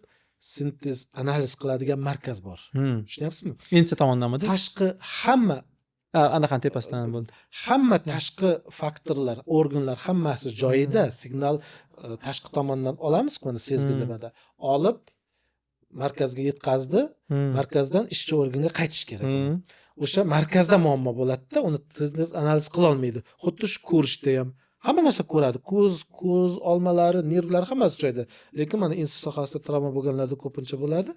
sintez, analiz qiladigan markaz bor. Tushunyapsizmi? Ensa tomondanmidi? Tashqi hamma Ha, anaqani tepasidan bo'ldi. Hamma tashqi faktorlar, organlar hammasi joyida, signal tashqi tomondan olamiz, mana sezgi nimada olib markazga yetkazdi, markazdan ishchi organga qaytish kerak. O'sha markazda muammo bo'ladida, uni tez analiz qilolmaydi. Xuddi shu ko'rishda ham hamma narsa ko'radi, ko'z olmalari, nervlari hammasi joyida, lekin mana inson sohasida travma bo'lganlarda ko'pincha bo'ladi,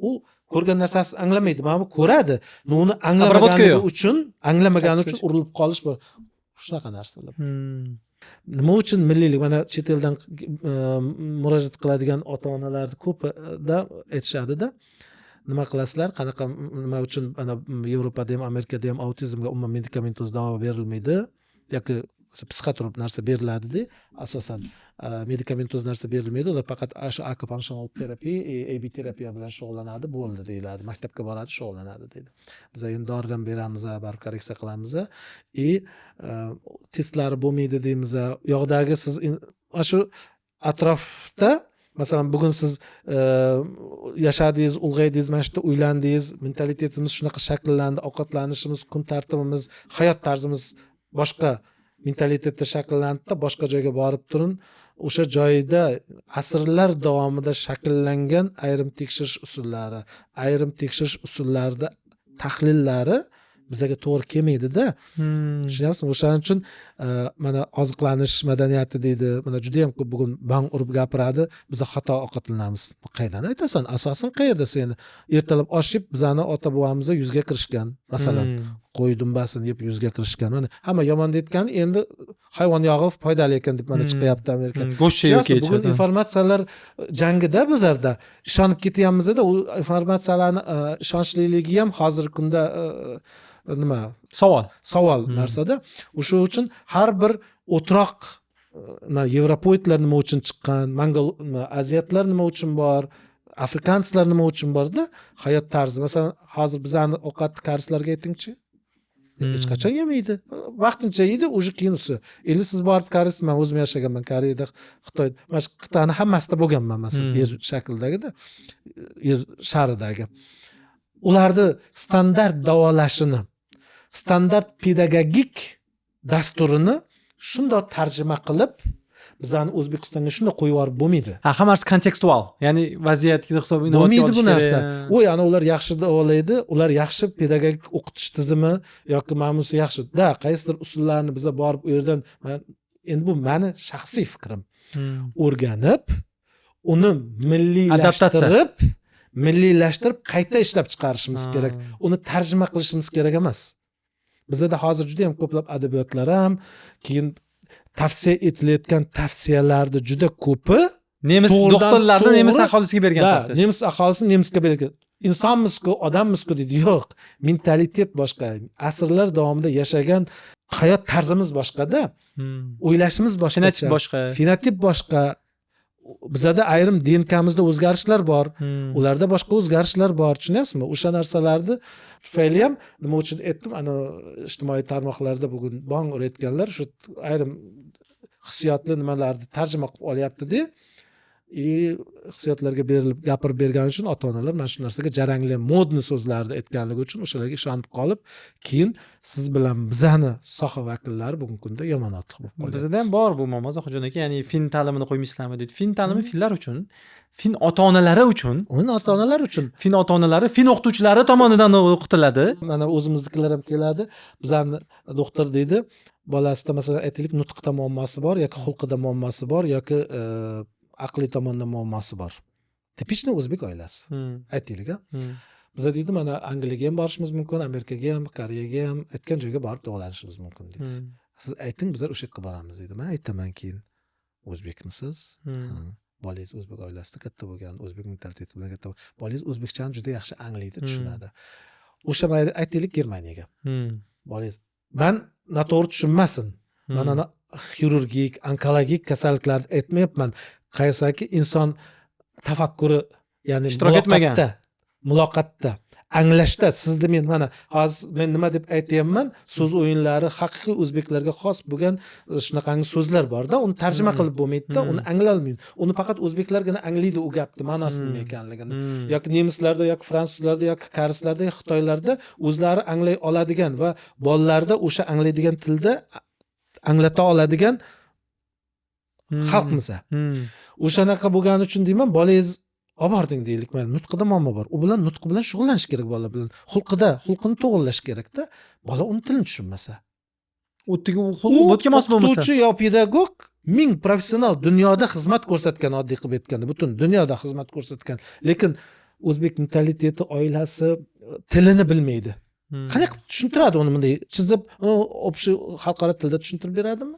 u ko'rgan narsasini anglamaydi. Mana bu ko'radi, но uni Обработка anglamagani yo'q. uchun, anglamagani Qaytish uchun urilib qolish bor, shunaqa narsalar. Nima uchun milliylik? Mana chet eldan murojaat qiladigan ota onalarni ko'pida aytishadida, nima qilasizlar, qanaqa, nima uchun mana Yevropada ham, Amerikada ham autizmga umuman medikamentoz davo berilmaydi yoki psixotrop narsa beriladida, asosan medikamentoz narsa berilmaydi, ular faqat shu akupunktur terapiya, ABA terapiya bilan shug'ullanadi, bo'ldi deyiladi, maktabga boradi, shug'ullanadi deydi. Biz endi doridan beramiz, baribir korreksiya qilamiz и testlari bo'lmaydi deymiz. U yoqdagi siz mana shu atrofda, masalan, bugun siz yashadingiz, ulg'aydingiz, mana shu yerda uylandingiz, mentalitetimiz shunaqa shakllandi, ovqatlanishimiz, kun tartibimiz, hayot tarzimiz boshqa mentalitetda shakllandida, boshqa joyga borib turing, o'sha joyda asrlar davomida shakllangan ayrim tekshirish usullari, ayrim tekshirish usullarida tahlillari bizaga to'g'ri kelmaydida. Tushunyapsizmi? O'shaning uchun mana oziqlanish madaniyati deydi, mana judayam ko'p bugun bang urib gapiradi, biza xato ovqatlanamiz. Qayerdan aytasan, asosing qayerda seni? Ertalab osh yeb bizani ota bobomizda 100ga kirishgan, masalan. Qo'y dumbasini yeb 100ga kirishgan. Mana hamma yomon deyotgani, endi hayvon yog'i foydali ekan deb mana chiqyapti Amerika. Go'sht Tushunyapsizmi? yoki Bugun informatsiyalar jangida bizlarda ishonib ketyapmizda, u informatsiyalarni ishonchliligi ham hozirgi kunda nima Savol. Savol narsada. O'sha uchun har bir o'troq, nima, yevropoidlar nima uchun chiqqan, mongol, nima, aziatlar nima uchun bor, afrikanslar nima uchun borda, hayot tarzi. Masalan, hozir bizani ovqatni koreyslarga aytingchi, hech qachon yemaydi, vaqtincha yeydi, уже keyin usi. Или siz borib koreys, man o'zim yashaganman Koreyada, Xitoyda, mana shu qit'ani hammasida bo'lganman, masalan, yer shaklidagida, yer sharidagi ularni standart davolashini, standart pedagogik dasturini shundoq tarjima qilib bizani O'zbekistonga shundoq qo'yib yuborib bo'lmaydi. Ha, hammasi kontekstual, ya'ni vaziyatga hisob inobatga Bo'lmaydi olish bu narsa. kerak. Voy, ana ular yaxshi davolaydi, ular yaxshi pedagogik o'qitish tizimi yoki mana bunisi yaxshi da, qaysidir usullarni biza borib u yerdan, endi bu mani shaxsiy fikrim, o'rganib, uni milliylashtirib qayta ishlab chiqarishimiz kerak, uni tarjima qilishimiz kerak emas. Bizada hozir juda yam ko'plab adabiyotlar ham, keyin tavsiya etilayotgan tavsiyalarni juda ko'pi Nemis doktorlarni nemis aholisiga bergan da, tavsiyasi. Nemis aholisi nemisga bergan, insonmizku, odammizku deydi. Yo'q, mentalitet boshqa, asrlar davomida yashagan. Hayot tarzimiz boshqada, o'ylashimiz boshqacha, Fenotip boshqa. Fenotip boshqa. Bizada ayrim DNKmizda o'zgarishlar bor, ularda boshqa o'zgarishlar bor, tushunyapsizmi? O'sha narsalarni tufayli ham, nima uchun aytdim, ana ijtimoiy tarmoqlarda bugun bong urayotganlar shu ayrim hissiyotli nimalarni tarjima qilib olyaptida, и hissiyotlarga berilib gapirib bergani uchun ota onalar mana shu narsaga, jarangli модный so'zlarni aytganligi uchun o'shalarga ishonib qolib, keyin siz bilan bizani soha vakillari bugungi kunda yomon otliq bo'lib qolyapti. Bizada ham bor bu muammo, Zohidjon aka. Ya'ni fin ta'limini qo'ymaysizlarmi deydi. Fin ta'limi finlar uchun, fin ota onalari uchun. Uni ota onalar uchun. Fin ota onalari fin o'qituvchilari tomonidan o'qitiladi. Mana o'zimiznikilar ham keladi, bizani doktor deydi, bolasida, masalan, aytaylik, nutqda muammosi bor yoki xulqida muammosi bor yoki aqliy tomondan muammosi bor, типичный o'zbek oilasi, aytaylik, a biza deydi, mana Angliyaga ham borishimiz mumkin, Amerikaga ham, Koreyaga ham, aytgan joyga borib davolanishimiz mumkin deydi. Siz ayting, bizlar o'sha yoqqa boramiz deydi. Man aytaman keyin: "O'zbekmisiz? Ha. Bolangiz o'zbek oilasida katta bo'lgan, o'zbek mentaliteti bilan katta bo'lgan, bolangiz o'zbekchani juda yaxshi anglaydi, tushunadi. O'sha mayli, aytaylik, Germaniyaga bolangiz." Man noto'g'ri tushunmasin, man ana xirurgik, onkologik kasalliklarni aytmayapman, qaysaki inson tafakkuri, ya'ni Ishtirok etmagan. muloqotda, anglashda sizni, men mana hozir men nima deb aytyapman, so'z o'yinlari, haqiqiy o'zbeklarga xos bo'lgan shunaqangi so'zlar borda, uni tarjima qilib bo'lmaydida, uni anglolmaymiz, uni faqat o'zbeklargina anglaydi u gapni ma'nosi nima ekanligini. Yoki nemislarda, yoki fransuzlarda, yoki koreyslarda, yoki xitoylarda o'zlari anglay oladigan va bolalarda o'sha anglaydigan tilda anglata oladigan xalqmiz. O'shanaqa bo'lgani uchun deyman, bolangiz olib bording deylik, mayli, nutqida muammo bor, u bilan, nutqi bilan shug'ullanish kerak, bola bilan xulqida, xulqini to'g'irlash kerakda. Bola uni tilini tushunmasa, U xulq bo'tga mos bo'lmasa, o'qituvchi yo pedagog ming professional, dunyoda xizmat ko'rsatgan, oddiy qilib aytganda, butun dunyoda xizmat ko'rsatgan, lekin o'zbek mentaliteti, oilasi tilini bilmaydi. Qanday qilib tushuntiradi uni? Bunday chizib, общий xalqaro tilda tushuntirib beradimi?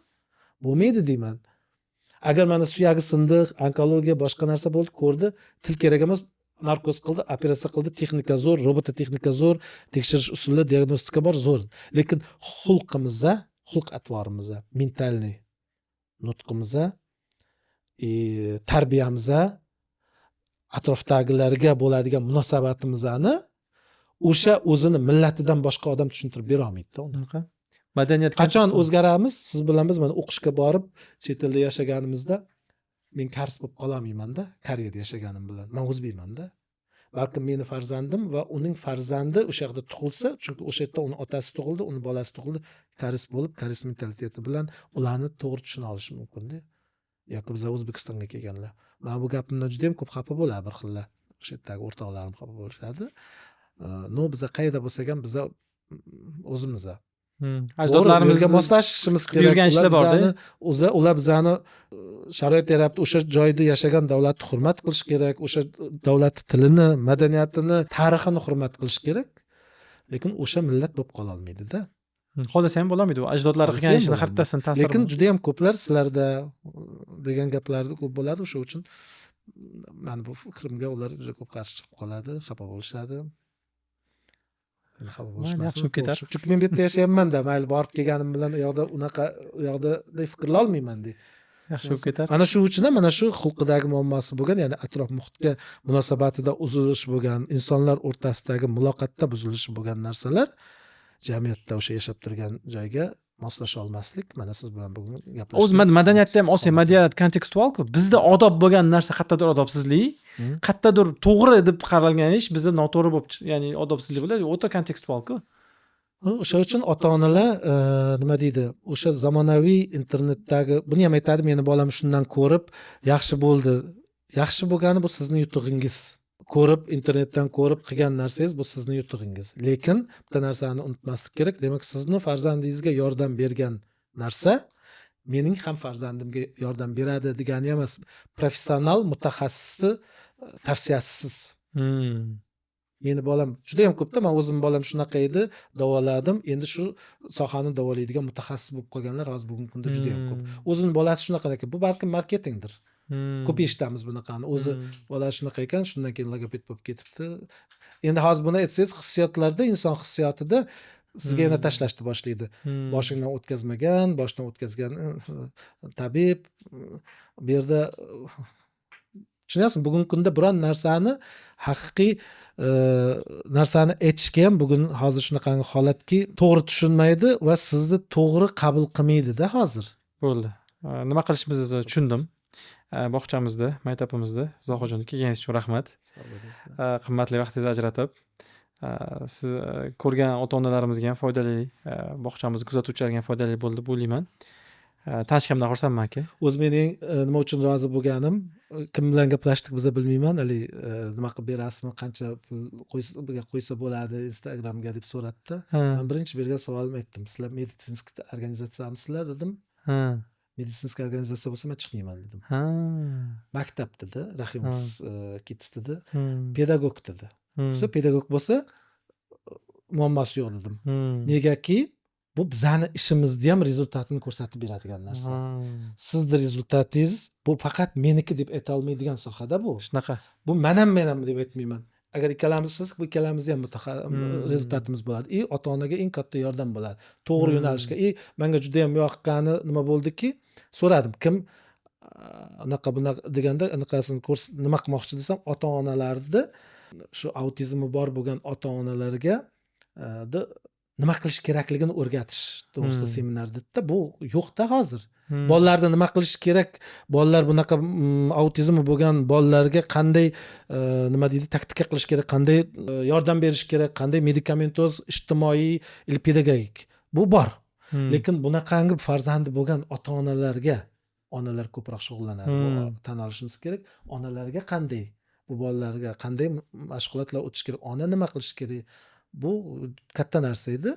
Bo'lmaydi deyman. Agar mana suyagi sindi, onkologiya, boshqa narsa bo'ldi, ko'rdi, til kerak emas, narkoz qildi, operatsiya qildi, texnika zo'r, robototexnika zo'r, tekshirish usuli, diagnostika bor, zo'r, lekin xulqimizda, xulq atvorimizda, ментальный nutqimizda и tarbiyamizda, atrofdagilarga bo'ladigan munosabatimizni o'sha o'zini millatidan boshqa odam tushuntirib berolmaydida uni. Unaqa. Madaniyat. Qachon o'zgaramiz? Siz bilan biz mana o'qishga borib, chet elda yashaganimizda men koreys bo'lib qololmaymanda. Koreyada yashaganim bilan man o'zbekmanda. Balkim meni farzandim va uning farzandi o'sha yoqda tug'ilsa, chunki o'sha yerda uni otasi tug'ildi, uni bolasi tug'ildi, koreys bo'lib, koreys mentaliteti bilan ularni to'g'ri tushuna olishi mumkinda. Yoki biza O'zbekistonga kelganlar, man bu gapimdan juda yam ko'p xafa bo'ladi bir xillar, o'sha yerdagi o'rtoqlarim xafa bo'lishadi. Но biza qayerda bo'lsak ham, biza o'zimiz. Ajdodlarimiz Ajdodlarimiz moslashishimiz kerak. yurgan ishlar Ular borda. Ular bizani sharoit yaratdi, o'sha joyda yashagan davlatni hurmat qilish kerak, o'sha davlatni tilini, madaniyatini, tarixini hurmat qilish kerak, lekin o'sha millat bo'lib qololmaydida. Xohlasa ham bo'lolmaydi u ajdodlari Xohlasa qilgan ham ishni har bo'lolmaydi. bittasini ta'siri. Lekin juda yam ko'plar sizlarda degan gaplar ko'p bo'ladi. O'sha uchun mani bu fikrimga ular juda ko'p qarshi chiqib qoladi, xafa bo'lishadi. Endi xafa bo'lishmasin. Yaxshi bo'lib ketar. Chunki men bu yerda yashayapmanda, mayli, borib kelganim bilan u yoqda unaqa, u yoqda fikrlolmayman de. Yaxshi bo'lib ketar. Mana shu uchun ham, mana shu xulqidagi muammosi bo'lgan, ya'ni atrof muhitga munosabatida uzilish bo'lgan, insonlar o'rtasidagi muloqotda buzilish bo'lgan narsalar, jamiyatda o'sha yashab turgan joyga moslasha olmaslik, mana siz bilan bugun gaplashdik. O'zi madaniyatda ham olsak, madaniyat kontekstualku. Bizda odob bo'lgan narsa qayerdadir odobsizlik, qayerdadir to'g'ri deb qaralgan ish bizda noto'g'ri bo'lib, ya'ni odobsizlik bo'ladi. O'ta kontekstualku. O'sha uchun ota onalar nima deydi, o'sha zamonaviy internetdagi, buni ham aytadi, meni bolam shundan ko'rib yaxshi bo'ldi. Yaxshi bo'lgani bu sizni yutug'ingiz. Ko'rib, internetdan ko'rib qilgan narsangiz bu sizni yutug'ingiz. Lekin bitta narsani unutmaslik kerak: demak, sizni farzandingizga yordam bergan narsa mening ham farzandimga yordam beradi degani emas, professional mutaxassisni tavsiyasisiz. Meni bolam juda yam ko'pda, man o'zim bolam shunaqa edi, davoladim, endi shu sohani davolaydigan mutaxassis bo'lib qolganlar hozir bugungi kunda juda yam ko'p. O'zini bolasi shunaqa ekan, bu balkim marketingdir. Ko'p eshitamiz bunaqani, o'zi bolasi shunaqa ekan, shundan keyin logoped bo'lib ketibdi. Endi hozir buni aytsangiz, hissiyotlarda, inson hissiyotida Sizga yana tashlashni boshlaydi. Boshingdan o'tkazmagan, boshdan o'tkazgan tabib bu yerda, tushunyapsizmi, bugungi kunda biron narsani, haqiqiy narsani aytishga ham bugun hozir shunaqangi holatki, to'g'ri tushunmaydi va sizni to'g'ri qabul qilmaydida hozir. Bo'ldi. Nima qilishimizni tushundim. Bog'chamizda, maktabimizda Zohidjon, kelganingiz uchun rahmat. Qimmatli vaqtingizni ajratib, siz ko'rgan ota onalarimizga ham foydali, bog'chamizni kuzatuvchilariga ham foydali bo'ldi deb o'ylayman. Tanishganimdan xursandman, aka. O'zi mening nima uchun rozi bo'lganim, kim bilan gaplashdik biza, bilmayman, haligi nima qilib berasizmi, qancha pul qo'ysa bo'ladi Instagramga deb so'radida. Man birinchi bergan savolimni aytdim: "Sizlar медицинский организация misizlar?" dedim. "Медицинский организация bo'lsa, man chiqmayman", dedim. "Maktab", dedi, "Rahimov Kids", dedi. "Pedagog", dedi. "Все, pedagog bo'lsa, muammosi yo'q", dedim. Negaki bu bizani ishimizni ham результат ini ko'rsatib beradigan narsa. Sizni результат ingiz bu faqat meniki deb aytolmaydigan sohada bu. Shunaqa. Bu man ham, men ham deb aytmayman. Agar ikkalamiz ishlasak, bu ikkalamizni ham результат imiz bo'ladi и ota onaga eng katta yordam bo'ladi to'g'ri yo'nalishga. И manga juda yam yoqqani nima bo'ldiki, so'radim, kim anaqa bunaqa deganda, anaqasini nima qilmoqchi desam, ota onalarni, shu autizmi bor bo'lgan ota onalarga nima qilish kerakligini o'rgatish to'g'risida seminar dedida. Bu yo'qda hozir. Bolalarni nima qilish kerak, bolalar bunaqa autizmi bo'lgan bolalarga qanday nima deydi, taktika qilish kerak, qanday yordam berish kerak, qanday medikamentoz, ijtimoiy или pedagogik, bu bor. Lekin bunaqangi farzandi bo'lgan ota onalarga, onalar ko'proq shug'ullanadi, bu tan olishimiz kerak, onalarga qanday, bu bolalarga qanday mashg'ulotlar o'tish kerak, ona nima qilish kerak, bu katta narsa edi.